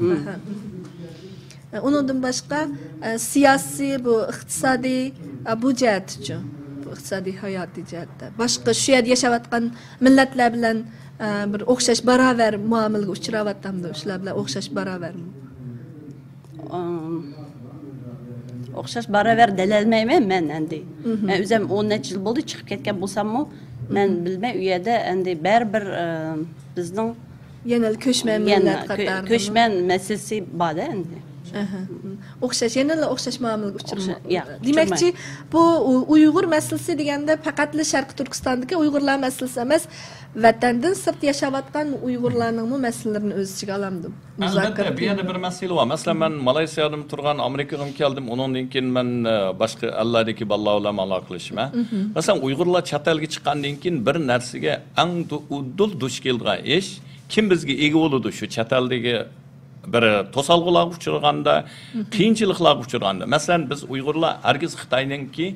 ئۇنىڭدىن باشقا، ئە، سىياسىي، بۇ ئىقتىسادىي، ئە، بۇ جەھەتتىچۇ؟ بۇ ئىقتىسادىي، ھاياتىي جەھەتتە. باشقا شۇ يەردە ياشاۋاتقان مىللەتلەر بىلەن، ئە، بىر ئوخشاش باراۋەر مۇئامىلىگە ئۇچراۋاتامدۇ؟ شۇلار بىلەن ئوخشاش باراۋەرمۇ؟ ئوخشاش باراۋەر دېيەلمەيمەن مەن ئەمدى. مەن ئۆزۈم ئون نەچچە يىل بولدى چىقىپ كەتكەن بولساممۇ، مەن بىلمەي ئۇ يەردە ئەمدى بەرىبىر، ئە، بىزنىڭ يەنە كۆچمەن مىللەت قاتارىدا كۆچمەن مەسىلىسى بار-دە ئەمدى. ئوخشاش، يەنىلا ئوخشاش مۇئامىلىگە ئۇچرىمايدۇ. دېمەكچى، بۇ ئۇيغۇر مەسىلىسى دېگەندە پەقەتلا شەرقىي تۈركىستاندىكى ئۇيغۇرلار مەسىلىسى ئەمەس، ۋەتەندىن سىرت ياشاۋاتقان ئۇيغۇرلارنىڭمۇ مەسىلىلىرىنى ئۆز ئىچىگە ئالامدۇ؟ ئەلۋەتتە، بۇ يەردە بىر مەسىلە بار. مەسىلەن، مەن مالايسىيادىمۇ تۇرغان، ئامېرىكىغىمۇ كەلدىم، ئۇنىڭدىن كېيىن مەن، ئە، باشقا ئەللەردىكى بالىلار بىلەن ئالاقىلىشىمەن. مەسىلەن، ئۇيغۇرلار چەت ئەلگە چىققاندىن كېيىن بىر نەرسىگە ئەڭ دۇ-، ئۇدۇل دۇچ كېلىدىغان ئىش، كىم بىزگە ئىگە بولىدۇ شۇ چەت ئەلدىكى بىر توسالغۇلارغا ئۇچرىغاندا، قىيىنچىلىقلارغا ئۇچرىغاندا. مەسىلەن، بىز ئۇيغۇرلار ھەرگىز خىتاينىڭكى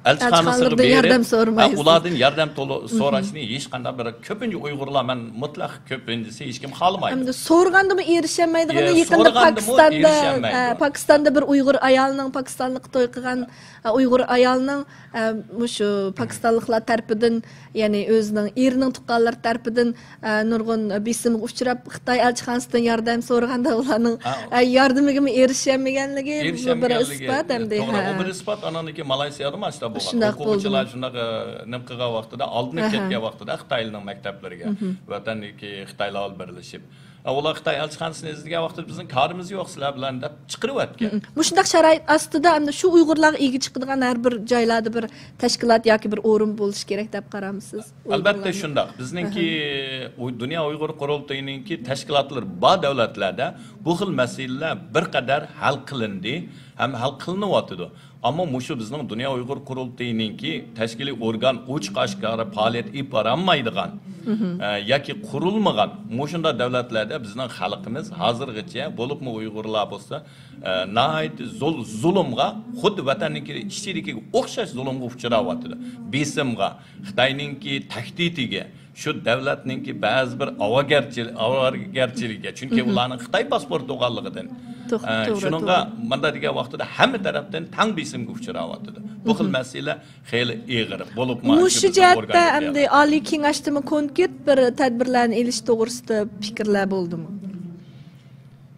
ئەلچىخانىسىغا ئەلچىخانىلىرىدىن بېرىپ، ياردەم ھە، سورىمايسىز. ئۇلاردىن ياردەم تولۇ-، سوراشنى ھېچقانداق بىر، كۆپىنچە ئۇيغۇرلار، مەن مۇتلەق كۆپىنچىسى ھېچكىم خالىمايدۇ. ئەمدى سورىغاندىمۇ ئېرىشەلمەيدىغىنى يە، يېقىندا سورىغاندىمۇ پاكىستاندا، ئېرىشەلمەيدۇ. ئە، پاكىستاندا بىر ئۇيغۇر ئايالنىڭ، پاكىستانلىققا توي قىلغان، ئە، ئۇيغۇر ئايالنىڭ، ئە، مۇشۇ پاكىستانلىقلار تەرىپىدىن، يەنى ئۆزىنىڭ ئېرىنىڭ تۇغقانلىرى تەرىپىدىن، ئە، نۇرغۇن بېسىمغا ئۇچراپ، خىتاي ئەلچىخانىسىدىن ياردەم سورىغاندا ئۇلارنىڭ، ھە. ئە، ياردىمىگىمۇ ئېرىشەلمىگەنلىكى بۇ بىر ئېرىشەلمىگەنلىكى، ئىسپات ئەمدى، توغرا، ھە. ئۇ بىر ئىسپات. ئانان كېيىن مالايسىيادىمۇ ئاشۇنداق بولغان. شۇنداق ئوقۇغۇچىلار بولدىمۇ؟ شۇنداق، ئە، نېمە قىلغان ۋاقتىدا، ئالدىنىپ ئەھە. كەتكەن ۋاقتىدا خىتايلارنىڭ مەكتەپلىرىگە، مھم. ۋەتەندىكى خىتايلار بىلەن بىرلىشىپ. ئە، ئۇلار خىتاي ئەلچىخانىسىنى ئىزدىگەن ۋاقتىدا بىزنىڭ كارىمىز يوق سىلەر بىلەن دەپ چىقىرىۋەتكەن. مھم. مۇشۇنداق شارائىت ئاستىدا ئەمدى شۇ ئۇيغۇرلارغا ئىگە چىقىدىغان ھەر بىر جايلاردا بىر تەشكىلات ياكى بىر ئورۇن بولۇشى كېرەك دەپ قارامسىز؟ ئەلۋەتتە ئۇيغۇرلارنىڭ. شۇنداق. بىزنىڭكى ئەھە. ئۇ دۇنيا ئۇيغۇر قۇرۇلتىيىنىڭكى تەشكىلاتلىرى بار دۆلەتلەردە بۇ خىل مەسىلىلەر بىر قەدەر ھەل قىلىندى ھەم ھەل قىلىنىۋاتىدۇ. ئەمما مۇشۇ بىزنىڭ دۇنيا ئۇيغۇر قۇرۇلتىيىنىڭكى تەشكىلىي ئورگان ئوچۇق ئاشكارا پائالىيەت ئېلىپ بارالمايدىغان، مھم. ئە، ياكى قۇرۇلمىغان مۇشۇنداق دۆلەتلەردە بىزنىڭ خەلقىمىز ھازىرغىچە، بولۇپمۇ ئۇيغۇرلار بولسا، ئە، ناھايىتى زول-، زۇلۇمغا، خۇددى ۋەتەننىڭكى ئىچىدىكىگە ئوخشاش زۇلۇمغا ئۇچراۋاتىدۇ. بېسىمغا، خىتاينىڭكى تەھدىتىگە، شۇ دۆلەتنىڭكى بەزى بىر ئاۋارىگەرچىل-، ئاۋارىگەرچىلىكىگە، چۈنكى مھم. ئۇلارنىڭ خىتاي پاسپورتى بولغانلىقىدىن. توغ-، ئە، توغرا، شۇنىڭغا توغرا. مۇنداق دېگەن ۋاقتىدا ھەممە تەرەپتىن تەڭ بېسىمگە ئۇچراۋاتىدۇ. بۇ خىل مھم. مەسىلە خېلى ئېغىر بولۇپمۇ مۇشۇ شۇ بىزنىڭ جەھەتتە ئورگانىزمدا ئەمدى ئالىي كېڭەشتىمۇ كونكرېت بىر تەدبىرلەرنى ئېلىش توغرىسىدا پىكىرلەر بولدىمۇ؟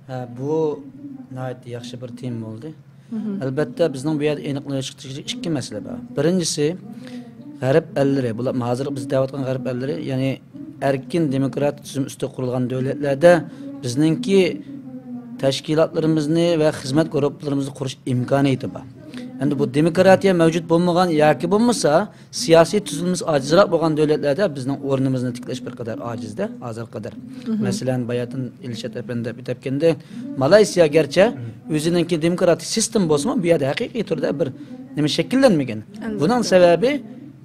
ھە، بۇ ناھايىتى ياخشى بىر تېما بولدى. مھم. ئەلۋەتتە، بىزنىڭ بۇ يەردە ئېنىقلىشقا تېگىشلىك ئىككى مەسىلە بار. بىرىنچىسى، غەرب ئەللىرى، بۇلار ھازىر بىز دەۋاتقان غەرب ئەللىرى، يەنى ئەركىن دېموكراتىك تۈزۈم ئۈستىدە قۇرۇلغان دۆلەتلەردە بىزنىڭكى تەشكىلاتلىرىمىزنى ۋە خىزمەت گۇرۇپپىلىرىمىزنى قۇرۇش ئىمكانىيىتى بار. ئەمدى بۇ دېموكراتىيە مەۋجۇت بولمىغان ياكى بولمىسا سىياسىي تۈزۈلمىسى ئاجىزراق بولغان دۆلەتلەردە بىزنىڭ ئورنىمىزنى تىكلەش بىر قەدەر ئاجىزدە، ھازىرغا قەدەر. مھم. مەسىلەن، باياتىن ئىلشات ئەپەندى دەپ ئۆتۈپ كەتكەندەك، مالايسىيا گەرچە ئۆزىنىڭكى دېموكراتىك سىستېما بولسىمۇ، بۇ يەردە ھەقىقىي تۈردە بىر نېمە شەكىللەنمىگەن. ئەلۋەتتە. بۇنىڭ سەۋەبى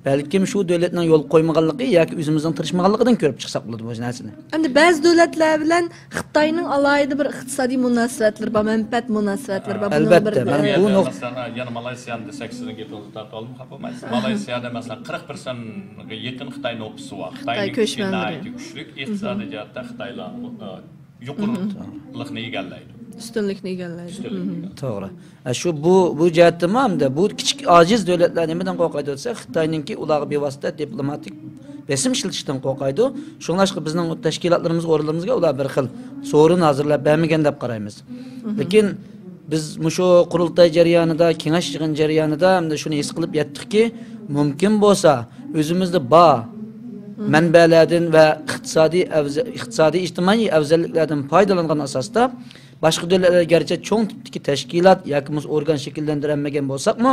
بەلكىم شۇ دۆلەتنىڭ يول قويمىغانلىقى ياكى ئۆزىمىزنىڭ تىرىشمىغانلىقىدىن كۆرۈپ چىقساق بولىدۇ بۇ نەرسىنى. ئەمدى بەزى دۆلەتلەر بىلەن خىتاينىڭ ئالاھىدە بىر ئىقتىسادىي مۇناسىۋەتلىرى بار، مەنپەئەت مۇناسىۋەتلىرى بار. بۇنىڭ بىر، ئەلۋەتتە، مەن بۇ نۇقتا مەسىلەن، يەنە مالايسىيانى دېسەك، سىزنىڭ گېپىڭىزنى تارتىۋالدىم، خاپا بولمايسىز. مالايسىيادا، مەسىلەن، قىرىق پىرسەنتكە يېقىن خىتاي نوپۇسى بار. خىتاي خىتاينىڭ ئىچى كۆچمەنلىرى. ناھايىتى كۈچلۈك. ئىقتىسادىي جەھەتتە خىتايلار، ئە، يۇقىرىلىقنى ئىگىلەيدۇ. ئۈستۈنلۈكنى ئىگىلەيدۇ. ئۈستۈنلۈكنى ئىگىلەيدۇ. توغرا. ئە، شۇ بۇ، بۇ جەھەتتىمۇ ھەمدە بۇ كىچىك ئاجىز دۆلەتلەر نېمىدىن قورقايدۇ دېسە، خىتاينىڭكى ئۇلارغا بىۋاسىتە دىپلوماتىك بېسىم ئىشلىتىشتىن قورقايدۇ. شۇڭلاشقا بىزنىڭ تەشكىلاتلىرىمىزغا، ئورۇنلىرىمىزغا ئۇلار بىر خىل سورۇن ھازىرلاپ بەرمىگەن دەپ قارايمىز. لېكىن بىز مۇشۇ قۇرۇلتاي جەريانىدا، كېڭەش يىغىن جەريانىدا ھەمدە شۇنى ھېس قىلىپ يەتتۇقكى، مۇمكىن بولسا ئۆزىمىزدە بار مەنبەلەردىن ۋە ئىقتىسادىي ئەۋزە-، ئىقتىسادىي ئىجتىمائىي ئەۋزەللىكلەردىن پايدىلانغان ئاساستا، باشقا دۆلەتلەر گەرچە چوڭ تىپتىكى تەشكىلات ياكى بولمىسا ئورگان شەكىللەندۈرەلمىگەن بولساقمۇ،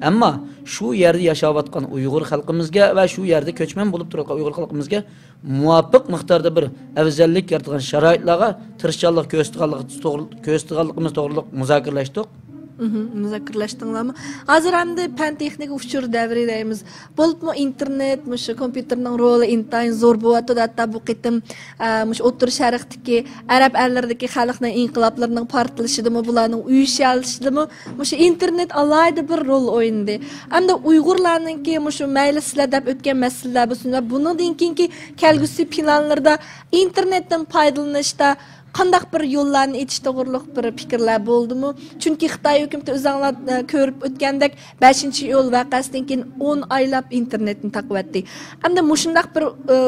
ئەمما شۇ يەردە ياشاۋاتقان ئۇيغۇر خەلقىمىزگە ۋە شۇ يەردە كۆچمەن بولۇپ تۇرۇۋاتقان ئۇيغۇر خەلقىمىزگە مۇۋاپىق مىقداردا بىر ئەۋزەللىك يارىتىدىغان شارائىتلارغا تىرىشچانلىق كۆرسىتىدىغانلىقى توغرۇ-، كۆرسىتىدىغانلىقىمىز توغرۇلۇق مۇزاكىرىلەشتۇق. مھم، مۇزاكىرىلەشتىڭلارمۇ؟ ھازىر ئەمدى پەن تېخنىكا ئۇچۇر دەۋرى دەيمىز. بولۇپمۇ ئىنتېرنېت، مۇشۇ كومپيۇتېرنىڭ رولى ئىنتايىن زور بولۇۋاتىدۇ. ھەتتا بۇ قېتىم، ئە، مۇشۇ ئوتتۇرا شەرقتىكى، ئەرەب ئەللىرىدىكى خەلقنىڭ ئىنقىلابلىرىنىڭ پارتلىشىدىمۇ، بۇلارنىڭ ئۇيۇشالىشىدىمۇ مۇشۇ ئىنتېرنېت ئالاھىدە بىر رول ئوينىدى. ئەمدى ئۇيغۇرلارنىڭكى مۇشۇ مەيلى سىلەر دەپ ئۆتكەن مەسىلىلەر بولسۇن ۋە بۇنىڭدىن كېيىنكى كەلگۈسى پىلانلىرىدا ئىنتېرنېتتىن پايدىلىنىشتا قانداق بىر يوللارنى ئېچىش توغرۇلۇق بىر پىكىرلەر بولدىمۇ؟ چۈنكى خىتاي ھۆكۈمىتى ئۆزۈڭلار، ئە، كۆرۈپ ئۆتكەندەك، بەشىنچى ئىيۇل ۋەقەسىدىن كېيىن ئون ئايلاپ ئىنتېرنېتنى تاقىۋەتتى. ئەمدى مۇشۇنداق بىر، ئە،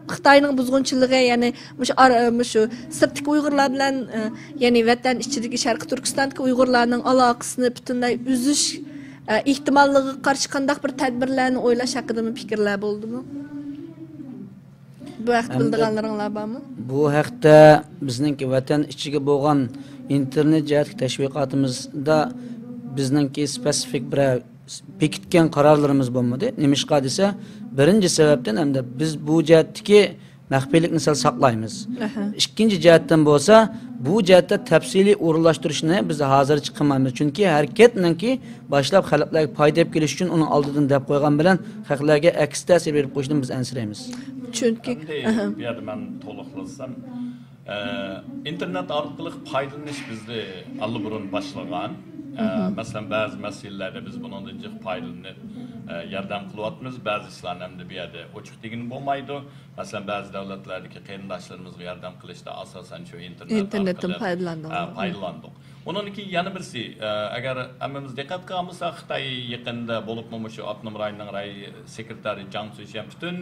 خىتاينىڭ بۇزغۇنچىلىقى، يەنى مۇشۇ ئار-، ئە، مۇشۇ سىرتتىكى ئۇيغۇرلار بىلەن، ئە، يەنى ۋەتەن ئىچىدىكى شەرقىي تۈركىستاندىكى ئۇيغۇرلارنىڭ ئالاقىسىنى پۈتۈنلەي ئۈزۈش، ئە، ئېھتىماللىقىغا قارشى قانداق بىر تەدبىرلەرنى ئويلاش ھەققىدىمۇ پىكىرلەر بولدىمۇ؟ بۇ ھەقتە ئەمدى بىلىدىغانلىرىڭلار بارمۇ؟ بۇ ھەقتە بىزنىڭكى ۋەتەن ئىچىگە بولغان ئىنتېرنېت جەھەتتىكى تەشۋىقاتىمىزدا بىزنىڭكى سپېسىفىك بىرەر بېكىتكەن قارارلىرىمىز بولمىدى. نېمىشقا دېسە، بىرىنچى سەۋەبتىن ھەمدە بىز بۇ جەھەتتىكى مەخپىيلىكنى سەل ساقلايمىز. ئەھە. ئىككىنچى جەھەتتىن بولسا، بۇ جەھەتتە تەپسىلىي ئورۇنلاشتۇرۇشنى بىز ھازىرچە قىلمايمىز. چۈنكى ھەرىكەتنىڭكى باشلاپ خەلقلەرگە پايدا ئېلىپ كېلىش ئۈچۈن ئۇنىڭ ئالدىدىن دەپ قويغان بىلەن خەقلەرگە ئەكس تەسىر بېرىپ قويۇشىدىن بىز ئەنسىرەيمىز. چۈنكى، ئەمدى ئەھە. بۇ يەردە مەن تولۇقلىسام، ئە، ئىنتېرنېت ئارقىلىق پايدىلىنىش بىزدە ئاللىبۇرۇن باشلىغان. ئە، مەسىلەن، بەزى مەسىلىلەردە بىز بۇنىڭدىن جىق پايدىلىنىپ، ئە، ياردەم قىلىۋاتىمىز. بەزى ئىشلارنى ئەمدى بۇ يەردە ئوچۇق دېگىلى بولمايدۇ. مەسىلەن، بەزى دۆلەتلەردىكى قېرىنداشلىرىمىزغا ياردەم قىلىشتا ئاساسەن شۇ ئىنتېرنېت ئىنتېرنېتتىن ئارقىلىق، پايدىلاندىڭىز. ئە، پايدىلاندۇق. ئۇنىڭدىن كېيىن يەنە بىرسى، ئە، ئەگەر ھەممىمىز دىققەت قىلغان بولساق، خىتاي يېقىندا بولۇپمۇ مۇشۇ ئاپتونوم رايوننىڭ راي سېكرېتارى جاڭ سۈيشيەن پۈتۈن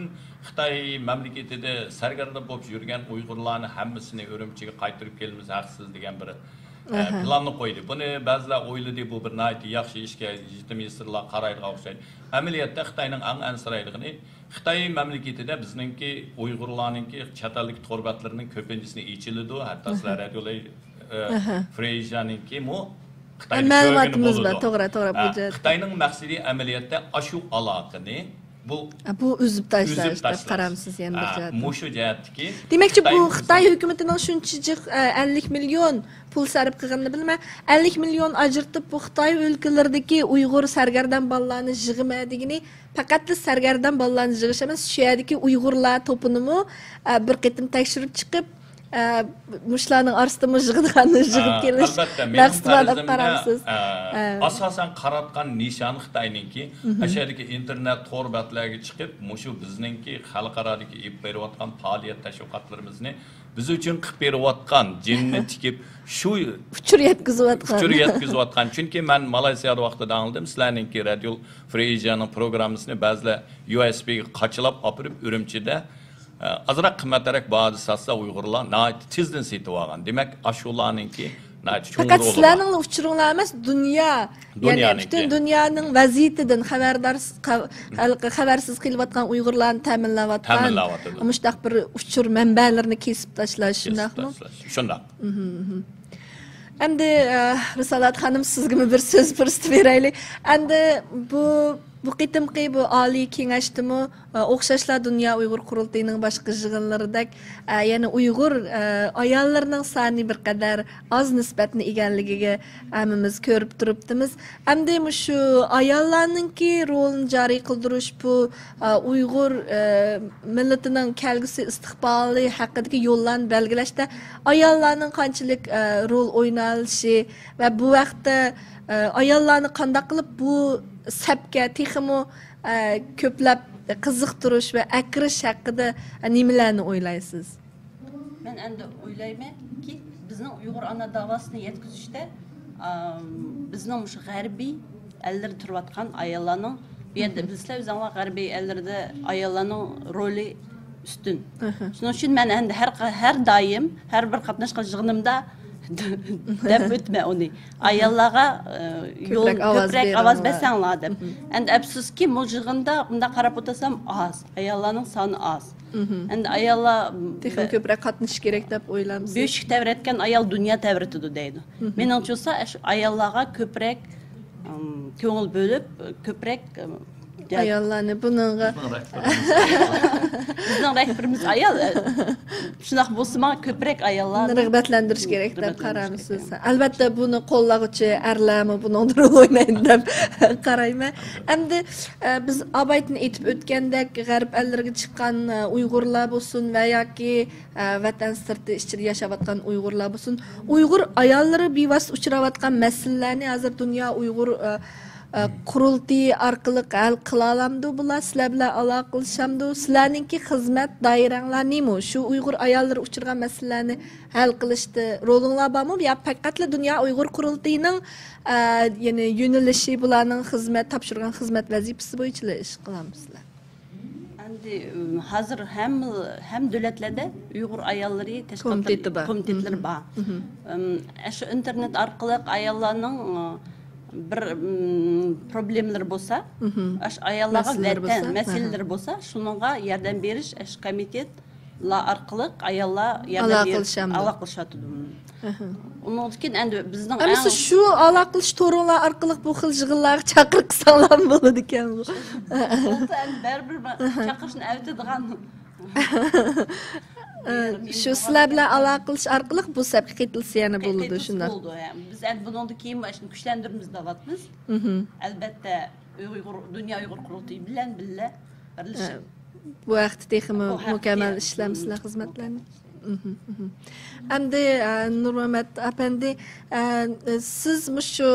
خىتاي مەملىكىتىدە سەرگەردان بولۇپ يۈرگەن ئۇيغۇرلارنى ھەممىسىنى ئۈرۈمچىگە قايتۇرۇپ كېلىمىز ھەقسىز دېگەن بىر، ئە، ئەھە. پىلاننى قويدى. بۇنى بەزىلەر ئويلىدى، بۇ بىر ناھايىتى ياخشى ئىشكە، يېتىم يېسىرلار قارايدىغان ئوخشايدۇ. ئەمەلىيەتتە خىتاينىڭ ئەڭ ئەنسىرەيدىغىنى، خىتاي مەملىكىتىدە بىزنىڭكى ئۇيغۇرلارنىڭكى چەت ئەلدىكى تور بەتلىرىنىڭ كۆپىنچىسىنى ئېچىلىدۇ، ھەتتا سىلەر رادىيو، ئە، ئەھە. فرېيزانىڭكىمۇ خىتايدا مەلۇماتىمىز بار، توغرا، توغرا، بۇ ئە، جەھەتتە. خىتاينىڭ مەقسىتى ئەمەلىيەتتە ئاشۇ ئالاقىنى بۇ ئە، بۇ ئۈزۈپ تاشلاش ئۈزۈپ دەپ تاشلاش. قارامسىز يەنە بىر ئە، جەھەتتىن؟ مۇشۇ جەھەتتىكى دېمەكچى، بۇ خىتاي خىتاي ھۆكۈمىتىنىڭ شۇنچە جىق، ئە، ئەللىك مىليون پۇل سەرپ قىلغىنىنى بىلمەن. ئەللىك مىليون ئاجرىتىپ، بۇ خىتاي ئۆلكىلىرىدىكى ئۇيغۇر سەرگەردان بالىلارنى يىغىمەن دېگىنى پەقەتلا سەرگەردان بالىلارنى يىغىش ئەمەس، شۇ يەردىكى ئۇيغۇرلار توپىنىمۇ، ئە، بىر قېتىم تەكشۈرۈپ چىقىپ، ئە، مۇشۇلارنىڭ ئارىسىدىمۇ يىغىدىغاننى يىغىپ ئە، كېلىش ئەلۋەتتە، مېنىڭ مەقسىتى بار دەپ قارامسىز؟ ئە، ئە. ئاساسەن قاراتقان نىشان خىتاينىڭكى، ئەشەدىكى ئىنتېرنېت تور بەتلەرگە چىقىپ، مۇشۇ بىزنىڭكى خەلقئارادىكى ئېلىپ بېرىۋاتقان پائالىيەت تەشۋىقاتلىرىمىزنى بىز ئۈچۈن قىلىپ بېرىۋاتقان، جېنىنى تىكىپ، شۇ ئۇچۇر يەتكۈزۈۋاتقان. ئۇچۇر يەتكۈزۈۋاتقان. چۈنكى مەن مالايسىيادا ۋاقتىدا ئاڭلىدىم، سىلەرنىڭكى رادىيو فرېي ئېيژىيانىڭ پروگراممىسىنى بەزىلەر يۇ ئېس بىگە قاچىلاپ ئاپىرىپ، ئۈرۈمچىدە، ئە، ئازراق قىممەترەك باھادا ساتسا، ئۇيغۇرلار ناھايىتى تېزدىن سېتىۋالغان. دېمەك، ئاشۇلارنىڭكى ناھايىتى چوڭ پەقەت رولى بار. سىلەرنىڭلا ئۇچۇرۇڭلار ئەمەس، دۇنيا، يەنى دۇنيانىڭكى. پۈتۈن دۇنيانىڭ ۋەزىيىتىدىن خەۋەردار، خەۋ-، خەۋەرسىز قېلىۋاتقان ئۇيغۇرلارنى تەمىنلەۋاتقان تەمىنلەۋاتىدۇ. مۇشۇنداق بىر ئۇچۇر مەنبەلىرىنى كېسىپ تاشلاش، كېسىپ شۇنداقمۇ؟ تاشلاش. شۇنداق. مھم، مھم. ئەمدى، ئە، رىسالەت خانىم، سىزگىمۇ بىر سۆز پۇرسىتى بېرەيلى. ئەمدى بۇ، بۇ قېتىمقى بۇ ئالىي كېڭەشتىمۇ، ئە، ئوخشاشلا دۇنيا ئۇيغۇر قۇرۇلتىيىنىڭ باشقا يىغىنلىرىدەك، ئە، يەنە ئۇيغۇر، ئە، ئاياللىرىنىڭ سانى بىر قەدەر ئاز نىسبەتنى ئىگىلىگىنى ھەممىمىز كۆرۈپ تۇرۇپتىمىز. ئەمدى مۇشۇ ئاياللارنىڭكى رولىنى جارى قىلدۇرۇش، بۇ، ئە، ئۇيغۇر، ئە، مىللىتىنىڭ كەلگۈسى ئىستىقبالى ھەققىدىكى يوللارنى بەلگىلەشتە ئاياللارنىڭ قانچىلىك، ئە، رول ئوينىشى ۋە بۇ ھەقتە، ئە، ئاياللارنى قانداق قىلىپ بۇ سەپكە تېخىمۇ، ئە، كۆپلەپ قىزىقتۇرۇش ۋە ئەكىرىش ھەققىدە نېمىلەرنى ئويلايسىز؟ مەن ئەمدى ئويلايمەنكى، بىزنىڭ ئۇيغۇر ئانا داۋاسىنى يەتكۈزۈشتە، ئام، بىزنىڭ مۇشۇ غەربىي ئەللىرىدە تۇرۇۋاتقان ئاياللارنىڭ، بۇ يەردە بىلىسىلەر، ئۆزۈڭلار غەربىي ئەللىرىدە ئاياللارنىڭ رولى ئۈستۈن. ئەھە. شۇنىڭ ئۈچۈن مەن ئەمدى ھەر، ھەر دائىم، ھەر بىر قاتناشقان يىغىنىمدا دەپ ئۆتىمەن ئۇنى. ئاياللارغا، ئە، يول، كۆپرەك ئاۋاز كۆپرەك ئاۋاز بېرىڭلار. بەرسەڭلار دەپ. مھم. ئەمدى ئەپسۇسكى، بۇ يىغىندا مۇنداق قاراپ ئولتۇرسام ئاز، ئاياللارنىڭ سانى ئاز. مھم. ئەمدى ئاياللار تېخىمۇ بە-، كۆپرەك قاتنىشىش كېرەك دەپ ئويلامسىز؟ بۆشۈك تەۋرەتكەن ئايال دۇنيا تەۋرىتىدۇ دەيدۇ. مھم. مېنىڭچە بولسا، ئاشۇ ئاياللارغا كۆپرەك، ئىم، كۆڭۈل بۆلۈپ، كۆپرەك، ئىم، ئاياللارنى بۇنىڭغا بىزنىڭ رەھبىرىمىز ئايال. بىزنىڭ رەھبىرىمىز ئايال، ئە، شۇنداق بولسىمۇ كۆپرەك ئاياللارنى رىغبەتلەندۈرۈش كېرەك دەپ رىغبەتلەندۈرۈش قارامسىز؟ كېرەك. ئەلۋەتتە، بۇنى قوللىغۇچى ئەرلەرمۇ بۇنىڭدا رول ئوينايدۇ دەپ قارايمەن. ئەمدى، ئە، بىز ئابايتىن ئېيتىپ ئۆتكەندەك، غەرب ئەللىرىگە چىققان، ئە، ئۇيغۇرلار بولسۇن ۋە ياكى، ئە، ۋەتەن سىرتى ئىچىدە ياشاۋاتقان ئۇيغۇرلار بولسۇن، ئۇيغۇر ئاياللىرى بىۋاسىتە ئۇچراۋاتقان مەسىلىلەرنى ھازىر دۇنيا ئۇيغۇر، ئە، ئە، قۇرۇلتىيى ئارقىلىق ھەل قىلالامدۇ بۇلار؟ سىلەر بىلەن ئالاقىلىشامدۇ؟ سىلەرنىڭكى خىزمەت دائىرەڭلار نېمە؟ شۇ ئۇيغۇر ئاياللىرى ئۇچرىغان مەسىلىلەرنى ھەل قىلىشتا رولۇڭلار بارمۇ؟ يا پەقەتلا دۇنيا ئۇيغۇر قۇرۇلتىيىنىڭ، ئە، يەنى يۆنىلىشى، بۇلارنىڭ خىزمەت، تاپشۇرغان خىزمەت ۋەزىپىسى بويىچىلا ئىش قىلامسىلەر؟ ئەمدى، ئىم، ھازىر ھەممە، ھەممە دۆلەتلەردە ئۇيغۇر ئاياللىرى تەشكىلاتلىرى، كومىتېتى بار. كومىتېتلىرى بار. مھم. ئىم، ئاشۇ ئىنتېرنېت ئارقىلىق ئاياللارنىڭ، ئە، بىر، ئىم، پروبلېمىلىرى بولسا، مھم. ئاشۇ ئاياللارغا مەسىلىلىرى ۋەتەن بولسا، مەسىلىلىرى بولسا، شۇنىڭغا ياردەم بېرىش ئاشۇ كومىتېت ئارقىلىق ئاياللار ياردەم ئالاقە قىلىشامدۇ؟ ئالاقە قىلىشاتىدۇ. ئەھە. ئۇنىڭدىن كېيىن ئەمدى بىزنىڭ ئەمىسە ئەڭ شۇ ئالاقە قىلىش تورۇنلار ئارقىلىق بۇ خىل يىغىنلارغا چاقىرىق قىلساڭلارمۇ بولىدىكەن بۇ. بولسا ئەمدى بەرىبىر ما- چاقىرىشنى ئەۋېتىدىغان. شۇ سىلەر بىلەن ئالاقە قىلىش ئارقىلىق بۇ سەپكە قېتىلسا يەنە بولىدۇ، شۇنداق؟ بولىدۇ. بىز ئەمدى بۇنىڭدىن كېيىن مانا شۇنى كۈچلەندۈرىمىز دەۋاتىمىز. ئەلبەتتە، ئۇيغۇر، دۇنيا ئۇيغۇر قۇرۇلتىيى بىلەن بىللە بىرلىشىپ. بۇ ھەقتە تېخىمۇ بۇ ھەقتە مۇكەممەل ئىشلەمسىلەر خىزمەتلەرنى. ئەمدى، ئە، نۇرمەمەت ئەپەندى، ئە، سىز مۇشۇ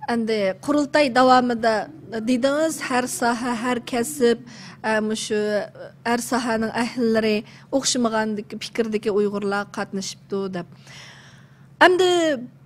ئەمدى قۇرۇلتاي داۋامىدا دېدىڭىز، ھەر ساھە، ھەر كەسىپ، ئە، مۇشۇ ھەر ساھەنىڭ ئەھلىلىرى ئوخشىمىغان پىكىردىكى ئۇيغۇرلار قاتنىشىپتۇ دەپ. ئەمدى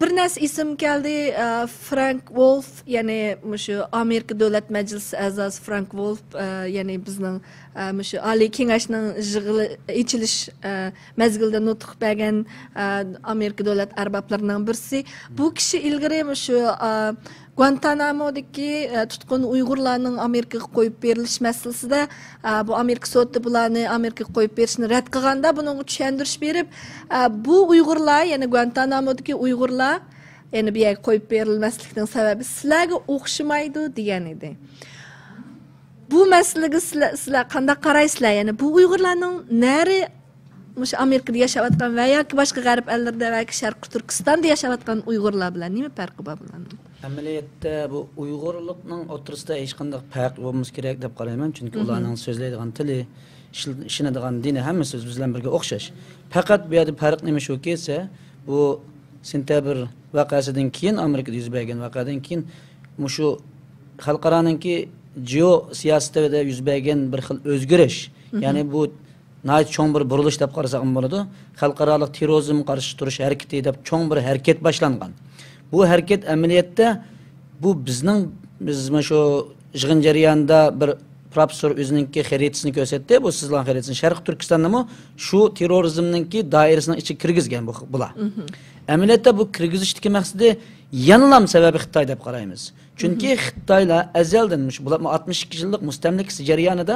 بىر نەرسە ئېسىمگە كەلدى. ئە، فرانك ۋولف، يەنى مۇشۇ ئامېرىكا دۆلەت مەجلىسى ئەزاسى فرانك ۋولف، ئە، يەنى بىزنىڭ، ئە، مۇشۇ ئالىي كېڭەشنىڭ يىغىلى، ئېچىلىش، ئە، مەزگىلىدە نۇتۇق بەرگەن، ئە، ئامېرىكا دۆلەت ئەربابلىرىنىڭ بىرسى. بۇ كىشى ئىلگىرى مۇشۇ، ئە، گۇانتانامودىكى، ئە، تۇتقۇن ئۇيغۇرلارنىڭ ئامېرىكىغا قويۇپ بېرىلىش مەسىلىسىدە، ئە، بۇ ئامېرىكا سوتى بۇلارنى ئامېرىكىغا قويۇپ بېرىشنى رەت قىلغاندا، بۇنىڭغا چۈشەندۈرۈش بېرىپ، ئە، بۇ ئۇيغۇرلار، يەنى گۇانتانامودىكى ئۇيغۇرلار، يەنى بۇ يەرگە قويۇپ بېرىلمەسلىكنىڭ سەۋەبى سىلەرگە ئوخشىمايدۇ، دېگەن ئىدى. بۇ مەسىلىگە سىلەر، سىلەر قانداق قارايسىلەر؟ يەنى بۇ ئۇيغۇرلارنىڭ نەرى مۇشۇ ئامېرىكىدا ياشاۋاتقان ۋە ياكى باشقا غەرب ئەللىرىدە ۋە ياكى شەرقىي تۈركىستاندا ياشاۋاتقان ئۇيغۇرلار بىلەن نېمە پەرقى بار بۇلارنىڭ؟ ئەمەلىيەتتە بۇ ئۇيغۇرلۇقنىڭ ئوتتۇرىسىدا ھېچقانداق پەرق بولمىسا كېرەك دەپ قارايمەن، چۈنكى ئۇلارنىڭ سۆزلەيدىغان تىلى، ئىشل-، ئىشىنىدىغان دىنى ھەممىسى بىز بىلەن بىرگە ئوخشاش. پەقەت بۇ يەردە پەرق نېمە شۇكى دېسە، بۇ سېنتەبىر ۋەقەسىدىن كېيىن، ئامېرىكىدا يۈز بەرگەن ۋەقەدىن كېيىن، مۇشۇ خەلقئارانىڭكى جېئو سىياسىتىدە يۈز بەرگەن بىر خىل ئۆزگىرىش، يەنى بۇ ناھايىتى چوڭ بىر بۇرۇلۇش دەپ قارىساقمۇ بولىدۇ. خەلقئارالىق تېررورىزمغا قارشى تۇرۇش ھەرىكىتى دەپ چوڭ بىر ھەرىكەت باشلانغان. بۇ ھەرىكەت ئەمەلىيەتتە بۇ بىزنىڭ، بىز مۇشۇ يىغىن جەريانىدا بىر پروفېسسور ئۆزىنىڭكى خەرىتىسىنى كۆرسەتتى. بۇ سىزلارنىڭ خەرىتىسىنى. شەرقىي تۈركىستاننىمۇ شۇ تېررورىزمنىڭكى دائىرىسىنىڭ ئىچىگە كىرگۈزگەن بۇ، بۇلار. ئەمەلىيەتتە بۇ كىرگۈزۈشتىكى مەقسىتى يەنىلام سەۋەبى خىتاي دەپ قارايمىز. چۈنكى خىتايلار ئەزەلدىن مۇشۇ بولۇپمۇ ئاتمىش ئىككى يىللىق مۇستەملىكىسى جەريانىدا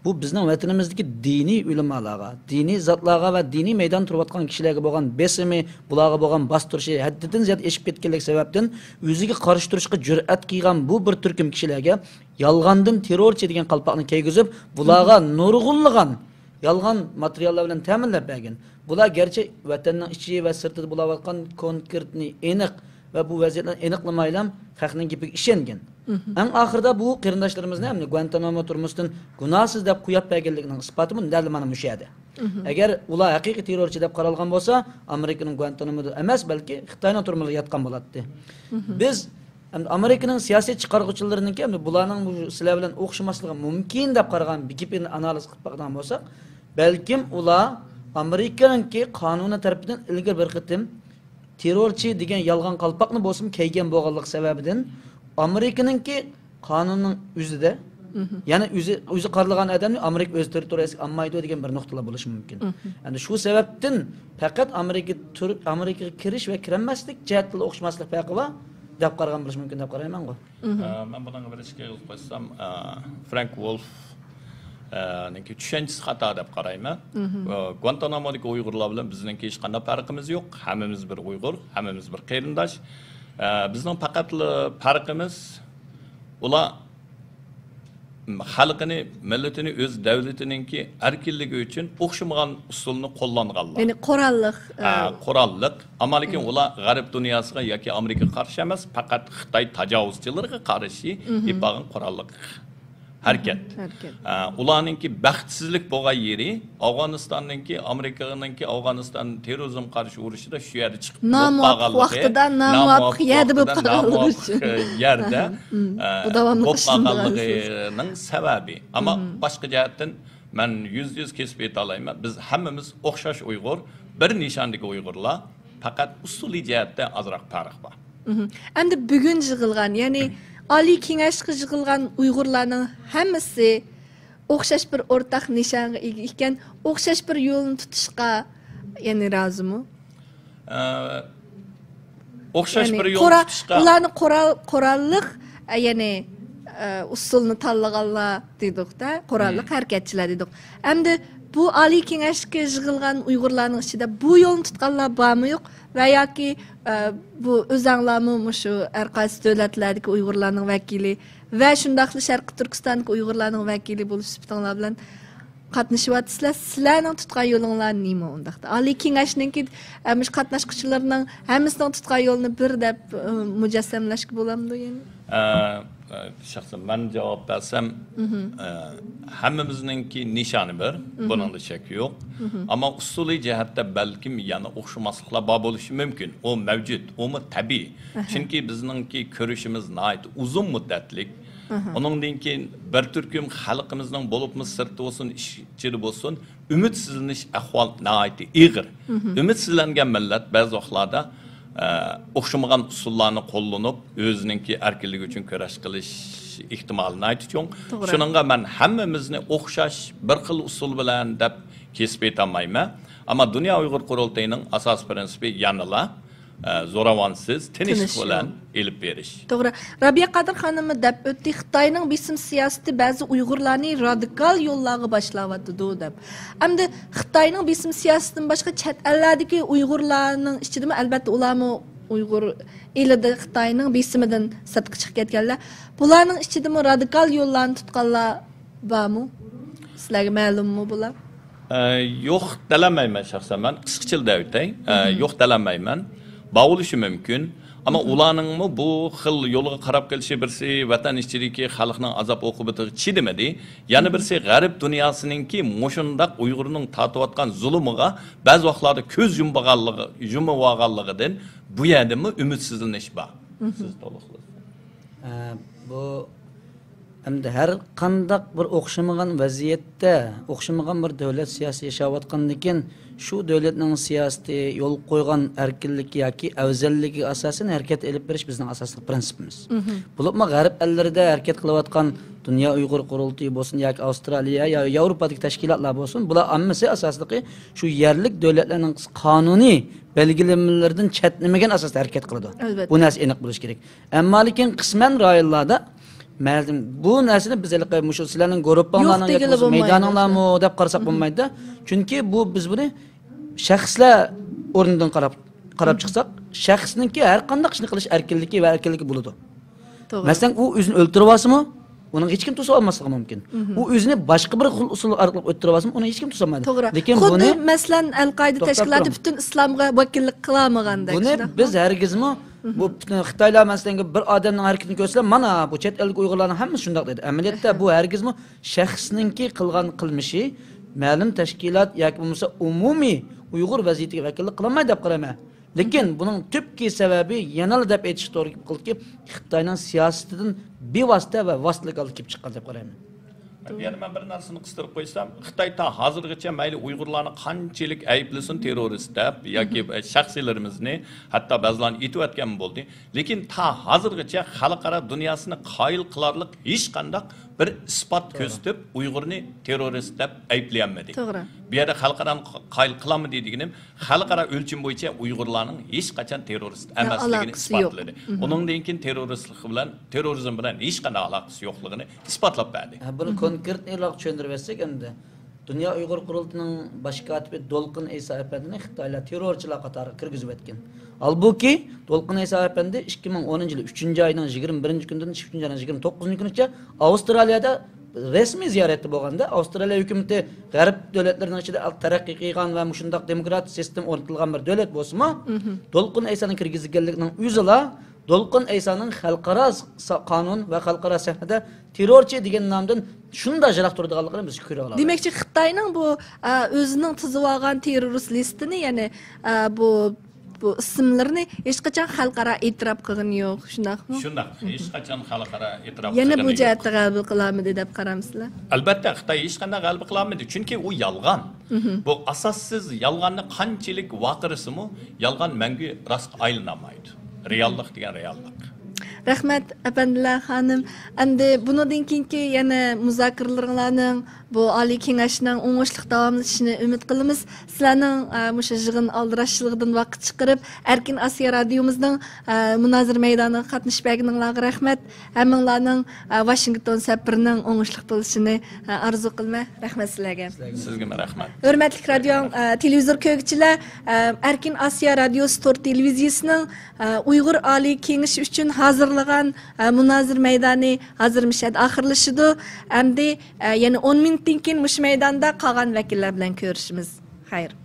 بۇ بىزنىڭ ۋەتىنىمىزدىكى دىنىي ئۆلىمالارغا، دىنىي زاتلارغا ۋە دىنىي مەيداندا تۇرۇۋاتقان كىشىلەرگە بولغان بېسىمى، بۇلارغا بولغان باستۇرۇشى ھەددىدىن زىيادە ئېشىپ كەتكەنلىكى سەۋەبتىن ئۆزىگە قارشى تۇرۇشقا جۈرئەت قىلغان بۇ بىر تۈركۈم كىشىلەرگە يالغاندىن تېررورچى دېگەن قالپاقنى كىيگۈزۈپ، بۇلارغا نۇرغۇنلىغان يالغان ماتېرىياللار بىلەن تەمىنلەپ بەرگەن. بۇلار گەرچە ۋەتەننىڭ ئىچى ۋە سىرتىدا بولاۋاتقان كونكرېتنى ئېنىق ۋە بۇ ۋەزىيەتلەرنى ئېنىقلىمايلا خەقنىڭ گېپىگە ئىشەنگەن. ئەڭ ئاخىرىدا بۇ قېرىنداشلىرىمىزنى ئەمدى گۇانتانامو تۈرمىسىدىن گۇناھسىز دەپ قويۇپ بەرگەنلىكىنىڭ ئىسپاتىمۇ دەل مانا مۇشۇ يەردە. ئەگەر ئۇلار ھەقىقىي تېررورچى دەپ قارالغان بولسا، ئامېرىكىنىڭ گۇانتانامودا ئەمەس، بەلكى خىتاينىڭ تۈرمىلىرىدە ياتقان بولاتتى. بىز ئەمدى ئامېرىكىنىڭ سىياسىي چىقارغۇچىلىرىنىڭكى، ئەمدى بۇلارنىڭ بۇ سىلەر بىلەن ئوخشىماسلىقى مۇمكىن دەپ قارىغان بىر گېپىنى ئانالىز قىلىپ باقىدىغان بولساق، بەلكىم ئۇلار ئامېرىكىنىڭكى قانۇنى تەرىپىدىن ئىلگىرى بىر قېتىم تېررورچى دېگەن يالغان قالپاقنى بولسىمۇ كىيگەن بولغانلىقى سەۋەبىدىن ئامېرىكىنىڭكى قانۇننىڭ ئۆزىدە، يەنى ئۆزى، ئۆزى قارىلىغان ئادەمنى ئامېرىكا ئۆز تېررىتورىيەسىگە ئالمايدۇ دېگەن بىر نۇقتىلار بولۇشى مۇمكىن. ئەمدى شۇ سەۋەبتىن پەقەت ئامېرىكا تۈر-، ئامېرىكىغا كىرىش ۋە كىرەلمەسلىك جەھەتتىلا ئوخشىماسلىق پەرقى بار دەپ قارىغان بولۇشى مۇمكىن دەپ قارايمەنغۇ. ئە، مەن بۇنىڭغا بىر ئىككى گەپ قوشسام، ئە، فرانك ۋولف، ئە، نىڭكى چۈشەنچىسى خاتا دەپ قارايمەن. ئە، گۇانتانامودىكى ئۇيغۇرلار بىلەن بىزنىڭكى ھېچقانداق پەرقىمىز يوق. ھەممىمىز بىر ئۇيغۇر، ھەممىمىز بىر قېرىنداش. ئە، بىزنىڭ پەقەتلا پەرقىمىز، ئۇلار خەلقىنى، مىللىتىنى ئۆز دۆلىتىنىڭكى ئەركىنلىكى ئۈچۈن ئوخشىمىغان ئۇسۇلنى قوللانغانلار. يەنى قوراللىق، ھە، ئە، قوراللىق. ئەمما لېكىن ئۇلار غەرب دۇنياسىغا ياكى ئامېرىكىغا قارشى ئەمەس، پەقەت خىتاي تاجاۋۇزچىلىرىغا قارشى ئېلىپ بارغان قوراللىق ھەرىكەت. ھەرىكەت. ئە، ئۇلارنىڭكى بەختسىزلىك بولغان يېرى، ئافغانىستاننىڭكى، ئامېرىكىنىڭكى ئافغانىستان تېررورىزمغا قارشى ئۇرۇشىدا شۇ يەردە چىقىپ نامۇۋاپىق ۋاقتىدا، نامۇۋاپىق يەردە بولۇپ قالغانلىقى ئۈچۈن. يەردە، ئە، بولۇپ قالغانلىقىنىڭ سەۋەبى. ئەمما باشقا جەھەتتىن مەن يۈزدە يۈز كېسىپ ئېيتالايمەن، بىز ھەممىمىز ئوخشاش ئۇيغۇر، بىر نىشاندىكى ئۇيغۇرلار، پەقەت ئۇسۇلىي جەھەتتە ئازراق پەرق بار. ئەمدى بۈگۈن يىغىلغان، يەنى ئالىي كېڭەشكە يىغىلغان ئۇيغۇرلارنىڭ ھەممىسى ئوخشاش بىر ئورتاق نىشانغا ئىگە ئىكەن، ئوخشاش بىر يولنى تۇتۇشقا، يەنى رازىمۇ؟ ئە، ئوخشاش بىر يول تۇتۇشقا. ئۇلارنى قورال، قوراللىق، ئە، يەنى، ئە، ئۇسۇلنى تاللىغانلار دېدۇق-دە، قوراللىق ھەرىكەتچىلەر دېدۇق. ئەمدى بۇ ئالىي كېڭەشكە يىغىلغان ئۇيغۇرلارنىڭ ئىچىدە بۇ يولنى تۇتقانلار بارمۇ يوق؟ ۋە ياكى، ئە، بۇ ئۆزەڭلارمۇ مۇشۇ ھەر قايسى دۆلەتلەردىكى ئۇيغۇرلارنىڭ ۋەكىلى ۋە شۇنداقلا شەرقىي تۈركىستاندىكى ئۇيغۇرلارنىڭ ۋەكىلى بولۇش سۈپىتىڭلار بىلەن قاتنىشىۋاتىسىلەر. سىلەرنىڭ تۇتقان يولۇڭلار نېمە ئۇنداقتا؟ ئالىي كېڭەشنىڭكى، ئە، مۇشۇ قاتناشقۇچىلىرىنىڭ ھەممىسىنىڭ تۇتقان يولىنى بىر دەپ، ئە، مۇجەسسەملەشكە بولامدۇ يەنە؟ ئە، ئە، شەخسەن مەن جاۋاب بەرسەم، ئە، ھەممىمىزنىڭكى نىشانى بىر، بۇنىڭدا شەك يوق. ئەمما ئۇسۇلىي جەھەتتە بەلكىم يەنە ئوخشىماسلىقلار بار بولۇشى مۇمكىن. ئۇ مەۋجۇت، ئۇمۇ تەبىئىي. چۈنكى بىزنىڭكى كۆرۈشىمىز ناھايىتى ئۇزۇن مۇددەتلىك. ئۇنىڭدىن كېيىن بىر تۈركۈم خەلقىمىزنىڭ، بولۇپمۇ سىرتتا بولسۇن، ئىچىدە بولسۇن، ئۈمىدسىزلىنىش ئەھۋال ناھايىتى ئېغىر. ئۈمىدسىزلەنگەن مىللەت بەزى ۋاقىتلاردا، ئە، ئوخشىمىغان ئۇسۇللارنى قوللىنىپ، ئۆزىنىڭكى ئەركىنلىكى ئۈچۈن كۈرەش قىلىش ئېھتىمالى ناھايىتى چوڭ. شۇنىڭغا مەن ھەممىمىزنى ئوخشاش بىر خىل ئۇسۇل بىلەن دەپ كېسىپ ئېيتالمايمەن. ئەمما دۇنيا ئۇيغۇر قۇرۇلتىيىنىڭ ئاساسىي پىرىنسىپى يەنىلا، ئە، زوراۋانسىز، تىنچلىق بىلەن ئېلىپ بېرىش. توغرا. رابىيە قادىر خانىممۇ دەپ ئۆتتى، خىتاينىڭ بېسىم سىياسىتى بەزى ئۇيغۇرلارنى رادىكال يوللارغا باشلاۋاتىدۇ، دەپ. ئەمدى خىتاينىڭ بېسىم سىياسىتىدىن باشقا چەت ئەللەردىكى ئۇيغۇرلارنىڭ ئىچىدىمۇ، ئەلۋەتتە، ئۇلارمۇ ئۇيغۇر ئېلىدا خىتاينىڭ بېسىمىدىن سىرتقا چىقىپ كەتكەنلەر. بۇلارنىڭ ئىچىدىمۇ رادىكال يوللارنى تۇتقانلار بارمۇ؟ سىلەرگە مەلۇممۇ بۇلار؟ ئە، يوق دەلەلمەيمەن شەخسەن مەن. قىسقىچىلا دەۋېتەي. ئە، يوق دەلەلمەيمەن. بار بولۇشى مۇمكىن. ئەمما ئۇلارنىڭمۇ بۇ خىل يولغا قاراپ قېلىشى، بىرسى ۋەتەن ئىچىدىكى خەلقنىڭ ئازاب ئوقۇبىتىغا چىدىمىدى، يەنە بىرسى غەرب دۇنياسىنىڭكى مۇشۇنداق ئۇيغۇرنىڭ تارتىۋاتقان زۇلۇمىغا بەزى ۋاقىتلاردا كۆز يۇمغانلىقى، يۇمۇۋالغانلىقىدىن بۇ يەردىمۇ ئۈمىدسىزلىنىش بار. سىز تولۇقلاڭ. ئە، بۇ ئەمدى ھەر قانداق بىر ئوخشىمىغان ۋەزىيەتتە، ئوخشىمىغان بىر دۆلەت سىياسىتى ياشاۋاتقاندىكىن، شۇ دۆلەتنىڭ سىياسىتى يول قويغان ئەركىنلىكى ياكى ئەۋزەللىكىگە ئاساسەن ھەرىكەت ئېلىپ بېرىش بىزنىڭ ئاساسلىق پىرىنسىپىمىز. بولۇپمۇ غەرب ئەللىرىدە ھەرىكەت قىلىۋاتقان دۇنيا ئۇيغۇر قۇرۇلتىيى بولسۇن ياكى ئاۋسترالىيە يا ياۋروپادىكى تەشكىلاتلار بولسۇن، بۇلار ھەممىسى ئاساسلىقى شۇ يەرلىك دۆلەتلەرنىڭ قانۇنىي بەلگىلىمىلىرىدىن چەتنىمىگەن ئاساستا ھەرىكەت قىلىدۇ. ئەلۋەتتە. بۇ نەرسە ئېنىق بولۇشى كېرەك. ئەمما لېكىن قىسمەن رايونلاردا مەلۇم، بۇ نەرسىنى بىز ھېلىقى مۇشۇ سىلەرنىڭ گۇرۇپپاڭلارنىڭ يوق دېگىلى ياكى بولمايدۇ. مەيدانىڭلارمۇ دەپ قارىساق بولمايدۇ. چۈنكى بۇ، بىز بۇنى شەخسلەر ئورنىدىن قاراپ، قاراپ چىقساق، شەخسنىڭكى ھەر قانداق ئىشنى قىلىش ئەركىنلىكى ۋە ئەركىنلىكى بولىدۇ. توغرا. مەسىلەن، ئۇ ئۆزىنى ئۆلتۈرۈۋالسىمۇ، ئۇنىڭ ھېچكىم توسۇۋالماسلىقى مۇمكىن. ئۇ ئۆزىنى باشقا بىر خىل ئۇسۇل ئارقىلىق ئۆلتۈرۈۋالسىمۇ، ئۇنى ھېچكىم توسالمايدۇ. توغرا. لېكىن خۇددى بۇنى مەسىلەن، ئەلقائىدە توختاپ تەشكىلاتى تۇرۇڭ. پۈتۈن ئىسلامغا ۋەكىللىك قىلالمىغاندەك، بۇنى شۇنداقمۇ؟ بىز ھەرگىزمۇ، بۇ پۈتۈن خىتايلار مەسىلەن بىر ئادەمنىڭ ھەرىكىتىنى كۆرسىلە، مانا بۇ چەت ئەلدىكى ئۇيغۇرلارنىڭ ھەممىسى شۇنداق دەيدۇ. ئەمەلىيەتتە بۇ ھەرگىزمۇ شەخسنىڭكى قىلغان قىلمىشى مەلۇم تەشكىلات ياكى بولمىسا ئومۇمىي ئۇيغۇر ۋەزىيىتىگە ۋەكىللىك قىلالمايدۇ دەپ قارايمەن. لېكىن بۇنىڭ تۈپكى سەۋەبى يەنىلا دەپ ئېيتىش توغرا كېلىدۇكى، خىتاينىڭ سىياسىتىدىن بىۋاسىتە ۋە ۋاسىتىلىك ھالدا كېلىپ چىققان دەپ قارايمەن. بۇ يەردە مەن بىر نەرسىنى قىستۇرۇپ قويسام، خىتاي تا ھازىرغىچە مەيلى ئۇيغۇرلارنى قانچىلىك ئەيىبلىسۇن، تېررورىست دەپ ياكى شەخسىيلىرىمىزنى، ھەتتا بەزىلەرنى ئېتىۋەتكەنمۇ بولدى. لېكىن تا ھازىرغىچە خەلقئارا دۇنياسىنى قايىل قىلارلىق ھېچقانداق بىر ئىسپات توغرا. كۆرسىتىپ، ئۇيغۇرنى تېررورىست دەپ ئەيىبلىيەلمىدى. توغرا. بۇ يەردە خەلقئارانى قايىل قىلالمىدى دېگىنىم، خەلقئارا ئۆلچىمى بويىچە ئۇيغۇرلارنىڭ ھېچقاچان تېررورىست ئەمەسلىكىنى ئالاقىسى يوق. ئىسپاتلىدى. مھم. ئۇنىڭدىن كېيىن تېررورىستلىق بىلەن، تېررورىزم بىلەن ھېچقانداق ئالاقىسى يوقلۇقىنى ئىسپاتلاپ بەردى. ھە، بۇنى مھم. كونكرېتنىيراق چۈشەندۈرۈۋەتسەك ئەمدى. دۇنيا ئۇيغۇر قۇرۇلتىيىنىڭ باش كاتىپى دولقۇن ئەيسا ئەپەندىنى خىتايلار تېررورچىلار قاتارىغا كىرگۈزۈۋەتكەن. ھالبۇكى، دولقۇن ئەيسا ئەپەندى ئىككى مىڭ ئونىنچى يىل ئۈچىنچى ئاينىڭ يىگىرمە بىرىنچى كۈنىدىن ئۈچىنچى ئاينىڭ يىگىرمە توققۇزىنچى كۈنىگىچە ئاۋسترالىيەدە رەسمىي زىيارەتتە بولغاندا، ئاۋسترالىيە ھۆكۈمىتى غەرب دۆلەتلىرىنىڭ ئىچىدە تەرەققىي قىلغان ۋە مۇشۇنداق دېموكراتىك سىستېما ئورنىتىلغان بىر دۆلەت بولسىمۇ، مھم. دولقۇن ئەيسانىڭ كىرگۈزگەنلىكىنىڭ ئۆزىلا دولقۇن ئەيسانىڭ خەلقئارا س-، قانۇن ۋە خەلقئارا سەھنىدە تېررورچى دېگەن نامدىن شۇنداق يىراق تۇرىدىغانلىقىنى بىز كۆرۈۋالالايمىز. دېمەكچى، خىتاينىڭ بۇ، ئا، ئۆزىنىڭ تىزىۋالغان تېررورىست لىستىنى، يەنى، ئا، بۇ، بۇ ئىسىملىرىنى ھېچقاچان خەلقئارا ئېتىراپ قىلغىنى يوق، شۇنداقمۇ؟ شۇنداق، ھېچقاچان خەلقئارا ئېتىراپ قىلغىنى يوق. يەنە بۇ جەھەتتە غەلىبە قىلالمىدى دەپ قارامسىلەر؟ ئەلبەتتە، خىتاي ھېچقانداق غەلىبە قىلالمىدى، چۈنكى ئۇ يالغان. مھم. بۇ ئاساسسىز يالغاننى قانچىلىك ۋارقىرىسىمۇ، يالغان مەڭگۈ راستقا ئايلىنالمايدۇ. رېئاللىق دېگەن رېئاللىق. رەھمەت، ئەپەندىلەر خانىم. ئەمدى بۇنىڭدىن كېيىنكى يەنە مۇزاكىرىلىرىڭلارنىڭ بۇ ئالىي كېڭەشنىڭ ئوڭۇشلۇق داۋاملىشىشىنى ئۈمىد قىلىمىز. سىلەرنىڭ، ئە، مۇشۇ يىغىن ئالدىراشچىلىقىدىن ۋاقىت چىقىرىپ، ئەركىن ئاسىيا رادىيومىزنىڭ، ئە، مۇنازىرە مەيدانىغا قاتنىشىپ بەرگىنىڭلارغا رەھمەت. ھەممىڭلارنىڭ، ئە، ۋاشىنگتون سەپىرىنىڭ ئوڭۇشلۇق بولۇشىنى، ئە، ئارزۇ قىلىمەن. رەھمەت سىلەرگە. سىزگىمۇ رەھمەت. ھۆرمەتلىك رادىيو، ئە، تېلېۋىزور كۆرگۈچىلەر، ئە، ئەركىن ئاسىيا رادىيوسى تور تېلېۋىزىيىسىنىڭ، ئە، ئۇيغۇر ئالىي كېڭىشى ئۈچۈن ھازىرلىغان، ئە، مۇنازىرە مەيدانى ھازىر مۇشۇ يەردە ئاخىرلىشىدۇ. ئەمدى، ئە، يەنە ئون مىنۇتتىن كېيىن مۇشۇ مەيداندا قالغان ۋەكىللەر بىلەن كۆرۈشىمىز. خەير.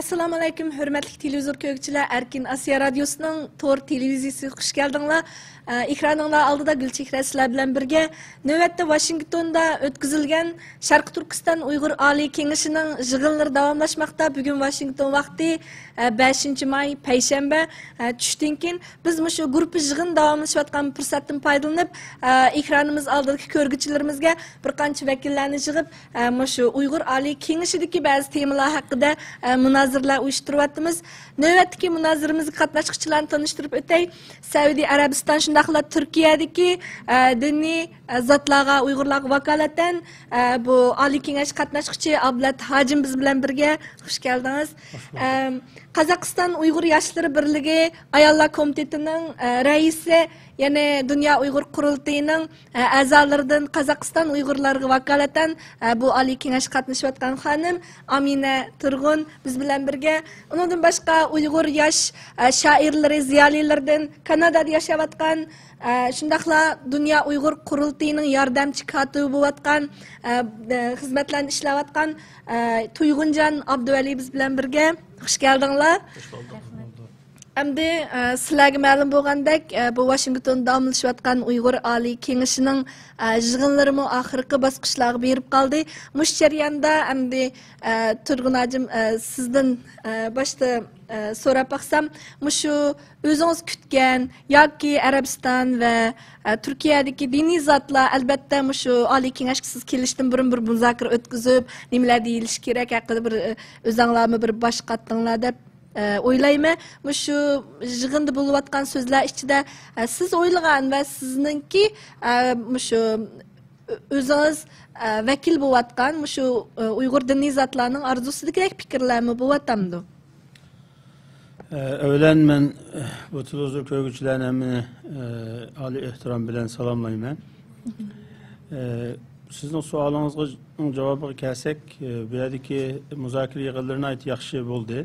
ئەسسالامۇ ئەلەيكۇم، ھۆرمەتلىك تېلېۋىزور كۆرگۈچىلەر، ئەركىن ئاسىيا رادىيوسىنىڭ تور تېلېۋىزىيىسىگە خۇش كەلدىڭلار. ئە، ئېكرانىڭلار ئالدىدا گۈلچېھرە سىلەر بىلەن بىرگە. نۆۋەتتە ۋاشىنگتوندا ئۆتكۈزۈلگەن شەرقىي تۈركىستان ئۇيغۇر ئالىي كېڭىشىنىڭ يىغىنلىرى داۋاملاشماقتا. بۈگۈن ۋاشىنگتون ۋاقتى، ئە، بەشىنچى ماي، پەيشەنبە، ئە، چۈشتىن كېيىن بىز مۇشۇ گۇرۇپپا يىغىن داۋاملىشىۋاتقان پۇرسەتتىن پايدىلىنىپ، ئە، ئېكرانىمىز ئالدىدىكى كۆرگۈچىلىرىمىزگە بىر قانچە ۋەكىللەرنى يىغىپ، ئە، مۇشۇ ئۇيغۇر ئالىي كېڭىشىدىكى بەزى تېمىلار ھەققىدە، ئە، مۇنازىرىلەر ئۇيۇشتۇرۇۋاتىمىز. نۆۋەتتىكى مۇنازىرىمىزگە قاتناشقۇچىلارنى تونۇشتۇرۇپ ئۆتەي. سەئۇدى ئەرەبىستان شۇنداقلا تۈركىيەدىكى، ئە، دىنىي، ئە، زاتلارغا، ئۇيغۇرلارغا ۋاكالىتەن، ئە، بۇ ئالىي كېڭەش قاتناشقۇچى ئابلەت ھاجىم بىز بىلەن بىرگە. خۇش كەلدىڭىز. خۇش بولدۇق. ئەم، قازاقىستان ئۇيغۇر ياشلىرى بىرلىكى ئاياللار كومىتېتىنىڭ، ئە، رەئىسى، يەنى دۇنيا ئۇيغۇر قۇرۇلتىيىنىڭ، ئە، ئەزالىرىدىن قازاقىستان ئۇيغۇرلارغا ۋاكالىتەن، ئە، بۇ ئالىي كېڭەشكە قاتنىشىۋاتقان خانىم ئامىنە تۇرغۇن بىز بىلەن بىرگە. ئۇنىڭدىن باشقا ئۇيغۇر ياش، ئە، شائىرلىرى، زىيالىيلىرىدىن كانادادا ياشاۋاتقان، ئە، شۇنداقلا دۇنيا ئۇيغۇر قۇرۇلتىيىنىڭ ياردەمچى كاتىپى بولۇۋاتقان، ئە، ئە، خىزمەتلەرنى ئىشلەۋاتقان، ئە، تۇيغۇنجان ئابدۇۋەلى بىز بىلەن بىرگە. خۇش كەلدىڭلار. خۇش بولدۇق. ئەمدى، ئە، سىلەرگە مەلۇم بولغاندەك، ئە، بۇ ۋاشىنگتوندا داۋاملىشىۋاتقان ئۇيغۇر ئالىي كېڭىشىنىڭ، ئە، يىغىنلىرىمۇ ئاخىرقى باسقۇچلارغا بېرىپ قالدى. مۇشۇ جەرياندا ئەمدى، ئە، تۇرغۇن ھاجىم، ئە، سىزدىن، ئە، باشتا، ئە، سوراپ باقسام، مۇشۇ ئۆزىڭىز كۈتكەن ياكى ئەرەبىستان ۋە، ئە، تۈركىيەدىكى دىنىي زاتلار، ئەلبەتتە، مۇشۇ ئالىي كېڭەشكە سىز كېلىشتىن بۇرۇن بىر مۇزاكىرە ئۆتكۈزۈپ، نېمىلەر دېيىلىشى كېرەك ھەققىدە بىر، ئە، ئۆزەڭلارمۇ بىر باش قاتتىڭلار دەپ، ئە، ئويلايمەن. مۇشۇ يىغىندا بولۇۋاتقان سۆزلەر ئىچىدە، ئە، سىز ئويلىغان ۋە سىزنىڭكى، ئە، مۇشۇ ئۆ-، ئۆزىڭىز، ئە، ۋەكىل بولۇۋاتقان مۇشۇ، ئە، ئۇيغۇر دىنىي زاتلارنىڭ ئارزۇسىدىكىدەك پىكىرلەرمۇ بولۇۋاتامدۇ؟ ئە، ئەۋۋەلەن مەن، ئە، بۇ تېلېۋىزور كۆرگۈچىلەرنى ھەممىنى، ئە، ئالىي ئېھتىرام بىلەن سالاملايمەن. ئە، سىزنىڭ سوئالىڭىزغا، جاۋابىغا كەلسەك، ئە، بۇ يەردىكى مۇزاكىرە يىغىنلىرى ناھايىتى ياخشى بولدى.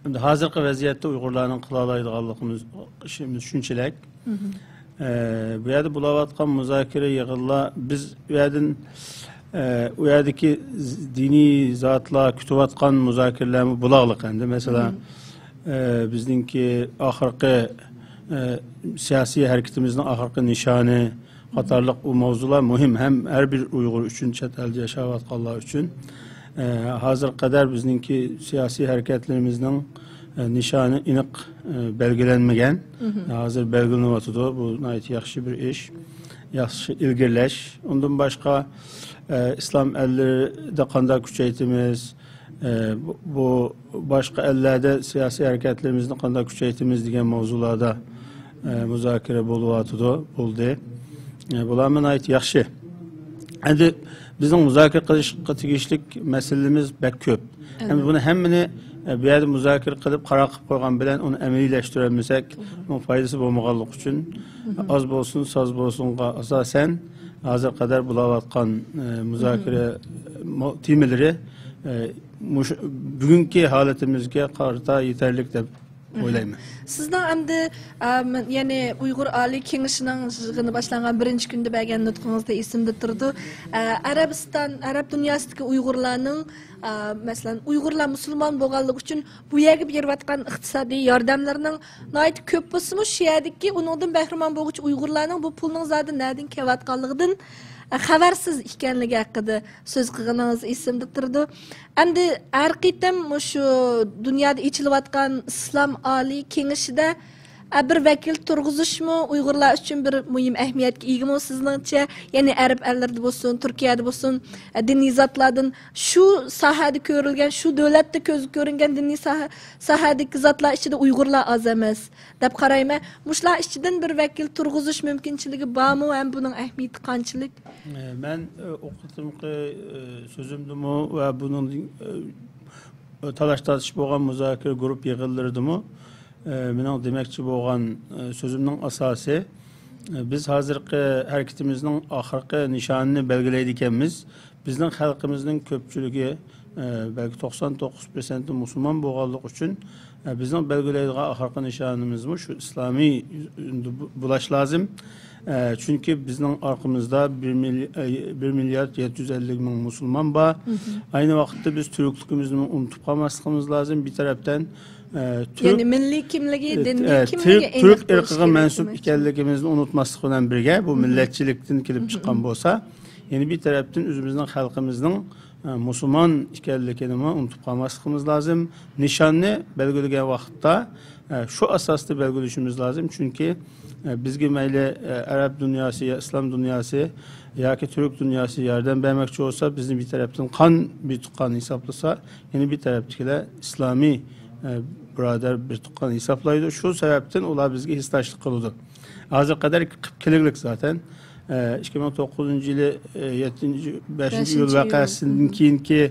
ئەمدى ھازىرقى ۋەزىيەتتە ئۇيغۇرلارنىڭ قىلالايدىغانلىقىمىز، ئىشىمىز شۇنچىلىك. ئە، بۇ يەردە بولۇۋاتقان مۇزاكىرە يىغىنلار، بىز ئۇ يەردىن، ئە، ئۇ يەردىكى ز-، دىنىي زاتلار كۈتۈۋاتقان مۇزاكىرىلەرمۇ بولاغلىق ئەمدى. مەسىلەن، ئە، بىزنىڭكى ئاخىرقى، ئە، سىياسىي ھەرىكىتىمىزنىڭ ئاخىرقى نىشانى قاتارلىق ئۇ مەۋزۇلار مۇھىم، ھەم ھەر بىر ئۇيغۇر ئۈچۈن، چەت ئەلدە ياشاۋاتقانلار ئۈچۈن. ئە، ھازىرغا قەدەر بىزنىڭكى سىياسىي ھەرىكەتلىرىمىزنىڭ، ئە، نىشانى ئېنىق، ئە، بەلگىلەنمىگەن. ھازىر بەلگىلىنىۋاتىدۇ. بۇ ناھايىتى ياخشى بىر ئىش، ياخشى ئىلگىرىلەش. ئۇندىن باشقا، ئە، ئىسلام ئەللىرىدە قانداق كۈچەيتىمىز، ئە، بۇ، بۇ باشقا ئەللەردە سىياسىي ھەرىكەتلىرىمىزنى قانداق كۈچەيتىمىز دېگەن مەۋزۇلاردا، ئە، مۇزاكىرە بولۇۋاتىدۇ، بولدى. ئە، بۇلارمۇ ناھايىتى ياخشى. ئەمدى بىزنىڭ مۇزاكىرە قىلىشقا تېگىشلىك مەسىلىمىز بەك كۆپ. ئەمدى بۇنى ھەممىنى، ئە، بۇ يەردە مۇزاكىرە قىلىپ قارار قىلىپ قويغان بىلەن ئۇنى ئەمەلىيلەشتۈرەلمىسەك، ئۇنىڭ پايدىسى بولمىغانلىقى ئۈچۈن، ئاز بولسۇن، ساز بولسۇنغا ئاساسەن، ھازىرغا قەدەر بولاۋاتقان، ئە، مۇزاكىرە مو-، تېمىلىرى، ئە، مۇشۇ بۈگۈنكى ھالىتىمىزگە قارىتا يېتەرلىك دەپ ئويلايمەن. سىزنىڭ ئەمدى، ئەم، يەنى ئۇيغۇر ئالىي كېڭىشىنىڭ يىغىنى باشلانغان بىرىنچى كۈندە بەرگەن نۇتقىڭىزدا ئېسىمدە تۇرىدۇ. ئە، ئەرەبىستان، ئەرەب دۇنياسىدىكى ئۇيغۇرلارنىڭ، ئە، مەسىلەن، ئۇيغۇرلار مۇسۇلمان بولغانلىقى ئۈچۈن بۇ يەرگە بېرىۋاتقان ئىقتىسادىي ياردەملەرنىڭ ناھايىتى كۆپ بولسىمۇ، شۇ يەردىكى ئۇنىڭدىن بەھرىمەن بولغۇچى ئۇيغۇرلارنىڭ بۇ پۇلنىڭ زادى نەدىن كېلىۋاتقانلىقىدىن، ئە، خەۋەرسىز ئىكەنلىكى ھەققىدە سۆز قىلغىنىڭىز ئېسىمدە تۇرىدۇ. ئەمدى ھەر قېتىم مۇشۇ دۇنيادا ئېچىلىۋاتقان ئىسلام ئالىي كېڭىشىدە، ئە، بىر ۋەكىل تۇرغۇزۇشمۇ ئۇيغۇرلار ئۈچۈن بىر مۇھىم ئەھمىيەتكە ئىگىمۇ سىزنىڭچە؟ يەنى ئەرەب ئەللىرىدە بولسۇن، تۈركىيەدە بولسۇن، ئە، دىنىي زاتلاردىن شۇ ساھەدە كۆرۈلگەن، شۇ دۆلەتتە كۆزگە كۆرۈنگەن دىنىي ساھە، ساھەدىكى زاتلار ئىچىدە ئۇيغۇرلار ئاز ئەمەس دەپ قارايمەن. مۇشۇلار ئىچىدىن بىر ۋەكىل تۇرغۇزۇش مۇمكىنچىلىكى بارمۇ ھەم بۇنىڭ ئەھمىيىتى قانچىلىك؟ ئە، مەن، ئە، ئۇ قېتىمقى، ئە، سۆزۈمدىمۇ ۋە بۇنىڭدىن، ئە، تالاش تارتىش بولغان مۇزاكىرە گۇرۇپ يىغىنلىرىدىمۇ، ئە، مېنىڭ دېمەكچى بولغان، ئە، سۆزۈمنىڭ ئاساسى، ئە، بىز ھازىرقى ھەرىكىتىمىزنىڭ ئاخىرقى نىشانىنى بەلگىلەيدىكەنمىز. بىزنىڭ خەلقىمىزنىڭ كۆپچىلىكى ئە، بەلكى توقسان توققۇز پىرسەنتى مۇسۇلمان بولغانلىقى ئۈچۈن، ئە، بىزنىڭ بەلگىلەيدىغان ئاخىرقى نىشانىمىزمۇ شۇ ئىسلامىي بۇلاش لازىم. ئە، چۈنكى بىزنىڭ ئارقىمىزدا بىر مىلي-، ئە، بىر مىليارد يەتتە يۈز ئەللىك مىڭ مۇسۇلمان بار. ئەينى ۋاقىتتا بىز تۈركلۈكىمىزنى ئۇنتۇپ قالماسلىقىمىز لازىم. بىر تەرەپتىن، ئە، تۈرك، يەنى مىللىي كىملىكى، ئە، دىنىي ئە، كىملىكى تۈرك، ئېنىق تۈرك بولۇشى ئىرقىغا كېرەك مەنسۇپ دېمەكچى. ئىكەنلىكىمىزنى ئۇنتماسلىق بىلەن بىرگە، بۇ مىللەتچىلىكتىن كېلىپ چىققان بولسا، يەنە بىر تەرەپتىن ئۆزىمىزنىڭ خەلقىمىزنىڭ، ئە، مۇسۇلمان ئىكەنلىكىنىمۇ ئۇنتۇپ قالماسلىقىمىز لازىم. نىشاننى بەلگىلىگەن ۋاقىتتا، ئە، شۇ ئاساستا بەلگىلىشىمىز لازىم. چۈنكى، ئە، بىزگە مەيلى، ئە، ئەرەب دۇنياسى يا ئىسلام دۇنياسى ياكى تۈرك دۇنياسى ياردەم بەرمەكچى بولسا، بىزنى بىر تەرەپتىن قان بىر تۇغقان ھېسابلىسا، يەنە بىر تەرەپتىكىلەر ئىسلامىي، ئە، بۇرادەر بىر تۇغقان ھېسابلايدۇ. شۇ سەۋەبتىن ئۇلار بىزگە ھېسداشلىق قىلىدۇ. ھازىرغا قەدەر قىلىپ كېلىنلىك زاتەن. ئە، ئىككى مىڭ توققۇزىنچى يىلى، ئە، يەتتىنچى، بەشىنچى ئىيۇل بەشىنچى ئىيۇل. ۋەقەسىدىن كېيىنكى،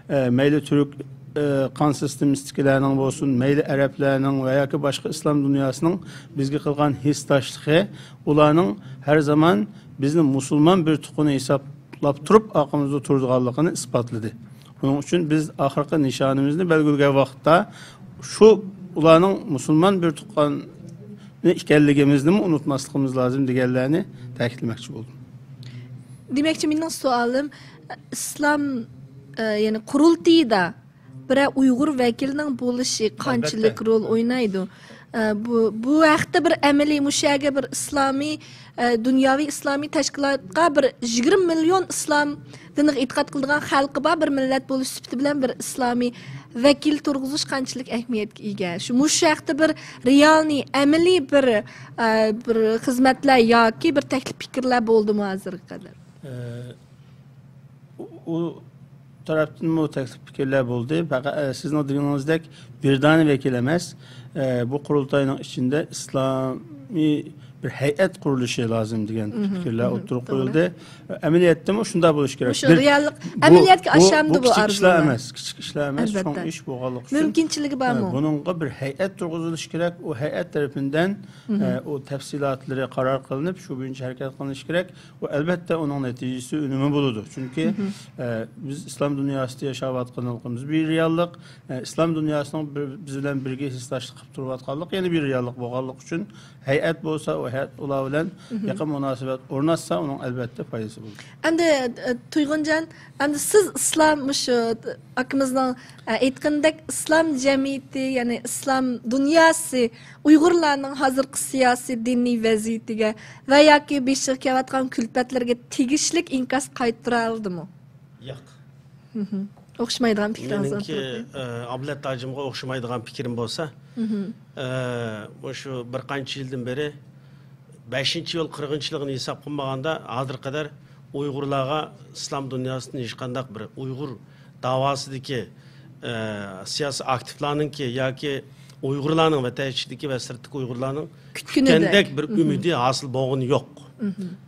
ئە، مەيلى تۈرك، ئە، قان سىستېمىسىدىكىلەرنىڭ بولسۇن، مەيلى ئەرەبلەرنىڭ ۋە ياكى باشقا ئىسلام دۇنياسىنىڭ بىزگە قىلغان ھېسداشلىقى، ئۇلارنىڭ ھەر زامان بىزنى مۇسۇلمان بىر تۇغقىنى ھېسابلاپ تۇرۇپ ئارقىمىزدا تۇرىدىغانلىقىنى ئىسپاتلىدى. بۇنىڭ ئۈچۈن بىز ئاخىرقى نىشانىمىزنى بەلگىلىگەن ۋاقىتتا، شۇ ئۇلارنىڭ مۇسۇلمان بىر تۇغقان ئىكەنلىكىمىزنىمۇ ئۇنتماسلىقىمىز لازىم دېگەنلەرنى تەكىتلىمەكچى بولدۇم. دېمەكچى، مېنىڭ سوئالىم، ئىسلام، ئە، يەنى قۇرۇلتىيىدا بىرەر ئۇيغۇر ۋەكىلىنىڭ بولۇشى قانچىلىك ئەلبەتتە. رول ئوينايدۇ؟ ئە، بۇ، بۇ ھەقتە بىر ئەمەلىي، مۇشۇ يەرگە بىر ئىسلامىي، ئە، دۇنياۋى ئىسلامىي تەشكىلاتقا بىر يىگىرمە مىليون ئىسلام دىنىغا ئېتىقاد قىلىدىغان خەلقى بار بىر مىللەت بولۇش سۈپىتى بىلەن بىر ئىسلامىي ۋەكىل تۇرغۇزۇش قانچىلىك ئەھمىيەتكە ئىگە؟ شۇ، مۇشۇ ھەقتە بىر رېئالنىي، ئەمەلىي بىر، ئە، بىر خىزمەتلەر ياكى بىر تەكلىپ پىكىرلەر بولدىمۇ ھازىرغا قەدەر؟ ئە، ئۇ، ئۇ تەرەپتىنمۇ تەكلىپ پىكىرلەر بولدى. پەقەت، ئە، سىزنىڭ دېگىنىڭىزدەك بىر دانە ۋەكىل ئەمەس، ئە، بۇ قۇرۇلتاينىڭ ئىچىندە ئىسلامىي بىر ھەيئەت قۇرۇلۇشى لازىم دېگەن پىكىرلەر ئوتتۇرىغا قويۇلدى. ئەمەلىيەتتىمۇ شۇنداق بولۇشى كېرەك. مۇشۇ بىر، رېئاللىق، بۇ، ئەمەلىيەتكە بۇ، ئاشامدۇ بۇ بۇ كىچىك ئىشلار ئارزۇلار؟ ئەمەس، كىچىك ئىشلار ئەمەس، چوڭ ئىش بولغانلىقى ئۈچۈن، مۇمكىنچىلىكى ئە، بارمۇ؟ بۇنىڭغا بىر ھەيئەت تۇرغۇزۇلۇشى كېرەك. ئۇ ھەيئەت تەرىپىدىن، ئە، ئۇ تەپسىلاتلىرى قارار قىلىنىپ، شۇ بويىچە ھەرىكەت قىلىنىشى كېرەك. ئۇ، ئەلۋەتتە، ئۇنىڭ نەتىجىسى، ئۈنۈمى بولىدۇ. چۈنكى، ئە، بىز ئىسلام دۇنياسىدا ياشاۋاتقانلىقىمىز بىر رېئاللىق. ئە، ئىسلام دۇنياسىنىڭ بىر، بىز بىلەن بىرگە ھېسداشلىق قىلىپ تۇرۇۋاتقانلىقى يەنە بىر رېئاللىق بولغانلىقى ئۈچۈن، ھەيئەت بولسا، ئۇ ھەيئەت ئۇلار بىلەن يېقىن مۇناسىۋەت ئورناتسا، ئۇنىڭ ئەلۋەتتە پايدىسى بولىدۇ. ئەمدى، ئە، تۇيغۇنجان، ئەمدى سىز ئىسلام، مۇشۇ ئاكىمىزنىڭ، ئە، ئېيتقىنىدەك، ئىسلام جەمئىيىتى، يەنى ئىسلام دۇنياسى ئۇيغۇرلارنىڭ ھازىرقى سىياسىي، دىنىي ۋەزىيىتىگە ۋە ياكى بېشىغا كېلىۋاتقان كۈلپەتلەرگە تېگىشلىك ئىنكاس قايتۇرالدىمۇ؟ ياق. ئوخشىمايدىغان پىكرىڭىز مېنىڭكى، ئوتتۇرىغا قويۇڭ. ئە، ئابلەت ھاجىمغا ئوخشىمايدىغان پىكرىم بولسا، ئە، مۇشۇ بىر قانچە يىلدىن بېرى بەشىنچى ئىيۇل قىرغىنچىلىقىنى ھېساب قىلمىغاندا، ھازىرغا قەدەر ئۇيغۇرلارغا ئىسلام دۇنياسىدىن ھېچقانداق بىر ئۇيغۇر داۋاسىدىكى، ئە، سىياسىي ئاكتىپلارنىڭكى ياكى ئۇيغۇرلارنىڭ ۋەتەن ئىچىدىكى ۋە سىرتتىكى ئۇيغۇرلارنىڭ كۈتكىنىدەك. كۈتكەندەك بىر ئۈمىدى ھاسىل بولغىنى يوق.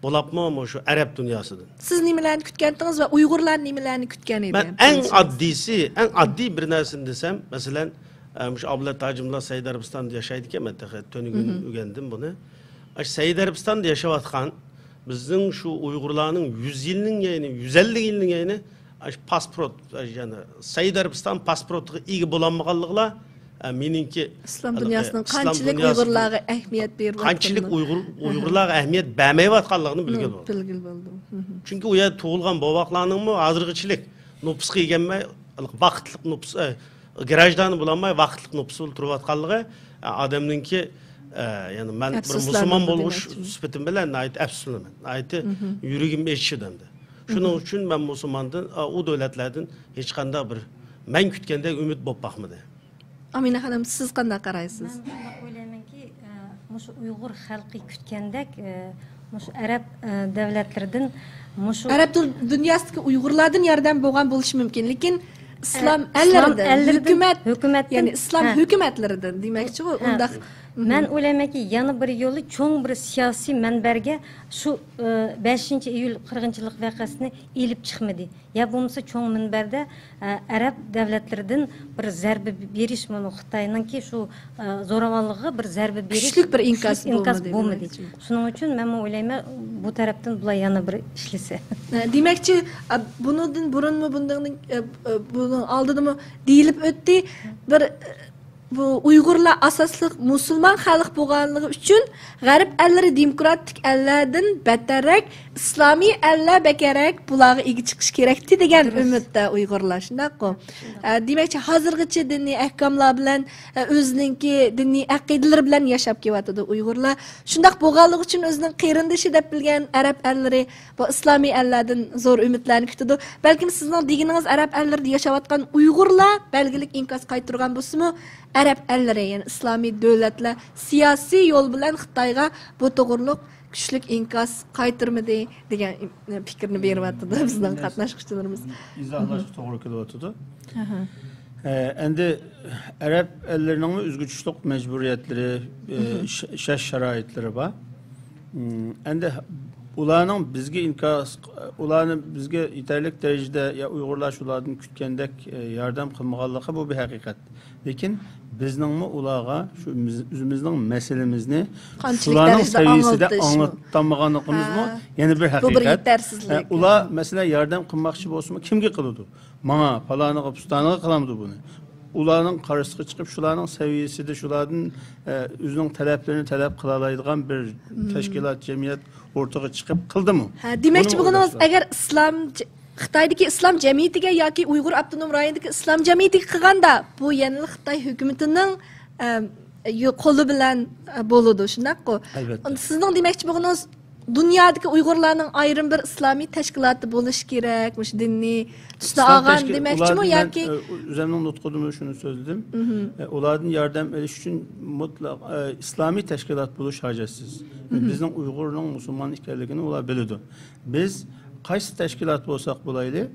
بولۇپمۇ مۇشۇ ئەرەب دۇنياسىدىن. سىز نېمىلەرنى كۈتكەنتىڭىز ۋە ئۇيغۇرلار نېمىلەرنى كۈتكەن ئىدى؟ مەن ئەڭ ئاددىيسى، ئەڭ ئاددىي بىر نەرسىنى دېسەم، مەسىلەن، ئە، مۇشۇ ئابلەت ھاجىملار سەئۇدى ئەرەبىستاندا ياشايدىكەن، مەن تېخى تۈنۈگۈن ئۆگەندىم بۇنى. ئاشۇ سەئۇدى ئەرەبىستاندا ياشاۋاتقان بىزنىڭ شۇ ئۇيغۇرلارنىڭ يۈز يىلنىڭ يەنى، يۈز ئەللىك يىلنىڭ يەنى، ئاشۇ پاسپورت، يەنى سەئۇدى ئەرەبىستان پاسپورتىغا ئىگە بولالمىغانلىقىلا، ئە، مېنىڭكى ئىسلام دۇنياسىنىڭ قانچىلىك ئۇيغۇرلارغا ئەھمىيەت بېرىۋاتقىنىنى، قانچىلىك ئۇيغۇر، ئۇيغۇرلارغا ئەھمىيەت بەرمەيۋاتقانلىقىنى بىلگىلى بولىدۇ. بىلگىلى بولىدۇ. چۈنكى ئۇ يەردە تۇغۇلغان بوۋاقلارنىڭمۇ ھازىرغىچىلىك نوپۇسقا ئىگە بولماي، ۋاقىتلىق نوپۇس، ئە، گراژدانى بولالماي، ۋاقىتلىق نوپۇس بولۇپ تۇرۇۋاتقانلىقى، ئە، ئادەمنىڭكى، ئە، يەنى مەن بىر مۇسۇلمان بولۇش سۈپىتىم بىلەن ناھايىتى ئەپسۇسلىنىمەن. ناھايىتى يۈرىكىم ئېچىشىدۇ ئەمدى. شۇنىڭ ئۈچۈن مەن مۇسۇلماندىن، ئە، ئۇ دۆلەتلەردىن ھېچقانداق بىر مەن كۈتكەندەك ئۈمىد بولۇپ باقمىدى. ئامىنە خانىم، سىز قانداق قارايسىز؟ مەن مۇنداق ئويلايمەنكى، ئە، مۇشۇ ئۇيغۇر خەلقى كۈتكەندەك، ئە، مۇشۇ ئەرەب، ئە، دەۋلەتلىرىدىن، مۇشۇ ئەرەب دۇ-، دۇنياسىدىكى ئۇيغۇرلاردىن ياردەم بولغان بولۇشى مۇمكىن، لېكىن ئىسلام ئە، ئىسلام ئەللىرىدىن، ئەللىرىدىن، ھۆكۈمەت، ھۆكۈمەتتىن، يەنى ئىسلام ھە. ھۆكۈمەتلىرىدىن دېمەكچىغۇ، ھە. ئۇنداق. مەن ئويلايمەنكى، يەنە بىر يولى چوڭ بىر سىياسىي مەنبەرگە شۇ، ئە، بەشىنچى ئىيۇل قىرغىنچىلىق ۋەقەسىنى ئېلىپ چىقمىدى. يا بولمىسا چوڭ مۇنبەردە، ئە، ئەرەب دەۋلەتلىرىدىن بىر زەربە بېرىش، مۇنۇ خىتاينىڭكى شۇ، ئە، زوراۋانلىقىغا بىر زەربە بېرىش، كۈچلۈك بىر ئىنكاس كۈچلۈك ئىنكاس بولمىدى، بولمىدى. شۇنىڭ ئۈچۈن مەنمۇ ئويلايمەن، بۇ تەرەپتىن بۇلار يەنە بىر ئىشلىسە. دېمەكچى، ئە، بۇنىڭدىن بۇرۇنمۇ، بۇنىڭدىن، ئە، ئە، بۇنىڭ ئالدىدىمۇ دېيىلىپ ئۆتتى. بىر، ئە، بۇ ئۇيغۇرلار ئاساسلىق مۇسۇلمان خەلق بولغانلىقى ئۈچۈن غەرب ئەللىرى دېموكراتىك ئەللەردىن بەتتەررەك، ئىسلامىي ئەللەر بەكرەك بۇلارغا ئىگە چىقىش كېرەكتى دېگەن دۇرۇس. ئۈمىدتە ئۇيغۇرلار، شۇنداققۇ؟ ئە، دېمەكچى، ھازىرغىچە دىنىي ئەھكاملار بىلەن، ئە، ئۆزىنىڭكى دىنىي ئەقىدىلىرى بىلەن ياشاپ كېلىۋاتىدۇ ئۇيغۇرلار. شۇنداق بولغانلىقى ئۈچۈن ئۆزىنىڭ قېرىندىشى دەپ بىلگەن ئەرەب ئەللىرى بۇ ئىسلامىي ئەللەردىن زور ئۈمىدلەرنى كۈتىدۇ. بەلكىم سىزنىڭ دېگىنىڭىز ئەرەب ئەللىرىدە ياشاۋاتقان ئۇيغۇرلار بەلگىلىك ئىنكاس قايتۇرغان بولسىمۇ، ئەرەب ئەللىرى، يەنى ئىسلامىي دۆلەتلەر سىياسىي يول بىلەن خىتايغا بۇ توغرۇلۇق كۈچلۈك ئىنكاس قايتۇرمىدى دېگەن پىكىرنى بېرىۋاتىدۇ بىزنىڭ قاتناشقۇچىلىرىمىز. ئىزاھلاشقا توغرا كېلىۋاتىدۇ. ئەھە. ئە، ئەمدى ئەرەب ئەللىرىنىڭمۇ ئۆزىگە تۇشلۇق مەجبۇرىيەتلىرى، ئە، ئىش-، ئىشلەش شارائىتلىرى بار. ئەمدى ئۇلارنىڭ بىزگە ئىنكاس، ئۇلارنى بىزگە يېتەرلىك دەرىجىدە يا ئۇيغۇرلار شۇلاردىن كۈتكەندەك، ئە، ياردەم قىلمىغانلىقى بۇ بىر ھەقىقەت. لېكىن بىزنىڭمۇ ئۇلارغا شۇ بىز-، ئۆزىمىزنىڭ مەسىلىمىزنى قانچىلىك شۇلارنىڭ دەرىجىدە سەۋىيەسىدە ئاڭلىتىشمۇ؟ ئاڭلىتالمىغانلىقىمىزمۇ ھە. يەنە بىر بۇ بىر ھەقىقەت. يېتەرسىزلىك. ئە، ئۇلار، مەسىلەن، ياردەم قىلماقچى بولسىمۇ، كىمگە قىلىدۇ؟ ماڭا، پالانىغا، پۇستانىغا قىلامدۇ بۇنى؟ ئۇلارنىڭ قارشىسىغا چىقىپ، شۇلارنىڭ سەۋىيەسىدە، شۇلاردىن، ئە، ئۆزىنىڭ تەلەپلىرىنى تەلەپ قىلالايدىغان بىر تەشكىلات، جەمئىيەت ئوتتۇرىغا چىقىپ قىلدىمۇ؟ ھە، دېمەكچى بۇنىمۇ بولغىنىڭىز، ئويلاشسا. ئەگەر ئىسلام ج-، خىتايدىكى ئىسلام جەمئىيىتىگە ياكى ئۇيغۇر ئاپتونوم رايونىدىكى ئىسلام جەمئىيىتىگە قىلغاندا، بۇ يەنىلا خىتاي ھۆكۈمىتىنىڭ، ئە، يو-، قولى بىلەن، ئە، بولىدۇ، شۇنداققۇ؟ ئەلۋەتتە. سىزنىڭ دېمەكچى بولغىنىڭىز، دۇنيادىكى ئۇيغۇرلارنىڭ ئايرىم بىر ئىسلامىي تەشكىلاتى بولۇشى كېرەك، مۇشۇ دىننى تۈسىنى ئالغان دېمەكچىمۇ ياكى؟ ئىسلام تەشكىل-، ئۇلار دېگەن، ئە، ئۆزۈمنىڭ نۇتقىدىمۇ شۇنى سۆزلىدىم. ئە، ئۇلاردىن ياردەم ئېلىش ئۈچۈن مۇتلەق، ئە، ئىسلامىي تەشكىلات بولۇش ھاجەتسىز. بىزنىڭ ئۇيغۇرنىڭ مۇسۇلمان ئىكەنلىكىنى ئۇلار بىلىدۇ. بىز قايسى تەشكىلات بولساق بولايلى،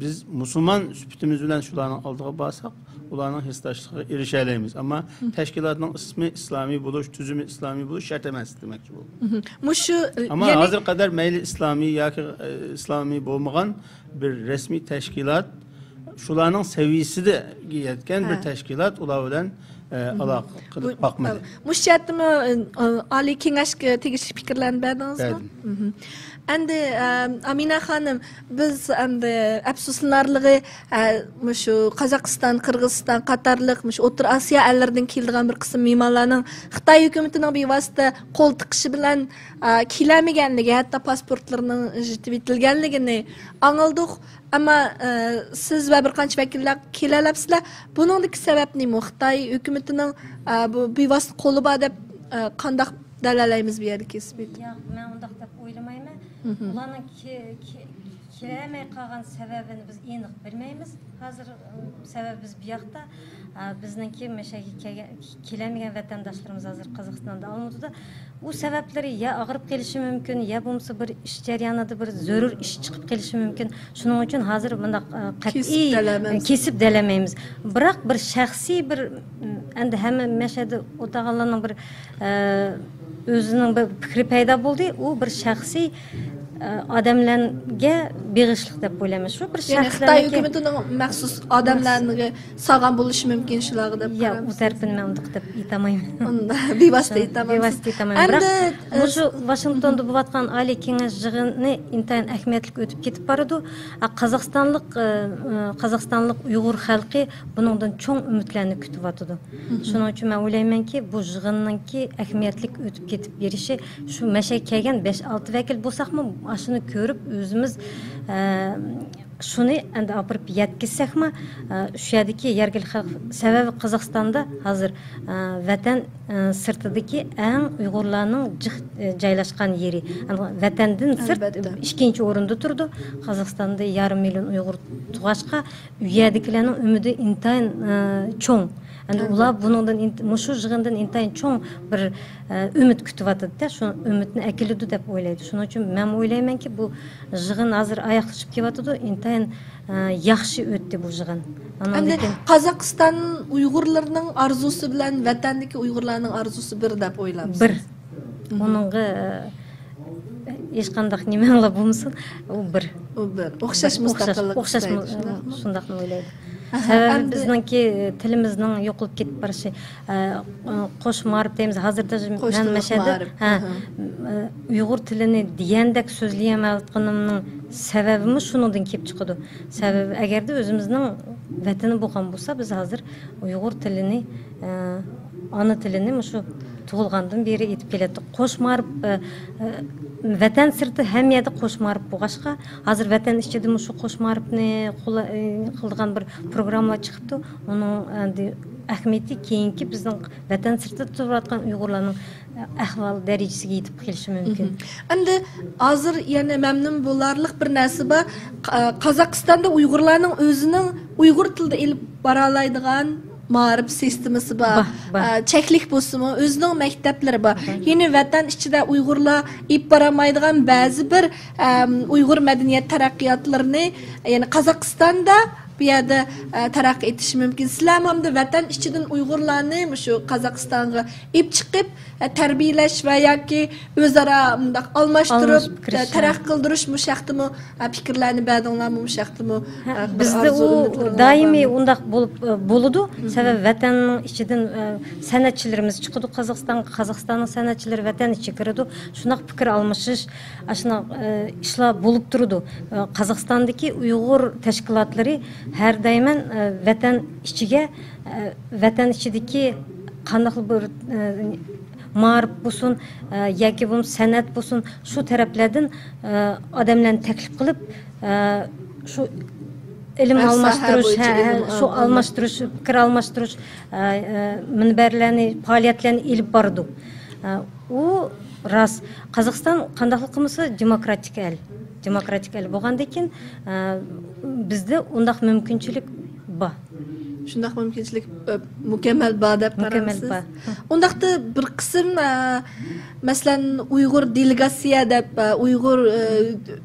بىز مۇسۇلمان سۈپىتىمىز بىلەن شۇلارنىڭ ئالدىغا بارساق، ئۇلارنىڭ ھېسداشلىقىغا ئېرىشەلەيمىز. ئەمما تەشكىلاتنىڭ ئىسمى ئىسلامىي بولۇش، تۈزۈمى ئىسلامىي بولۇش شەرت ئەمەس دېمەكچى بولدۇم. مۇشۇ، ئەمما يەنى ھازىرغا قەدەر مەيلى ئىسلامىي ياكى، ئە، ئىسلامىي بولمىغان بىر رەسمىي تەشكىلات شۇلارنىڭ سەۋىيەسىگە يەتكەن بىر ھە. تەشكىلات ئۇلار بىلەن، ئە، ئالاقە قىلىپ بۇ، باقمىدى. مۇشۇ جەھەتتىمۇ، ئە، ئالىي كېڭەشكە تېگىشلىك پىكىرلەرنى بەردىڭىزمۇ؟ بەردىم. ئەمدى، ئە، ئامىنە خانىم، بىز ئەمدى ئەپسۇسلىنارلىقى، ئە، مۇشۇ قازاقىستان، قىرغىزىستان قاتارلىق مۇشۇ ئوتتۇرا ئاسىيا ئەللىرىدىن كېلىدىغان بىر قىسىم مېھمانلارنىڭ خىتاي ھۆكۈمىتىنىڭ بىۋاسىتە قول تىقىشى بىلەن، ئە، كېلەلمىگەنلىكى، ھەتتا پاسپورتلىرىنىڭ يىتىۋېتىلگەنلىكىنى ئاڭلىدۇق. ئەمما، ئە، سىز ۋە بىر قانچە ۋەكىللەر كېلەلەپسىلەر. بۇنىڭدىكى سەۋەب نېمە؟ خىتاي ھۆكۈمىتىنىڭ، ئە، بۇ بىۋاسىتە قولى بار دەپ، ئە، قانداق دەلەللەيمىز بۇ يەردە كېسىپ ئېيتىپ؟ ياق، مەن ئۇنداق دەپ ئويلىمايمەن. ئۇلارنىڭ كې-، كې-، كېلەلمەي قالغان سەۋەبىنى بىز ئېنىق بىلمەيمىز. ھازىر، ئە، سەۋەبى بىز بۇ ياقتا، ئە، بىزنىڭكى مەشەگە كەلگەن، كېلەلمىگەن ۋەتەنداشلىرىمىز ھازىر قازاقىستاندا، ئالمۇتىدا. ئۇ سەۋەبلىرى يا ئاغرىپ قېلىشى مۇمكىن، يا بولمىسا بىر ئىش جەريانىدا بىر زۆرۈر ئىش چىقىپ قېلىشى مۇمكىن. شۇنىڭ ئۈچۈن ھازىر مۇنداق، ئە، قەتئىي، كېسىپ دەلەلمەيمىز. ئە، كېسىپ دەلەلمەيمىز. بىراق بىر شەخسىي بىر، ئەمدى ھەممە مەشەدە ئولتۇرغانلارنىڭ بىر، ئە، ئۆزىنىڭ بىر پىكرى پەيدا بولدى. ئۇ بىر شەخسىي، ئە، ئادەملەرگە بېغىشلىق دەپ ئويلايمەن. شۇ بىر يەنى خىتاي شەخسلەرنىڭكى ھۆكۈمىتىنىڭ مەخسۇس ئادەملەرنى سالغان بولۇشى مۇمكىن شۇلارغا دەپ يا، ئۇ قارايمىز. تەرىپىنى مەن ئۇنداق دەپ ئېيتالمايمەن. ئۇندا بىۋاسىتە ئېيتالمايمىز. بىۋاسىتە ئېيتالمايمەن. بىراق، ئەمدى، مۇشۇ ئە، ۋاشىنگتوندا بولۇۋاتقان ئالىي كېڭەش يىغىنى ئىنتايىن ئەھمىيەتلىك ئۆتۈپ كېتىپ بارىدۇ. ئا، قازاقىستانلىق، ئە، ئە، قازاقىستانلىق ئۇيغۇر خەلقى بۇنىڭدىن چوڭ ئۈمىدلەرنى كۈتۈۋاتىدۇ. شۇنىڭ ئۈچۈن مەن ئويلايمەنكى، بۇ يىغىننىڭكى ئەھمىيەتلىك ئۆتۈپ كېتىپ بېرىشى، شۇ مەشەگە كەلگەن بەش-ئالتە ۋەكىل بولساقمۇ، ئاشۇنى كۆرۈپ ئۆزىمىز، ئە، شۇنى ئەمدى ئاپىرىپ يەتكۈزسەكمۇ، ئە، شۇ يەردىكى يەرگىلىك خەلق، سەۋەبى قازاقىستاندا ھازىر، ئە، ۋەتەن، ئە، سىرتىدىكى ئەڭ ئۇيغۇرلارنىڭ جىق، ئە، جايلاشقان يېرى. ئەمما ۋەتەندىن سىرت ئەلۋەتتە. ئىككىنچى ئورۇندا تۇرىدۇ. قازاقىستاندا يېرىم مىليون ئۇيغۇر تۇرغاچقا، ئۇ يەردىكىلەرنىڭ ئۈمىدى ئىنتايىن، ئە، چوڭ. ئەمدى ئۇلار ئەلۋەتتە. بۇنىڭدىن ئىنت-، مۇشۇ يىغىندىن ئىنتايىن چوڭ بىر، ئە، ئۈمىد كۈتۈۋاتىدۇ-دە، شۇ ئۈمىدنى ئەكېلىدۇ دەپ ئويلايدۇ. شۇنىڭ ئۈچۈن مەنمۇ ئويلايمەنكى، بۇ يىغىن ھازىر ئاياغلىشىپ كېلىۋاتىدۇ، ئىنتايىن، ئە، ياخشى ئۆتتى بۇ يىغىن. ئەمدى ئانىڭدىن كېيىن قازاقىستان ئۇيغۇرلىرىنىڭ ئارزۇسى بىلەن ۋەتەندىكى ئۇيغۇرلارنىڭ ئارزۇسى بىر دەپ ئويلامسىز؟ بىر. ئۇنىڭغا، ئە، ھېچقانداق نېمەڭلار بولمىسۇن، ئۇ بىر. ئۇ بىر. ئوخشاش بىر، ئوخشاش، مۇستەقىللىق ئوخشاش ئىستەيدۇ، مۇ-، شۇنداقمۇ؟ شۇنداقمۇ ئويلايدۇ. سەۋەبى ئەمدى بىزنىڭكى تىلىمىزنىڭ يوقىلىپ كېتىپ بارىشى، ئە، قوش مائارىپ دەيمىز. ھازىردا قوش مەن تىللىق مەشەدە، مائارىپ. ھە، ئە، ئۇيغۇر تىلىنى دېگەندەك سۆزلىيەلمەيۋاتقىنىمنىڭ سەۋەبىمۇ شۇنىڭدىن كېلىپ چىقىدۇ. سەۋەبى، ئەگەردە ئۆزىمىزنىڭ ۋەتىنى بولغان بولسا، بىز ھازىر ئۇيغۇر تىلىنى، ئە، ئانا تىلىنى مۇشۇ تۇغۇلغاندىن بېرى ئېيتىپ كېلەتتۇق. قوش مائارىپ، ئە، ئە، ۋەتەن سىرتى ھەممە يەردە قوش مائارىپ بولغاچقا، ھازىر ۋەتەن ئىچىدىمۇ شۇ قوش مائارىپنى قولا-، ئى، قىلىدىغان بىر پروگراممىلار چىقىپتۇ. ئۇنىڭ ئەمدى ئەھمىيىتى كېيىنكى بىزنىڭ ۋەتەن سىرتىدا تۇرۇۋاتقان ئۇيغۇرلارنىڭ ئەھۋال دەرىجىسىگە يېتىپ قېلىشى مۇمكىن. مهم. ئەمدى ھازىر يەنە مەمنۇن بولارلىق بىر نەرسە بار. قا-، قازاقىستاندا ئۇيغۇرلارنىڭ ئۆزىنىڭ ئۇيغۇر تىلىدا ئېلىپ بارالايدىغان مائارىپ سىستېمىسى بار. بار، بار. ئە، چەكلىك بولسىمۇ، ئۆزىنىڭ مەكتەپلىرى بار. بار. يەنى ۋەتەن ئىچىدە ئۇيغۇرلار ئېلىپ بارالمايدىغان بەزى بىر، ئەم، ئۇيغۇر مەدەنىيەت تەرەققىياتلىرىنى، يەنى قازاقىستاندا بۇ يەردە، ئە، تەرەققىي ئېتىشى مۇمكىن. سىلەرمۇ ئەمدى ۋەتەن ئىچىدىن ئۇيغۇرلارنى مۇشۇ قازاقىستانغا ئېلىپ چىقىپ، ئە، تەربىيەلەش ۋە ياكى ئۆزئارا مۇنداق ئالماشتۇرۇپ، ئالمىشىپ كىرىش، ئە، تەرەققىي قىلدۇرۇش مۇشۇ ھەقتىمۇ، ئە، پىكىرلەرنى بەردىڭلارمۇ مۇشۇ ھەقتىمۇ؟ ھە، ئە، بىر بىزدە ئارزۇ ئۈمىدلىرىڭلار دائىمىي بارمۇ؟ ئۇنداق بولۇپ، ئە، بولىدۇ. مهم. سەۋەبى ۋەتەننىڭ ئىچىدىن، ئە، سەنئەتچىلىرىمىز چىقىدۇ قازاقىستانغا، قازاقىستاننىڭ سەنئەتچىلىرى ۋەتەن ئىچىگە كىرىدۇ. شۇنداق پىكىر ئالمىشىش، ئاشۇنداق، ئە، ئىشلار بولۇپ تۇرىدۇ. ئە، قازاقىستاندىكى ئۇيغۇر تەشكىلاتلىرى ھەر دائىمەن، ئە، ۋەتەن ئىچىگە، ئە، ۋەتەن ئىچىدىكى قانداقلا بىر، ئە، مائارىپ بولسۇن، ئە، ياكى بولمىسا سەنئەت بولسۇن، شۇ تەرەپلەردىن، ئە، ئادەملەرنى تەكلىپ قىلىپ، ئە، شۇ ئىلىم ھەر ساھە ئالماشتۇرۇش، بويىچە ھە، ھە، ئىلىم شۇ ئالماشتۇرۇش، پىكىر ئالماشتۇرۇش، ئە، ئە، مۇنبەرلەرنى، پائالىيەتلەرنى ئېلىپ بارىدۇ. ئە، ئۇ راست. قازاقىستان قانداقلا قىلمىسا دېموكراتىك ئەل. دېموكراتىك ئەل بولغاندىن كېيىن، ئە، بىزدە ئۇنداق مۇمكىنچىلىك بار. شۇنداق مۇمكىنچىلىك، ئە، مۇكەممەل بار دەپ قارامسىز؟ مۇكەممەل بار. ئۇنداقتا بىر قىسىم، ئە، مەسىلەن، ئۇيغۇر دېلېگاتسىيە دەپ، ئە، ئۇيغۇر، ئە،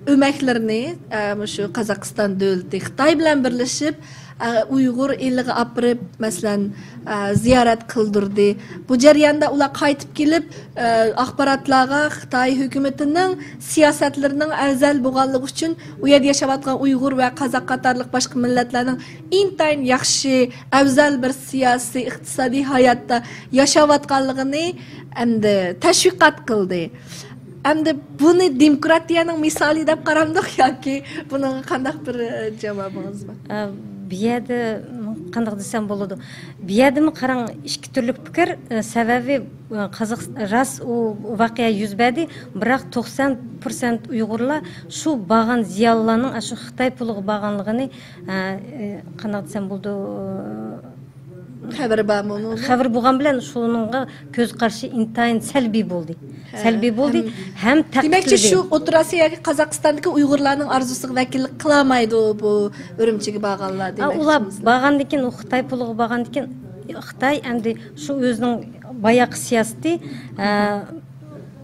ئۆمەكلىرىنى، ئە، مۇشۇ قازاقىستان دۆلىتى خىتاي بىلەن بىرلىشىپ، ئە، ئۇيغۇر ئېلىغا ئاپىرىپ، مەسىلەن، ئە، زىيارەت قىلدۇردى. بۇ جەرياندا ئۇلار قايتىپ كېلىپ، ئە، ئاخباراتلارغا خىتاي ھۆكۈمىتىنىڭ سىياسەتلىرىنىڭ ئەۋزەل بولغانلىقى ئۈچۈن، ئۇ يەردە ياشاۋاتقان ئۇيغۇر ۋە قازاق قاتارلىق باشقا مىللەتلەرنىڭ ئىنتايىن ياخشى، ئەۋزەل بىر سىياسىي، ئىقتىسادىي ھاياتتا ياشاۋاتقانلىقىنى ئەمدى تەشۋىقات قىلدى. ئەمدى بۇنى دېموكراتىيەنىڭ مىسالى دەپ قارامدۇق ياكى بۇنىڭغا قانداق بىر، ئە، جاۋابىڭىز بار؟ ئە، بۇ يەردە قانداق دېسەم بولىدۇ؟ بۇ يەردىمۇ قاراڭ، ئىككى تۈرلۈك پىكىر. ئە، سەۋەبى، ئە، قازاق-، راست ئۇ ۋەقە يۈز بەردى، بىراق توقسان پىرسەنت ئۇيغۇرلار شۇ بارغان زىيالىيلارنىڭ ئاشۇ خىتاي پۇلىغا بارغانلىقىنى، ئە، ئە، قانداق دېسەم بولىدۇ؟ خەۋىرى بارمۇ ئۇنىڭ؟ خەۋىرى بولغان بىلەن شۇنىڭغا كۆز قارىشى ئىنتايىن سەلبىي بولدى. ھە، سەلبىي بولدى ھەم، ھەم دېمەكچى، تەنقىدلىدى. شۇ ئوتتۇرا ئاسىيا ياكى قازاقىستاندىكى ئۇيغۇرلارنىڭ ئارزۇسىغا ۋەكىللىك قىلالمايدۇ بۇ ئۈرۈمچىگە بارغانلار، ھە، ئۇلار دېمەكچىمىز. بارغاندىن كېيىن، ئۇ خىتاي پۇلىغا بارغاندىن كېيىن، خىتاي ئەمدى شۇ ئۆزىنىڭ باياقى سىياسىتى، ئە،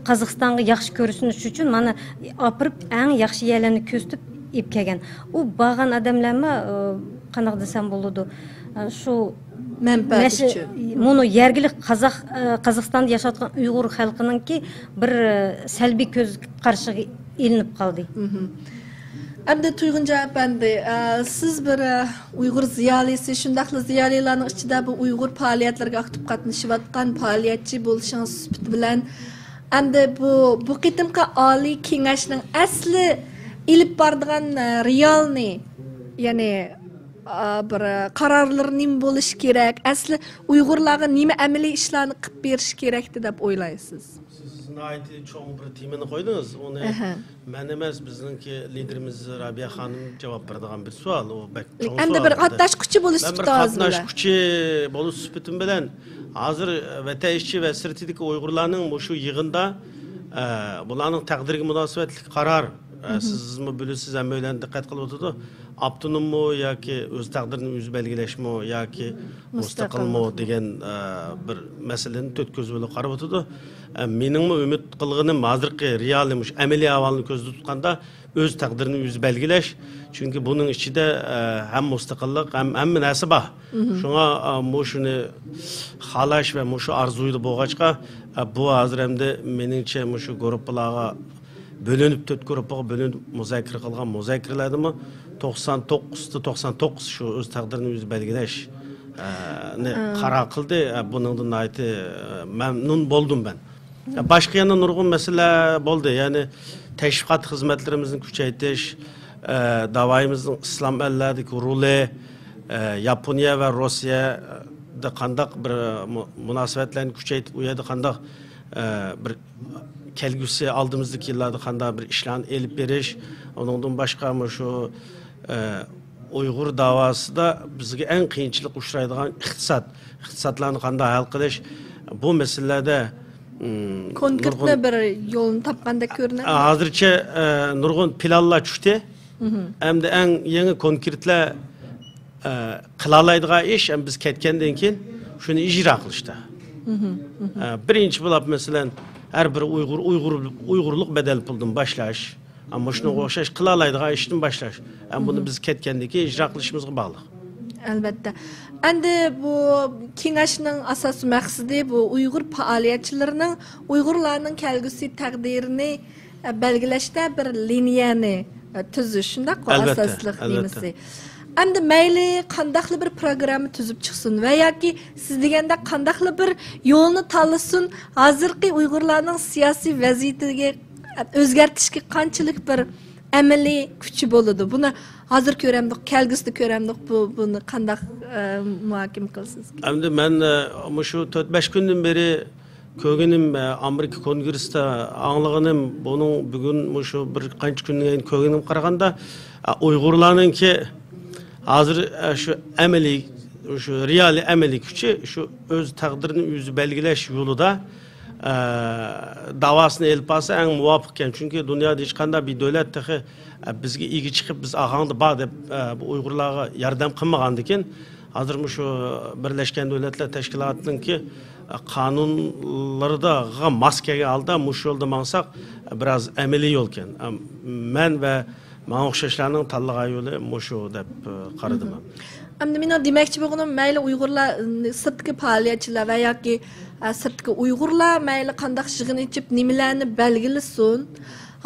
قازاقىستانغا ياخشى كۆرسىتىش ئۈچۈن مانا ئاپىرىپ ئەڭ ياخشى يەرلەرنى كۆرسىتىپ ئېلىپ كەلگەن. ئۇ بارغان ئادەملەرمۇ، ئە، قانداق دېسەم بولىدۇ، ئە، شۇ مەنپەئەت مەش-، ئۈچۈن. مۇنۇ يەرگىلىك قازاق، ئە، قازاقىستاندا ياشاۋاتقان ئۇيغۇر خەلقىنىڭكى بىر، ئە، سەلبىي كۆز قارىشىغا ئىلىنىپ قالدى. مهم. ئەمدى تۇيغۇنجان ئەپەندى، ئە، سىز بىر، ئە، ئۇيغۇر زىيالىيسى، شۇنداقلا زىيالىيلارنىڭ ئىچىدە بۇ ئۇيغۇر پائالىيەتلىرىگە ئاكتىپ قاتنىشىۋاتقان پائالىيەتچى بولۇشىڭىز سۈپىتى بىلەن، ئەمدى بۇ، بۇ قېتىمقى ئالىي كېڭەشنىڭ ئەسلى ئېلىپ بارىدىغان، ئە، رېئالنى، يەنى، ئا، بىر، ئە، قارارلىرى نېمە بولۇشى كېرەك؟ ئەسلى ئۇيغۇرلارغا نېمە ئەمەلىي ئىشلارنى قىلىپ بېرىشى كېرەكتى دەپ ئويلايسىز؟ سىز ناھايىتى چوڭ بىر تېمىنى قويدىڭىز. ئۇنى ئەھە. مەن ئەمەس، بىزنىڭكى لىدېرىمىز رابىيە خانىم جاۋاب بېرىدىغان بىر سوئال. ئۇ بەك چوڭ سوئال. ئەمدى بىر قاتناشقۇچى بولۇش سۈپىتى ھازىر بىلەن. مەن بىر قاتناشقۇچى بولۇش سۈپىتىم بىلەن، ھازىر ۋەتەن ئىچى ۋە سىرتىدىكى ئۇيغۇرلارنىڭ مۇشۇ يىغىندا، ئە، بۇلارنىڭ تەقدىرىگە مۇناسىۋەتلىك قارار، ئە، مهم. سىزمۇ بىلىسىز، ھەممەيلەن دىققەت قىلىۋاتىدۇ. ئاپتونوممۇ ياكى ئۆز تەقدىرىنى ئۆزى بەلگىلەشمۇ ياكى مۇستەقىلمۇ مۇستەقىللىق. دېگەن، ئە، بىر مەسىلىنى تۆت كۆز بىلەن قاراۋاتىدۇ. ئە، مېنىڭمۇ ئۈمىد قىلغىنىم ھازىرقى رېئالىي، مۇشۇ ئەمەلىي ئەھۋالنى كۆزدە تۇتقاندا، ئۆز تەقدىرىنى ئۆزى بەلگىلەش. چۈنكى بۇنىڭ ئىچىدە، ئە، ھەم مۇستەقىللىق، ھەم ھەممە نەرسە بار. مهم. شۇڭا، ئە، مۇشۇنى خالاش ۋە مۇشۇ ئارزۇيدا بولغاچقا، ئە، بۇ ھازىر ئەمدى مېنىڭچە مۇشۇ گۇرۇپپىلارغا بۆلۈنۈپ، تۆت گۇرۇپپىغا بۆلۈنۈپ مۇزاكىرە قىلغان مۇزاكىرىلەردىمۇ توقسان توققۇزدا توقسان توققۇز شۇ ئۆز تەقدىرىنى ئۆزى بەلگىلەش، ئە، نى قارار قىلدى. ئە، بۇنىڭدىن ناھايىتى، ئە، مەمنۇن بولدۇم مەن. ئە، باشقا يەنە نۇرغۇن مەسىلىلەر بولدى. يەنى تەشۋىقات خىزمەتلىرىمىزنى كۈچەيتىش، ئە، داۋايىمىزنىڭ ئىسلام ئەللەردىكى رولى، ئە، ياپونىيە ۋە روسىيەدە قانداق بىر مۇ-، مۇناسىۋەتلەرنى كۈچەيتىپ، ئۇ يەردە قانداق، ئە، بىر كەلگۈسى ئالدىمىزدىكى يىللاردا قانداق بىر ئىشلارنى ئېلىپ بېرىش، ئۇنىڭدىن باشقا مۇشۇ، ئە، ئۇيغۇر داۋاسىدا بىزگە ئەڭ قىيىنچىلىق ئۇچرايدىغان ئىقتىساد، ئىقتىسادلارنى قانداق ھەل قىلىش، بۇ مەسىلىلەردە، ئىم، كونكرېتنى نۇرغۇن بىر يولنى تاپقاندەك كۆرۈنەمدۇ؟ ھازىرچە، ئە، نۇرغۇن پىلانلار چۈشتى. ئەمدى ئەڭ يېڭى كونكرېتلار، ئە، قىلالايدىغان ئىش، ئەمدى بىز كەتكەندىن كېيىن شۇنى ئىجرا قىلىشتا. ئە، بىرىنچى بولۇپ، مەسىلەن، ھەر بىر ئۇيغۇر، ئۇيغۇر، ئۇيغۇرلۇق بەدەل پۇلىدىن باشلاش. ئەمما شۇنىڭغا ئوخشاش قىلالايدىغان ئىشتىن باشلاش. ئەمما بۇنى بىز كەتكەندىن كېيىن ئىجرا قىلىشىمىزغا باغلىق. ئەلۋەتتە. ئەمدى بۇ كېڭەشنىڭ ئاساسىي مەقسىتى بۇ ئۇيغۇر پائالىيەتچىلىرىنىڭ ئۇيغۇرلارنىڭ كەلگۈسى تەقدىرىنى، ئە، بەلگىلەشتە بىر لىنىيەنى، ئە، تۈزۈش، شۇنداققۇ؟ ئەلۋەتتە، ئاساسلىق ئەلۋەتتە. نېمىسى. ئەمدى مەيلى قانداقلا بىر پروگرامما تۈزۈپ چىقسۇن ۋە ياكى سىز دېگەندەك قانداقلا بىر يولنى تاللىسۇن، ھازىرقى ئۇيغۇرلارنىڭ سىياسىي ۋەزىيىتىگە ئۆزگەرتىشكە قانچىلىك بىر ئەمەلىي كۈچى بولىدۇ؟ بۇنى ھازىر كۆرەمدۇق، كەلگۈسىدە كۆرەمدۇق، بۇ، بۇنى قانداق، ئە، مۇھاكىمە قىلىسىز؟ ئەمدى مەن، ئە، مۇشۇ تۆت بەش كۈندىن بېرى كۆرگىنىم، ئە، ئامېرىكا كونگرېسسىدا ئاڭلىغىنىم، بۇنىڭ بۈگۈن مۇشۇ بىر قانچە كۈندىن كېيىن كۆرگىنىمگە قارىغاندا، ئە، ئۇيغۇرلارنىڭكى ھازىر، ئە، شۇ ئەمەلىي، شۇ رېئالىي ئەمەلىي كۈچى شۇ ئۆز تەقدىرىنى ئۆزى بەلگىلەش يولىدا، ئە، داۋاسىنى ئېلىپ بارسا ئەڭ مۇۋاپىق ئىكەن. چۈنكى دۇنيادا ھېچقانداق بىر دۆلەت تېخى، ئە، بىزگە ئىگە چىقىپ، بىز ئاغاڭدا بار دەپ، ئە، بۇ ئۇيغۇرلارغا ياردەم قىلمىغاندىكىن، ھازىر مۇشۇ بىرلەشكەن دۆلەتلەر تەشكىلاتىنىڭكى، ئە، قانۇنلىرىغا ماس كەلگەن ھالدا مۇشۇ يولدا ماڭساق، ئە، بىراز ئەمەلىي يولكەن. ئە، مەن ۋە ماڭا ئوخشاشلارنىڭ تاللىغان يولى مۇشۇ دەپ، ئە، قارىدىم. ئەمدى مېنىڭ دېمەكچى بولغىنىم، مەيلى ئۇيغۇرلار، سىرتتىكى پائالىيەتچىلەر ۋە ياكى، ئە، سىرتتىكى ئۇيغۇرلار مەيلى قانداق يىغىن ئېچىپ، نېمىلەرنى بەلگىلىسۇن،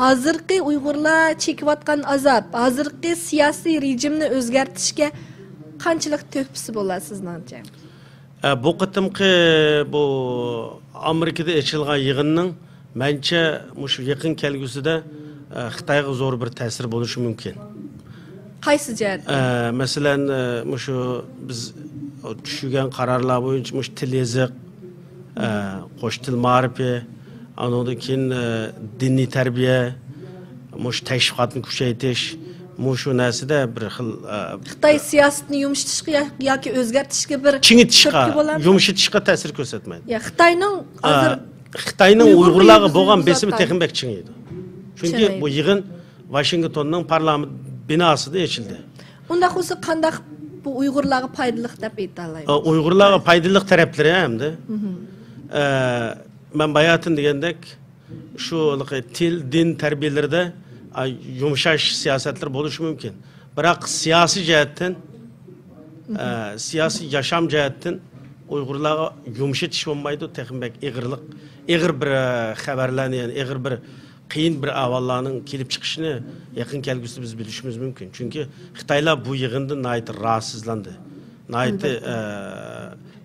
ھازىرقى ئۇيغۇرلار چېكىۋاتقان ئازاب، ھازىرقى سىياسىي رېجىمنى ئۆزگەرتىشكە قانچىلىك تۆھپىسى بولار سىزنىڭچە؟ ئە، بۇ قېتىمقى بۇ ئامېرىكىدا ئېچىلغان يىغىننىڭ، مەنچە، مۇشۇ يېقىن كەلگۈسىدە، ئە، خىتايغا زور بىر تەسىرى بولۇشى مۇمكىن. قايسى جەھەتتىن؟ ئە، مەسىلەن، ئە، مۇشۇ بىز چۈشۈرگەن قارارلار بويىچە مۇشۇ تىل يېزىق، ئە، قوش تىل مائارىپى، ئانىڭدىن كېيىن، ئە، دىنىي تەربىيە، مۇشۇ تەشۋىقاتنى كۈچەيتىش، مۇشۇ نەرسىدە بىر خىل، ئە، خىتاي سىياسىتىنى يۇمشىتىشقا يا-، ياكى ئۆزگەرتىشكە بىر، تۈرتكە بولامدۇ؟ يۇمشىتىشقا تەسىر كۆرسەتمەيدۇ. يا، خىتاينىڭ ھازىر، ئە، خىتاينىڭ ئۇيغۇرلارغا بولغان بېسىمى تېخىمۇ بەك چىڭىيدۇ. چۈنكى بۇ يىغىن ۋاشىنگتوننىڭ پارلامېنت بىناسىدا ئېچىلدى. ئۇنداق بولسا قانداق بۇ ئۇيغۇرلارغا پايدىلىق دەپ ئېيتالايمىز؟ ئۇيغۇرلارغا پايدىلىق تەرەپلىرى ئەمدى. ئە، مەن باياتىن دېگەندەك، شۇ ھېلىقى تىل، دىن تەربىيەلىرىدە، ئە، يۇمشاش سىياسەتلىرى بولۇشى مۇمكىن. بىراق سىياسىي جەھەتتىن، ئە، سىياسىي ياشام جەھەتتىن ئۇيغۇرلارغا يۇمشىتىش بولمايدۇ، تېخىمۇ بەك ئېغىرلىق، ئېغىر بىر، ئە، خەۋەرلەرنى، يەنى ئېغىر بىر قىيىن بىر ئەھۋاللارنىڭ كېلىپ چىقىشىنى يېقىن كەلگۈسىدە بىز بىلىشىمىز مۇمكىن. چۈنكى خىتايلار بۇ يىغىندىن ناھايىتى راھەتسىزلاندى. ناھايىتى، ئە،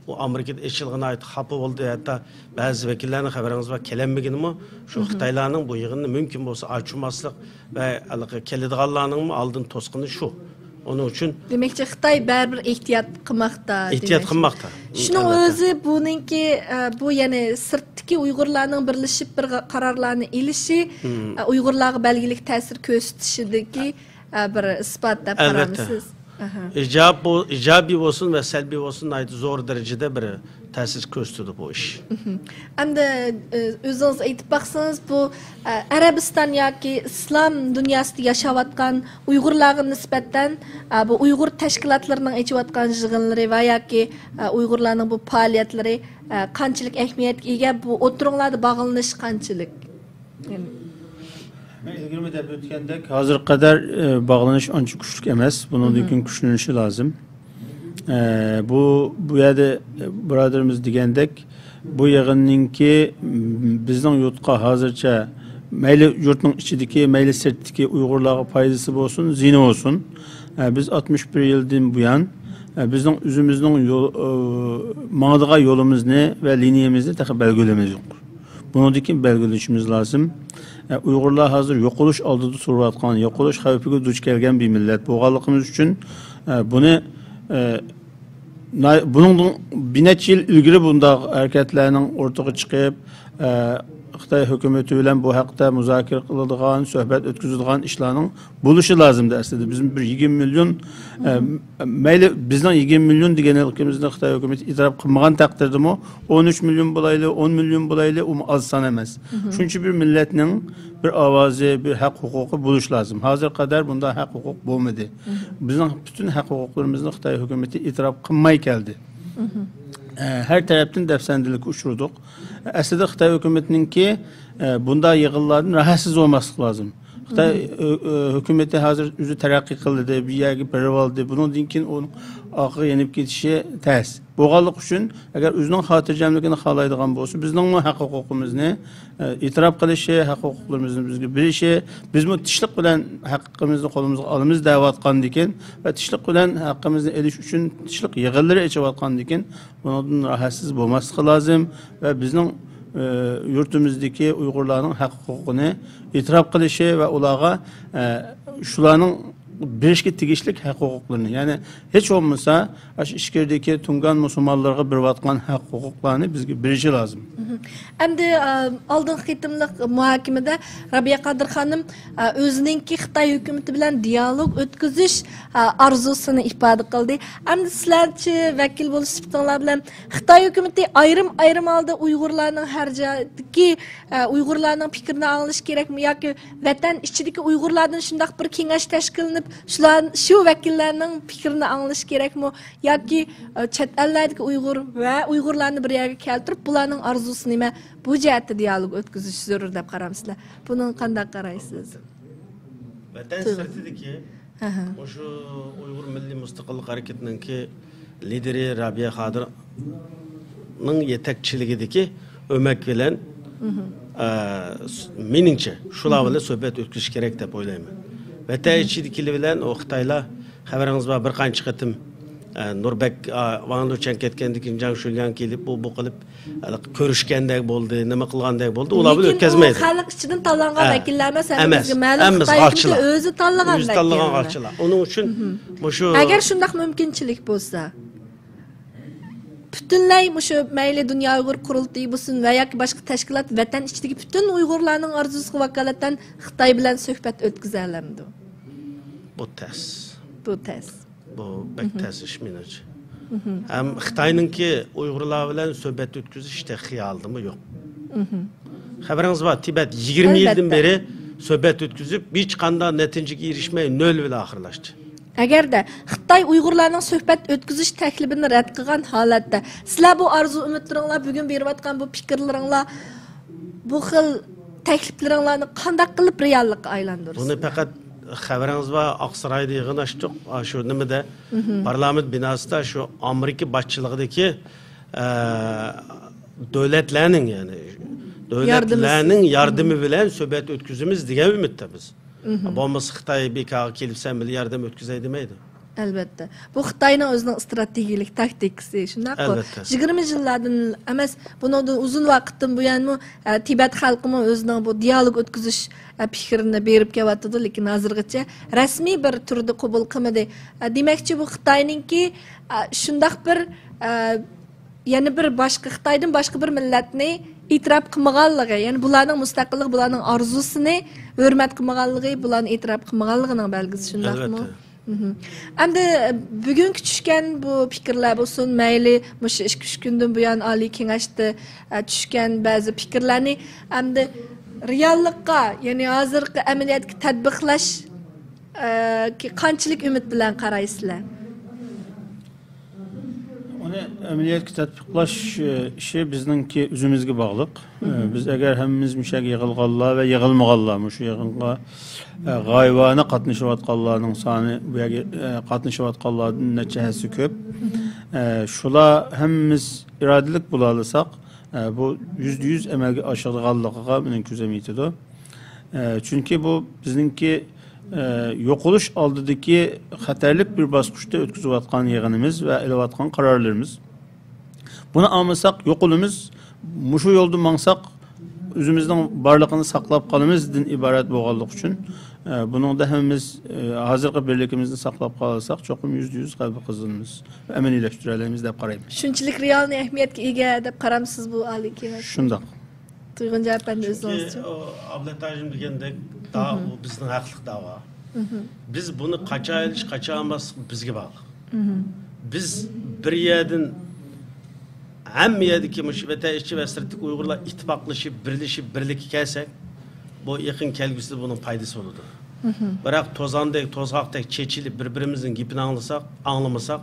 ئۇ ئامېرىكىدا ئېچىلغىنى ناھايىتى خاپا بولدى. ھەتتا بەزى ۋەكىللەرنىڭ خەۋىرىڭىز بار، كېلەلمىگىنىمۇ شۇ خىتايلارنىڭ بۇ يىغىننى مۇمكىن بولسا ئاچماسلىق ۋە ھېلىقى كېلىدىغانلارنىڭمۇ ئالدىن توسقىنى شۇ. ئۇنىڭ ئۈچۈن دېمەكچى، خىتاي بەرىبىر ئېھتىيات قىلماقتا، ئېھتىيات قىلماقتا. شۇنىڭ ئۆزى بۇنىڭكى، ئە، بۇ يەنى سىرتتىكى ئۇيغۇرلارنىڭ بىرلىشىپ بىر قارارلارنى ئېلىشى، ئە، ئۇيغۇرلارغا بەلگىلىك تەسىر كۆرسىتىشىدىكى، ئە، بىر ئىسپات دەپ قارامسىز؟ ئىجاب بو-، ئىجابىي بولسۇن ۋە سەلبىي بولسۇن، ناھايىتى زور دەرىجىدە بىر تەسىر كۆرسىتىدۇ بۇ ئىش. ئەمدى، ئۆ-، ئۆزىڭىز ئېيتىپ باقسىڭىز، بۇ، ئە، ئەرەبىستان ياكى ئىسلام دۇنياسىدا ياشاۋاتقان ئۇيغۇرلارغا نىسبەتەن، ئە، بۇ ئۇيغۇر تەشكىلاتلىرىنىڭ ئېچىۋاتقان يىغىنلىرى ۋە ياكى، ئە، ئۇيغۇرلارنىڭ بۇ پائالىيەتلىرى، ئە، قانچىلىك ئەھمىيەتكە ئىگە، بۇ ئوتتۇرىڭلاردا باغلىنىش قانچىلىك؟ مەن ئىلگىرىمۇ دەپ ئۆتكەندەك، ھازىرغا قەدەر، ئە، باغلىنىش ئانچە كۈچلۈك ئەمەس. بۇنىڭدىن كېيىن كۈچلىنىشى لازىم. ئە، بۇ، بۇ يەردە، ئە، بۇرادىرىمىز دېگەندەك، بۇ يىغىننىڭكى، م، بىزنىڭ يۇرتقا ھازىرچە مەيلى يۇرتنىڭ ئىچىدىكى، مەيلى سىرتتىكى ئۇيغۇرلارغا پايدىسى بولسۇن، زىيىنى بولسۇن، ئە، بىز ئاتمىش بىر يىلدىن بۇيان، ئە، بىزنىڭ ئۆزىمىزنىڭ يول، ئە، ماڭىدىغان يولىمىزنى ۋە لىنىيەمىزنى تېخى بەلگىلىمىز يوق. بۇنىڭدىن كېيىن بەلگىلىشىمىز لازىم. ئە، ئۇيغۇرلار ھازىر يوقىلىش ئالدىدا تۇرۇۋاتقان، يوقىلىش خەۋپىگە دۇچ كەلگەن بىر مىللەت بولغانلىقىمىز ئۈچۈن، ئە، بۇنى، ئە، ناي-، بۇنىڭدىن بىر نەچچە يىل ئىلگىرى بۇنداق ھەرىكەتلەرنىڭ ئوتتۇرىغا چىقىپ، ئە، خىتاي ھۆكۈمىتى بىلەن بۇ ھەقتە مۇزاكىرە قىلىدىغان، سۆھبەت ئۆتكۈزىدىغان ئىشلارنىڭ بولۇشى لازىمدى ئەسلىدە. بىز بىر يىگىرمە مىليون، ئە، مەيلى بىزنىڭ يىگىرمە مىليون دېگەنلىكىمىزنى خىتاي ھۆكۈمىتى ئېتىراپ قىلمىغان تەقدىردىمۇ، ئون ئۈچ مىليون بولايلى، ئون مىليون بولايلى، ئۇمۇ ئاز سان ئەمەس. شۇنچە بىر مىللەتنىڭ بىر ئاۋازى، بىر ھەق ھوقۇقى بولۇش لازىم. ھازىرغا قەدەر بۇنداق ھەق ھوقۇق بولمىدى. بىزنىڭ پۈتۈن ھەق ھوقۇقلىرىمىزنى خىتاي ھۆكۈمىتى ئېتىراپ قىلماي كەلدى. ئە، ھەر تەرەپتىن دەپسەندىلىككە ئۇچرىدۇق. ئەسلىدە خىتاي ھۆكۈمىتىنىڭكى، ئە، بۇنداق يىغىنلاردىن راھەتسىز بولماسلىق لازىم. خىتاي ھۆ-، ھۆ-، ھۆكۈمىتى ھازىر ئۆزى تەرەققىي قىلدى، بىر يەرگە بېرىۋالدى. بۇنىڭدىن كېيىن ئۇنىڭ ئارقىغا يېنىپ كېتىشى تەس. بولغانلىقى ئۈچۈن، ئەگەر ئۆزىنىڭ خاتىرجەملىكىنى خالايدىغان بولسا، بىزنىڭمۇ ھەق ھوقۇقىمىزنى، ئە، ئېتىراپ قىلىشى، ھەق ھوقۇقلىرىمىزنى بىزگە بېرىشى، بىزمۇ تىنچلىق بىلەن ھەققىمىزنى قولىمىزغا ئالىمىز دەۋاتقاندىكىن ۋە تىنچلىق بىلەن ھەققىمىزنى ئېلىش ئۈچۈن تىنچلىق يىغىنلىرى ئېچىۋاتقاندىكىن، بۇنىڭدىن راھەتسىز بولماسلىقى لازىم ۋە بىزنىڭ، ئە، يۇرتىمىزدىكى ئۇيغۇرلارنىڭ ھەق ھوقۇقىنى ئېتىراپ قىلىشى ۋە ئۇلارغا، ئە، شۇلارنىڭ بېرىشكە تېگىشلىك ھەق ھوقۇقلىرىنى، يەنى ھېچ بولمىسا ئاشۇ ئىچكىرىدىكى تۇڭگان مۇسۇلمانلىرىغا بېرىۋاتقان ھەق ھوقۇقلارنى بىزگە بېرىشى لازىم. ئەمدى، ئە، ئالدىنقى قېتىملىق مۇھاكىمىدە رابىيە قادىر خانىم، ئە، ئۆزىنىڭكى خىتاي ھۆكۈمىتى بىلەن دىيالوگ ئۆتكۈزۈش، ئە، ئارزۇسىنى ئىپادە قىلدى. ئەمدى سىلەرچە ۋەكىل بولۇش سۈپىتىڭلار بىلەن خىتاي ھۆكۈمىتى ئايرىم-ئايرىم ھالدا ئۇيغۇرلارنىڭ ھەر جايدىكى، ئە، ئۇيغۇرلارنىڭ پىكرىنى ئاڭلىشى كېرەكمۇ ياكى ۋەتەن ئىچىدىكى ئۇيغۇرلاردىن شۇنداق بىر كېڭەش تەشكىللىنىپ، شۇلار، شۇ ۋەكىللەرنىڭ پىكرىنى ئاڭلىشى كېرەكمۇ ياكى، ئە، چەت ئەللەردىكى ئۇيغۇر ۋە ئۇيغۇرلارنى بىر يەرگە كەلتۈرۈپ، بۇلارنىڭ ئارزۇسى نېمە، بۇ جەھەتتە دىيالوگ ئۆتكۈزۈش زۆرۈر دەپ قارامسىلەر؟ بۇنىڭغا قانداق قارايسىز؟ ۋەتەن سىرتىدىكى مۇشۇ ئۇيغۇر مىللىي مۇستەقىللىق ھەرىكىتىنىڭكى لىدىرى رابىيە قادىرنىڭ يېتەكچىلىكىدىكى ئۆمەك بىلەن، ئە، س-، مېنىڭچە، شۇلار بىلەن سۆھبەت ئۆتكۈزۈش كېرەك دەپ ئويلايمەن. ۋەتەن ئىچىدىكىلەر بىلەن ئۇ خىتايلار، خەۋىرىڭىز بار، بىر قانچە قېتىم، ئە، نۇربەك، ئا، ۋاڭ لۇچەن كەتكەندىن كېيىن جاڭ شۈلياڭ كېلىپ، ئۇ بۇ قىلىپ، ھېلىقى كۆرۈشكەندەك بولدى، نېمە قىلغاندەك بولدى، ئۇلار بىلەن لېكىن ئۇ ئۆتكۈزمەيدۇ. خەلق ئىچىدىن تاللانغان ھە. ۋەكىللەر ئەمەس، ھەممىمىزگە ئەمەس. مەلۇم، ھەممىمىز خىتاي ھۆكۈمىتى غالچىلار. ئۆزى تاللىغان ئۆزى تاللىغان ۋەكىللەر. غالچىلار. ئۇنىڭ ئۈچۈن مۇشۇ ئەگەر شۇنداق مۇمكىنچىلىك بولسا، پۈتۈنلەي مۇشۇ مەيلى دۇنيا ئۇيغۇر قۇرۇلتىيى بولسۇن ۋە ياكى باشقا تەشكىلات ۋەتەن ئىچىدىكى پۈتۈن ئۇيغۇرلارنىڭ ئارزۇسىغا ۋاكالىتەن خىتاي بىلەن سۆھبەت ئۆتكۈزەلەمدۇ؟ بۇ تەس. بۇ تەس. بۇ بەك تەس ئىش، مېنىڭچە. ھەم خىتاينىڭكى ئۇيغۇرلار بىلەن سۆھبەت ئۆتكۈزۈش تېخى خىيالىدىمۇ يوق. خەۋىرىڭىز بار، تىبەت يىگىرمە يىلدىن ئەلۋەتتە. بېرى سۆھبەت ئۆتكۈزۈپ، ھېچقانداق نەتىجىگە ئېرىشمەي، نۆل بىلەن ئاخىرلاشتى. ئەگەردە خىتاي ئۇيغۇرلارنىڭ سۆھبەت ئۆتكۈزۈش تەكلىپىنى رەت قىلغان ھالەتتە، سىلەر بۇ ئارزۇ-ئۈمىدلىرىڭلار، بۈگۈن بېرىۋاتقان بۇ پىكىرلىرىڭلار، بۇ خىل تەكلىپلىرىڭلارنى قانداق قىلىپ رېئاللىققا ئايلاندۇرىسىلەر؟ بۇنى پەقەت خەۋىرىڭىز بار، ئاقسارايدا يىغىن ئاچتۇق. ئاشۇ نېمىدە، پارلامېنت بىناسىدا شۇ ئامېرىكا باشچىلىقىدىكى، ئە، دۆلەتلەرنىڭ، يەنى دۆلەتلەرنىڭ ياردىمى بىلەن سۆھبەت ئۆتكۈزىمىز دېگەن ئۈمىدتە بىز. بولمىسا خىتاي بىكارغا كېلىپ سەن بىلەن ياردەم ئۆتكۈزەي دېمەيدۇ. ئەلۋەتتە. بۇ خىتاينىڭ ئۆزىنىڭ ئىستراتېگىيەلىك تاكتىكىسى، شۇنداققۇ؟ ئەلۋەتتە. يىگىرمە يىللاردىن ئەمەس، بۇنىڭدىن ئۇزۇن ۋاقىتتىن بۇيانمۇ، ئە، تىبەت خەلقىمۇ ئۆزىنىڭ بۇ دىيالوگ ئۆتكۈزۈش، ئە، پىكرىنى بېرىپ كېلىۋاتىدۇ، لېكىن ھازىرغىچە رەسمىي بىر تۈردە قوبۇل قىلمىدى. ئە، دېمەكچى، بۇ خىتاينىڭكى، ئە، شۇنداق بىر، ئە، يەنە بىر باشقا، خىتايدىن باشقا بىر مىللەتنى ئېتىراپ قىلمىغانلىقى، يەنى بۇلارنىڭ مۇستەقىللىقى، بۇلارنىڭ ئارزۇسىنى ھۆرمەت قىلمىغانلىقى، بۇلارنى ئېتىراپ قىلمىغانلىقىنىڭ بەلگىسى، شۇنداقمۇ؟ ئەلۋەتتە. مهم. ئەمدى بۈگۈنكى چۈشكەن بۇ پىكىرلەر بولسۇن، مەيلى مۇشۇ ئىككى، ئۈچ كۈندىن بۇيان ئالىي كېڭەشتە، ئە، چۈشكەن بەزى پىكىرلەرنى ئەمدى رېئاللىققا، يەنى ھازىرقى ئەمەلىيەتكە تەتبىقلاش، ئە، قانچىلىك ئۈمىد بىلەن قارايسىلەر؟ ئۇنى ئەمەلىيەتكە تەتبىقلاش، ئە، ئىشى بىزنىڭكى ئۆزىمىزگە باغلىق. ئە، بىز ئەگەر ھەممىمىز مۇشۇ يەرگە يىغىلغانلار ۋە يىغىلمىغانلار، مۇشۇ يىغىنغا، ئە، غايىۋانە قاتنىشىۋاتقانلارنىڭ سانى بۇ يەرگە، ئە، قاتنىشىۋاتقانلاردىن نەچچە ھەسسە كۆپ. ئە، شۇلار ھەممىمىز ئىرادىلىك بولالىساق، ئە، بۇ يۈزدە يۈز ئەمەلگە ئاشىدىغانلىقىغا مېنىڭ كۆزۈم يېتىدۇ. ئە، چۈنكى بۇ بىزنىڭكى، ئە، يوقىلىش ئالدىدىكى خەتەرلىك بىر باسقۇچتا ئۆتكۈزۈۋاتقان يىغىنىمىز ۋە ئېلىۋاتقان قارارلىرىمىز. بۇنى ئالمىساق يوقىلىمىز، مۇشۇ يولدا ماڭساق ئۆزىمىزنىڭ بارلىقىنى ساقلاپ قالىمىزدىن ئىبارەت بولغانلىقى ئۈچۈن، ئە، بۇنىڭدا ھەممىمىز، ئە، ھازىرقى بىرلىكىمىزنى ساقلاپ قالساق چوقۇم يۈزدە يۈز غەلىبە قازىنىمىز ۋە ئەمەلىيلەشتۈرەلەيمىز دەپ قارايمەن. شۇنچىلىك رېئالنىي ئەھمىيەتكە ئىگە دەپ قارامسىز بۇ ئالىي كېڭەش؟ شۇنداق. تۇيغۇن جاپەندى چۈنكى ئۆزىڭىزچە؟ ئۇ ئابلەت ھاجىم دېگەندەك، دا-، ئۇ بىزنىڭ ھەقلىق داۋا. بىز بۇنى قاچان ئېلىش، قاچان ئالماسلىق بىزگە باغلىق. بىز بىر يەردىن، ھەممە يەردىكى مۇشۇ ۋەتەن ئىچى ۋە سىرتتىكى ئۇيغۇرلار ئىتتىپاقلىشىپ، بىرلىشىپ، بىرلىككە كەلسەك، بۇ يېقىن كەلگۈسىدە بۇنىڭ پايدىسى بولىدۇ. بىراق توزاندەك، توزغاقتەك چېچىلىپ، بىر-بىرىمىزنىڭ گېپىنى ئاڭلىساق، ئاڭلىمىساق،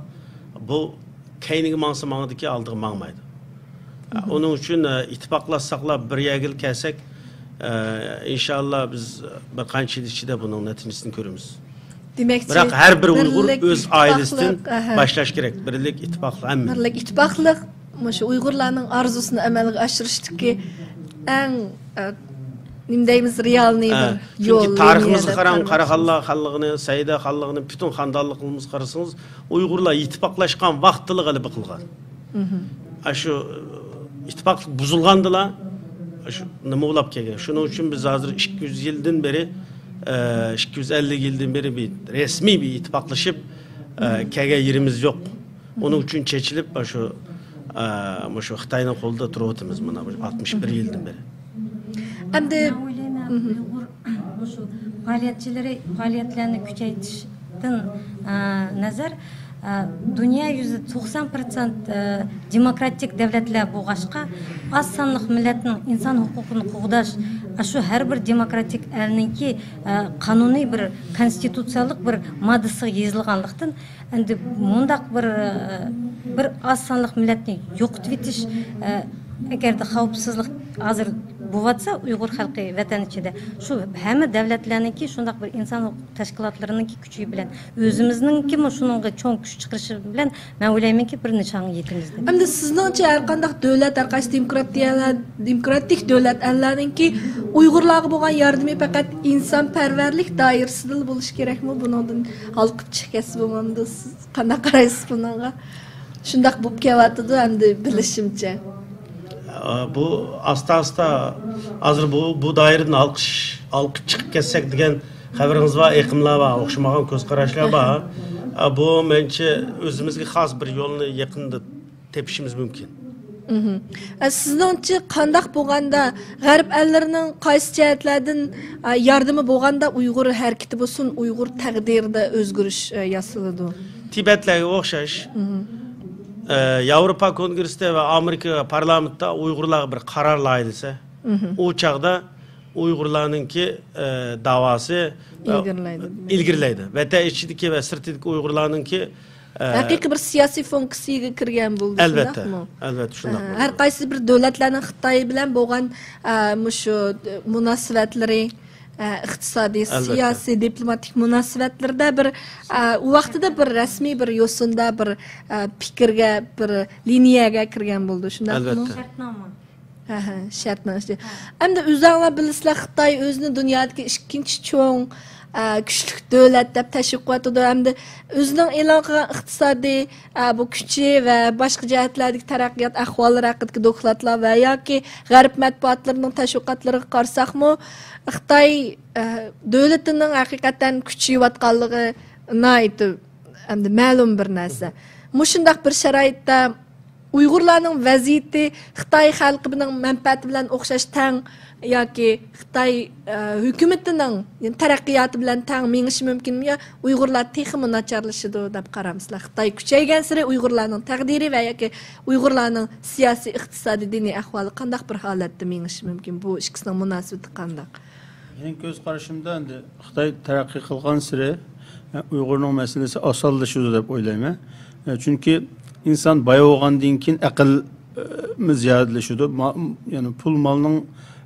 بۇ كەينىگە ماڭسا ماڭىدىكى، ئالدىغا ماڭمايدۇ. ئۇنىڭ ئۈچۈن، ئە، ئىتتىپاقلاشساقلا، بىر يەرگىلا كەلسەك، ئە، ئىنشاللا بىز بىر قانچە يىل ئىچىدە بۇنىڭ نەتىجىسىنى كۆرىمىز. دېمەكچى، بىراق ھەر بىر ئۇيغۇر بىرلىك، ئۆز ئائىلىسىدىن ئىتتىپاقلىق، ئەھە. باشلاش كېرەك. بىرلىك، ئىتتىپاقلىق ھەممە. بىرلىك، ئىتتىپاقلىق، مۇشۇ ئۇيغۇرلارنىڭ ئارزۇسىنى ئەمەلگە ئاشۇرۇشتىكى ئەڭ، ئە، نېمە دەيمىز، رېئالنىي ھە، بىر چۈنكى يول، تارىخىمىزغا لىنىيە دەپ قاراڭ، قارىمىز. قاراخانلار خانلىقىنى، سەئىدە خانلىقىنى، پۈتۈن خاندانلىقلىرىمىزغا قارىسىڭىز، ئۇيغۇرلار ئىتتىپاقلاشقان ۋاقتىلا غەلىبە قىلغان. ئاشۇ ئىتتىپاقلىق بۇزۇلغاندىلا، ئاشۇ نېمە بولاپ كەلگەن. شۇنىڭ ئۈچۈن بىز ھازىر ئىككى يۈز يىلدىن بېرى، ئە، ئىككى يۈز ئەللىك يىلدىن بېرى بىر رەسمىي بىر ئىتتىپاقلىشىپ، ئە، كەلگەن يېرىمىز يوق. ئۇنىڭ ئۈچۈن چېچىلىپ، ئاشۇ، ئە، مۇشۇ خىتاينىڭ قولىدا تۇرۇۋاتىمىز مانا بۇ ئاتمىش بىر يىلدىن بېرى. ئەمدى مەن ئويلايمەن، ئۇيغۇر مۇشۇ پائالىيەتچىلىرى پائالىيەتلەرنى كۈچەيتىشتىن، ئە، نەزەر، ئە، دۇنيا يۈزى توقسان پىرسەنت، ئە، دېموكراتىك دۆلەتلەر بولغاچقا، ئاز سانلىق مىللەتنىڭ ئىنسان ھوقۇقىنى قوغداش، ئاشۇ ھەر بىر دېموكراتىك ئەلنىڭكى، ئە، قانۇنىي بىر كونستىتۇتسىيەلىك بىر ماددىسىغا يېزىلغانلىقتىن، ئەمدى مۇنداق بىر، بىر ئاز سانلىق مىللەتنى يوقىتىۋېتىش، ئە، ئەگەردە خەۋپسىزلىك ھازىر بولۇۋاتسا، ئۇيغۇر خەلقى ۋەتەن ئىچىدە، شۇ ھەممە دۆلەتلەرنىڭكى شۇنداق بىر ئىنسان ھوقۇق تەشكىلاتلىرىنىڭكى كۈچى بىلەن، ئۆزىمىزنىڭكىمۇ شۇنىڭغا چوڭ كۈچ چىقىرىشى بىلەن، مەن ئويلايمەنكى، بىر نىشانغا يېتىمىز دەپ. ئەمدى سىزنىڭچە، ھەر قانداق دۆلەت، ھەر قايسى دېموكراتىيەلەر، دېموكراتىك دۆلەت ئەللەرنىڭكى ئۇيغۇرلارغا بولغان ياردىمى پەقەت ئىنسانپەرۋەرلىك دائىرىسىدىلا بولۇشى كېرەكمۇ؟ بۇنىڭدىن ھالقىپ چىقىپ كەتسە بولمامدۇ؟ سىز قانداق قارايسىز بۇنىڭغا؟ شۇنداق بولۇپ كېلىۋاتىدۇ ئەمدى بىلىشىمچە. ئا، بۇ ئاستا-ئاستا ھازىر بۇ، بۇ دائىرىدىن ھالقىش-، ھالقىپ چىقىپ كەتسەك دېگەن خەۋىرىڭىز بار، ئېقىملار بار، ئوخشىمىغان كۆز قاراشلار بار. ئا، بۇ مەنچە ئۆزىمىزگە خاس بىر يولنى يېقىندا تېپىشىمىز مۇمكىن. ئە، سىزنىڭچە قانداق بولغاندا، غەرب ئەللىرىنىڭ قايسى جەھەتلەردىن، ئە، ياردىمى بولغاندا ئۇيغۇر ھەرىكىتى بولسۇن، ئۇيغۇر تەقدىرىدە ئۆزگىرىش، ئە، ياسىلىدۇ؟ تىبەتلەرگە ئوخشاش. ئە، ياۋروپا كونگرېسسىدا ۋە ئامېرىكا پارلامېنتىدا ئۇيغۇرلارغا بىر قارار لايىھەلىسە، ئۇ چاغدا ئۇيغۇرلارنىڭكى، ئە، داۋاسى، ئە، ئىلگىرىلەيدۇ. ئىلگىرىلەيدۇ. ۋەتەن ئىچىدىكى ۋە سىرتىدىكى ئۇيغۇرلارنىڭكى، ئە، ھەقىقىي بىر سىياسىي فۇنكسىيىگە كىرگەن بولدى، ئەلۋەتتە، شۇنداقمۇ؟ ئەلۋەتتە، شۇنداق ئە، بولدى. ھەر قايسى بىر دۆلەتلەرنىڭ خىتاي بىلەن بولغان، ئە، مۇشۇ مۇناسىۋەتلىرى، ئە، ئىقتىسادىي، ئەلۋەتتە. سىياسىي، دىپلوماتىك مۇناسىۋەتلىرىدە بىر، ئە، ئۇ ۋاقتىدا بىر رەسمىي بىر يوسۇندا بىر، ئە، پىكىرگە، بىر لىنىيەگە كىرگەن بولدى، شۇنداقمۇ؟ ئەلۋەتتە. شەرتنامە. ھە، ھە، شەرتنامە. ھە. ئەمدى ئۆزۈڭلار بىلىسىلەر، خىتاي ئۆزىنى دۇنيادىكى ئىككىنچى چوڭ، ئە، كۈچلۈك دۆلەت دەپ تەشۋىق قىلىۋاتىدۇ. ئەمدى ئۆزىنىڭ ئېلان قىلغان ئىقتىسادىي، ئە، بۇ كۈچى ۋە باشقا جەھەتلەردىكى تەرەققىيات ئەھۋاللىرى ھەققىدىكى دوكلاتلار ۋە ياكى غەرب مەتبۇئاتلىرىنىڭ تەشۋىقاتلىرىغا قارىساقمۇ، خىتاي، ئە، دۆلىتىنىڭ ھەقىقەتەن كۈچىيىۋاتقانلىقى ناھايىتى ئەمدى مەلۇم بىر نەرسە. مۇشۇنداق بىر شارائىتتا ئۇيغۇرلارنىڭ ۋەزىيىتى خىتاي خەلقىنىڭ مەنپەئەتى بىلەن ئوخشاش تەڭ ياكى خىتاي، ئە، ھۆكۈمىتىنىڭ، يەنى تەرەققىياتى بىلەن تەڭ مېڭىشى مۇمكىنمۇ يا ئۇيغۇرلار تېخىمۇ ناچارلىشىدۇ دەپ قارامسىلەر؟ خىتاي كۈچەيگەنسېرى ئۇيغۇرلارنىڭ تەقدىرى ۋە ياكى ئۇيغۇرلارنىڭ سىياسىي، ئىقتىسادىي، دىنىي ئەھۋالى قانداق بىر ھالەتتە مېڭىشى مۇمكىن؟ بۇ ئىككىسىنىڭ مۇناسىۋىتى قانداق؟ مېنىڭ كۆز قارىشىمدا، ئەمدى خىتاي تەرەققىي قىلغانسېرى، ئە، ئۇيغۇرنىڭ مەسىلىسى ئاسانلىشىدۇ دەپ ئويلايمەن. ئە، چۈنكى ئىنسان باي بولغاندىن كېيىن ئەقىل، ئە، مۇ زىيادىلىشىدۇ. ما-، يەنى پۇل مالنىڭ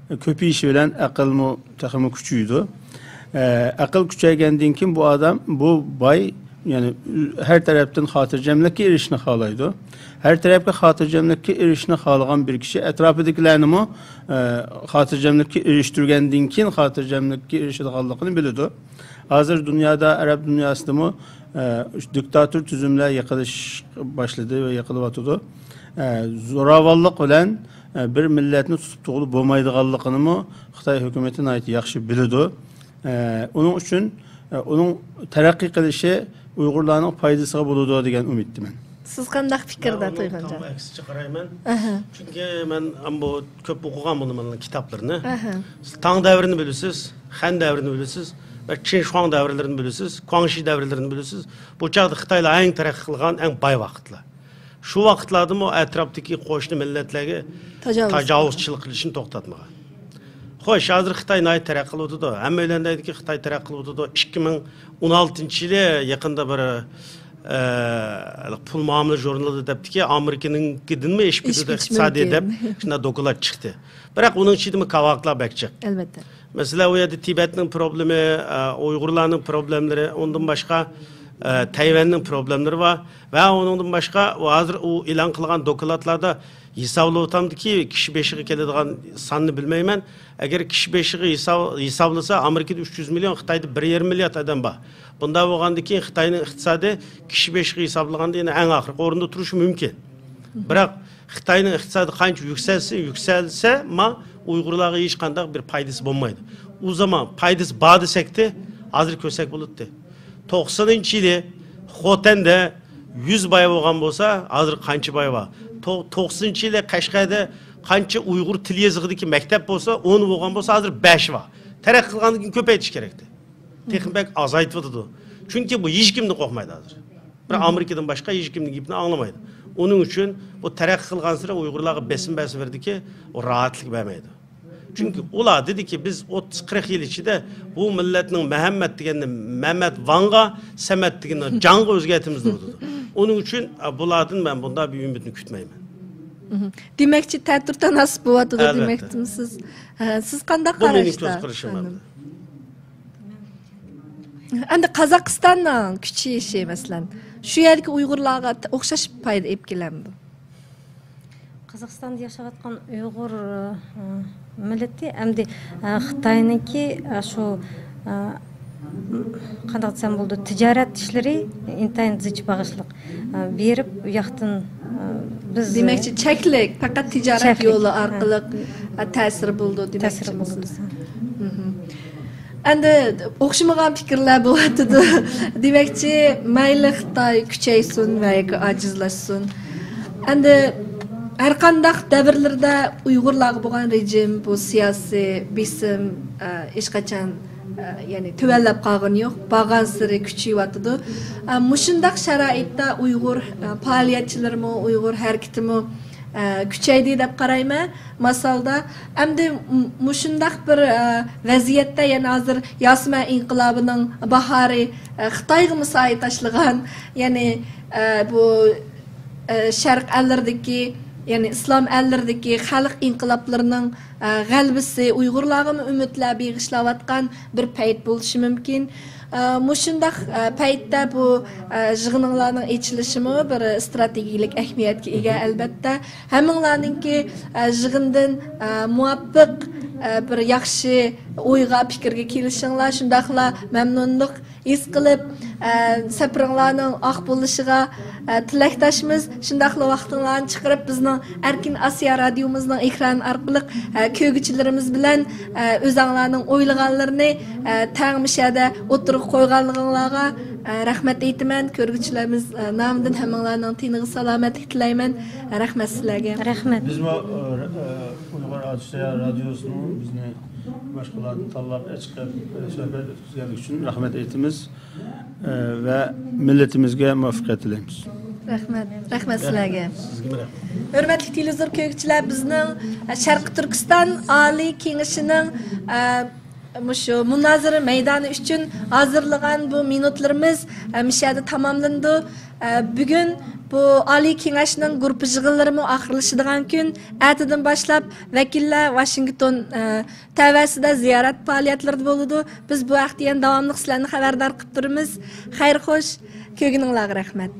كۆپىيىشى بىلەن ئەقىلمۇ تېخىمۇ كۈچىيىدۇ. ئە، ئەقىل كۈچەيگەندىن كېيىن بۇ ئادەم، بۇ باي يەنى ھەر تەرەپتىن خاتىرجەملىككە ئېرىشىشنى خالايدۇ. ھەر تەرەپكە خاتىرجەملىككە ئېرىشىشنى خالىغان بىر كىشى ئەتراپىدىكىلەرنىمۇ، ئە، خاتىرجەملىككە ئېرىشتۈرگەندىن كېيىن خاتىرجەملىككە ئېرىشىدىغانلىقىنى بىلىدۇ. ھازىر دۇنيادا، ئەرەب دۇنياسىدىمۇ، ئە، دىكتاتور تۈزۈملەر يىقىلىش باشلىدى ۋە يىقىلىۋاتىدۇ. ئە، زوراۋانلىق بىلەن، ئە، بىر مىللەتنى تۇتۇپ تۇرغىلى بولمايدىغانلىقىنىمۇ خىتاي ھۆكۈمىتى ناھايىتى ياخشى بىلىدۇ. ئە، ئۇنىڭ ئۈچۈن، ئە، ئۇنىڭ تەرەققىي قىلىشى ئۇيغۇرلارنىڭ پايدىسىغا بولىدۇ دېگەن ئۈمىدتىمەن. سىز قانداق پىكىردە، مەن ئۇنىڭ تۇيغۇنجان؟ تام ئەكسىچە قارايمەن. ئەھە. چۈنكى مەن ئامبۇ كۆپ ئوقۇغان بولدۇم ئۇنىڭ كىتابلىرىنى. ئەھە. تاڭ دەۋرىنى بىلىسىز، خەن دەۋرىنى بىلىسىز، ۋە چىن شۇاڭ دەۋرلىرىنى بىلىسىز، كۇاڭشى دەۋرلىرىنى بىلىسىز. بۇ چاغدا خىتايلار ئەڭ تەرەققىي قىلغان، ئەڭ باي ۋاقىتلار. شۇ ۋاقىتلاردىمۇ ئەتراپتىكى قوشنا مىللەتلەرگە تاجاۋۇز. تاجاۋۇزچىلىق قىلىشنى توختاتمىغان. خوش، ھازىر خىتاي ناھايىتى تەرەققىي قىلىۋاتىدۇ. ھەممەيلەن دەيدىكى، خىتاي تەرەققىي قىلىۋاتىدۇ. ئىككى مىڭ ئون ئالتىنچى يىلى يېقىندا بىر، ئە، پۇل مۇئامىلە ژۇرنىلىدا دەپتىكى، ئامېرىكىنىڭكىدىنمۇ ئېشىپ ئېشىپ كېتىدۇ كېتىشى ئىقتىسادىي مۇمكىن. دەپ، شۇنداق دوكلات چىقتى. بىراق ئۇنىڭ ئىچىدىمۇ كاۋاكلار بەك جىق. ئەلۋەتتە. مەسىلەن، ئۇ يەردە تىبەتنىڭ پروبلېمى، ئە، ئۇيغۇرلارنىڭ پروبلېملىرى، ئۇندىن باشقا، ئە، تەيۋەننىڭ پروبلېملىرى بار. ۋە ئۇنىڭدىن باشقا، ئۇ ھازىر ئۇ ئېلان قىلغان دوكلاتلاردا ھېسابلاۋاتامدىكى، كىشى بېشىغا كېلىدىغان ساننى بىلمەيمەن. ئەگەر كىشى بېشىغا ھېساب-، ھېسابلىسا، ئامېرىكىدا ئۈچ يۈز مىليون، خىتايدا بىر يېرىم مىليارد ئادەم بار. بۇنداق بولغاندىن كېيىن خىتاينىڭ ئىقتىسادى كىشى بېشىغا ھېسابلىغاندا يەنە ئەڭ ئاخىرقى ئورۇندا تۇرۇشى مۇمكىن. بىراق خىتاينىڭ ئىقتىسادى قانچە يۈكسەلسە، يۈكسەلسە، ما ئۇيغۇرلارغا ھېچقانداق بىر پايدىسى بولمايدۇ. ئۇ زامان پايدىسى بار دېسەكتى، ھازىر كۆرسەك بولاتتى. توقسىنىنچى يىلى خوتەندە يۈز باي بولغان بولسا، ھازىر قانچە باي بار؟ تو-، توقسىنىنچى يىلى قەشقەردە قانچە ئۇيغۇر تىل يېزىقىدىكى مەكتەپ بولسا، ئون بولغان بولسا، ھازىر بەش بار. تەرەققىي قىلغاندىن كېيىن كۆپەيتىش كېرەكتى. تېخىمۇ بەك ئازايتىۋاتىدۇ. چۈنكى بۇ ھېچكىمدىن قورقمايدۇ ھازىر. بىر ئامېرىكىدىن باشقا ھېچكىمنىڭ گېپىنى ئاڭلىمايدۇ. ئۇنىڭ ئۈچۈن بۇ تەرەققىي قىلغانسېرى ئۇيغۇرلارغا بېسىم بەرسە بېرىدىكى، ئۇ راھەتلىك بەرمەيدۇ. چۈنكى ئۇلار دېدىكى، بىز ئوتتۇز قىرىق يىل ئىچىدە بۇ مىللەتنىڭ مەھەممەت دېگەننى مەمەت ۋاڭغا، سەمەت دېگەننى جاڭغا ئۆزگەرتىمىز دەۋاتىدۇ. ئۇنىڭ ئۈچۈن، ئە، بۇلاردىن مەن بۇنداق بىر ئۈمىدنى كۈتمەيمەن. مهم. دېمەكچى، تەتۈر تاناسىپ بولۇۋاتىدۇ ئەلۋەتتە. دېمەكچىمىسىز؟ ھە، سىز قانداق بۇ مېنىڭ قاراشتا، كۆز قارىشىم خانىم؟ ئەمدى. ئەمدى قازاقىستاننىڭ كۈچىيىشى، مەسىلەن، شۇ يەردىكى ئۇيغۇرلارغا ت-، ئوخشاش پايدا ئېلىپ كېلەمدۇ؟ قازاقىستاندا ياشاۋاتقان ئۇيغۇر، ئە، مىللىتى ئەمدى، ئە، خىتاينىڭكى، ئە، شۇ، ئە، قانداق دېسەم بولىدۇ، تىجارەت ئىشلىرى ئىنتايىن زىچ باغىشلىق. ئە، بېرىپ، ئۇ ياقتىن، ئە، بىز دېمەكچى، چەكلىك، پەقەت تىجارەت چەكلىك. يولى ھە. ئارقىلىق، ئە، تەسىر بولىدۇ تەسىر دېمەكچىمىسىز؟ بولىدۇ. مهم. ئەمدى ئوخشىمىغان پىكىرلەر بولۇۋاتىدۇ. دېمەكچى، مەيلى خىتاي كۈچەيسۇن ۋە ياكى ئاجىزلاشسۇن. ئەمدى ھەرقانداق دەۋرلەردە ئۇيغۇرلارغا بولغان رېجىم، بۇ سىياسىي بېسىم، ئە، ھېچقاچان، ئە، يەنى تۆۋەنلەپ قالغىنى يوق، بارغانسېرى كۈچىيىۋاتىدۇ. ئە، مۇشۇنداق شارائىتتا ئۇيغۇر، ئە، پائالىيەتچىلىرىمۇ، ئۇيغۇر ھەرىكىتىمۇ، ئە، كۈچەيدى دەپ قارايمەن. ماسالدا، ئەمدى م-، مۇشۇنداق بىر، ئە، ۋەزىيەتتە يەنە ھازىر ياسىمەن ئىنقىلابىنىڭ باھارى، ئە، خىتايغىمۇ سايە تاشلىغان، يەنى، ئە، بۇ، ئە، شەرق ئەللىرىدىكى، يەنى ئىسلام ئەللىرىدىكى خەلق ئىنقىلابلىرىنىڭ، ئە، غەلىبىسى ئۇيغۇرلارغىمۇ ئۈمىدلەر بېغىشلاۋاتقان بىر پەيت بولۇشى مۇمكىن. ئە، مۇشۇنداق، ئە، پەيتتە بۇ، ئە، يىغىنىڭلارنىڭ ئېچىلىشىمۇ بىر ئىستراتېگىيەلىك ئەھمىيەتكە ئىگە، ئەلۋەتتە. ھەممىڭلارنىڭكى، ئە، يىغىندىن، ئە، مۇۋاپىق، ئە، بىر ياخشى ئويغا، پىكىرگە كېلىشىڭلار، شۇنداقلا مەمنۇنلۇق ھېس قىلىپ، ئە، سەپىرىڭلارنىڭ ئاق بولۇشىغا، ئە، تىلەكداشمىز. شۇنداقلا ۋاقتىڭلارنى چىقىرىپ، بىزنىڭ ئەركىن ئاسىيا رادىيومىزنىڭ ئېكرانى ئارقىلىق، ئە، كۆرگۈچىلىرىمىز بىلەن، ئە، ئۆزەڭلارنىڭ ئويلىغانلىرىنى، ئە، تەڭ مۇشۇ يەردە ئوتتۇرىغا قويغانلىقىڭلارغا، ئە، رەھمەت ئېيتىمەن. كۆرگۈچىلىرىمىز، ئە، نامىدىن ھەممىڭلارنىڭ تېنىغا سالامەتلىك تىلەيمەن. رەھمەت سىلەرگە. رەھمەت. بىزمۇ، ئە، ئە، ئۇيغۇر ئاسىيا رادىيوسىنىڭ بىزنى باشقىلاردىن تاللاپ ئەچىقىپ، ئە، سۆھبەت ئۆتكۈزگەنلىكى ئۈچۈن رەھمەت ئېيتىمىز. ئە، ۋە مىللىتىمىزگە مۇۋەپپەقىيەت تىلەيمىز. رەھمەت. رەھمەت سىلەرگە. سىزگىمۇ رەھمەت. ھۆرمەتلىك تېلېۋىزور كۆرگۈچىلەر، بىزنىڭ، ئە، شەرقىي تۈركىستان ئالىي كېڭىشىنىڭ، ئە، مۇشۇ مۇنازىرە مەيدانى ئۈچۈن ھازىرلىغان بۇ مىنۇتلىرىمىز، ئە، مۇشۇ يەردە تاماملىنىدۇ. ئە، بۈگۈن بۇ ئالىي كېڭەشنىڭ گۇرۇپپا يىغىنلىرىمۇ ئاخىرلىشىدىغان كۈن. ئەتىدىن باشلاپ ۋەكىللەر ۋاشىنگتون، ئە، تەۋەسىدە زىيارەت پائالىيەتلىرىدە بولىدۇ. بىز بۇ ھەقتە يەنە داۋاملىق سىلەرنى خەۋەردار قىلىپ تۇرىمىز. خەير خوش. كۆرگىنىڭلارغا رەھمەت.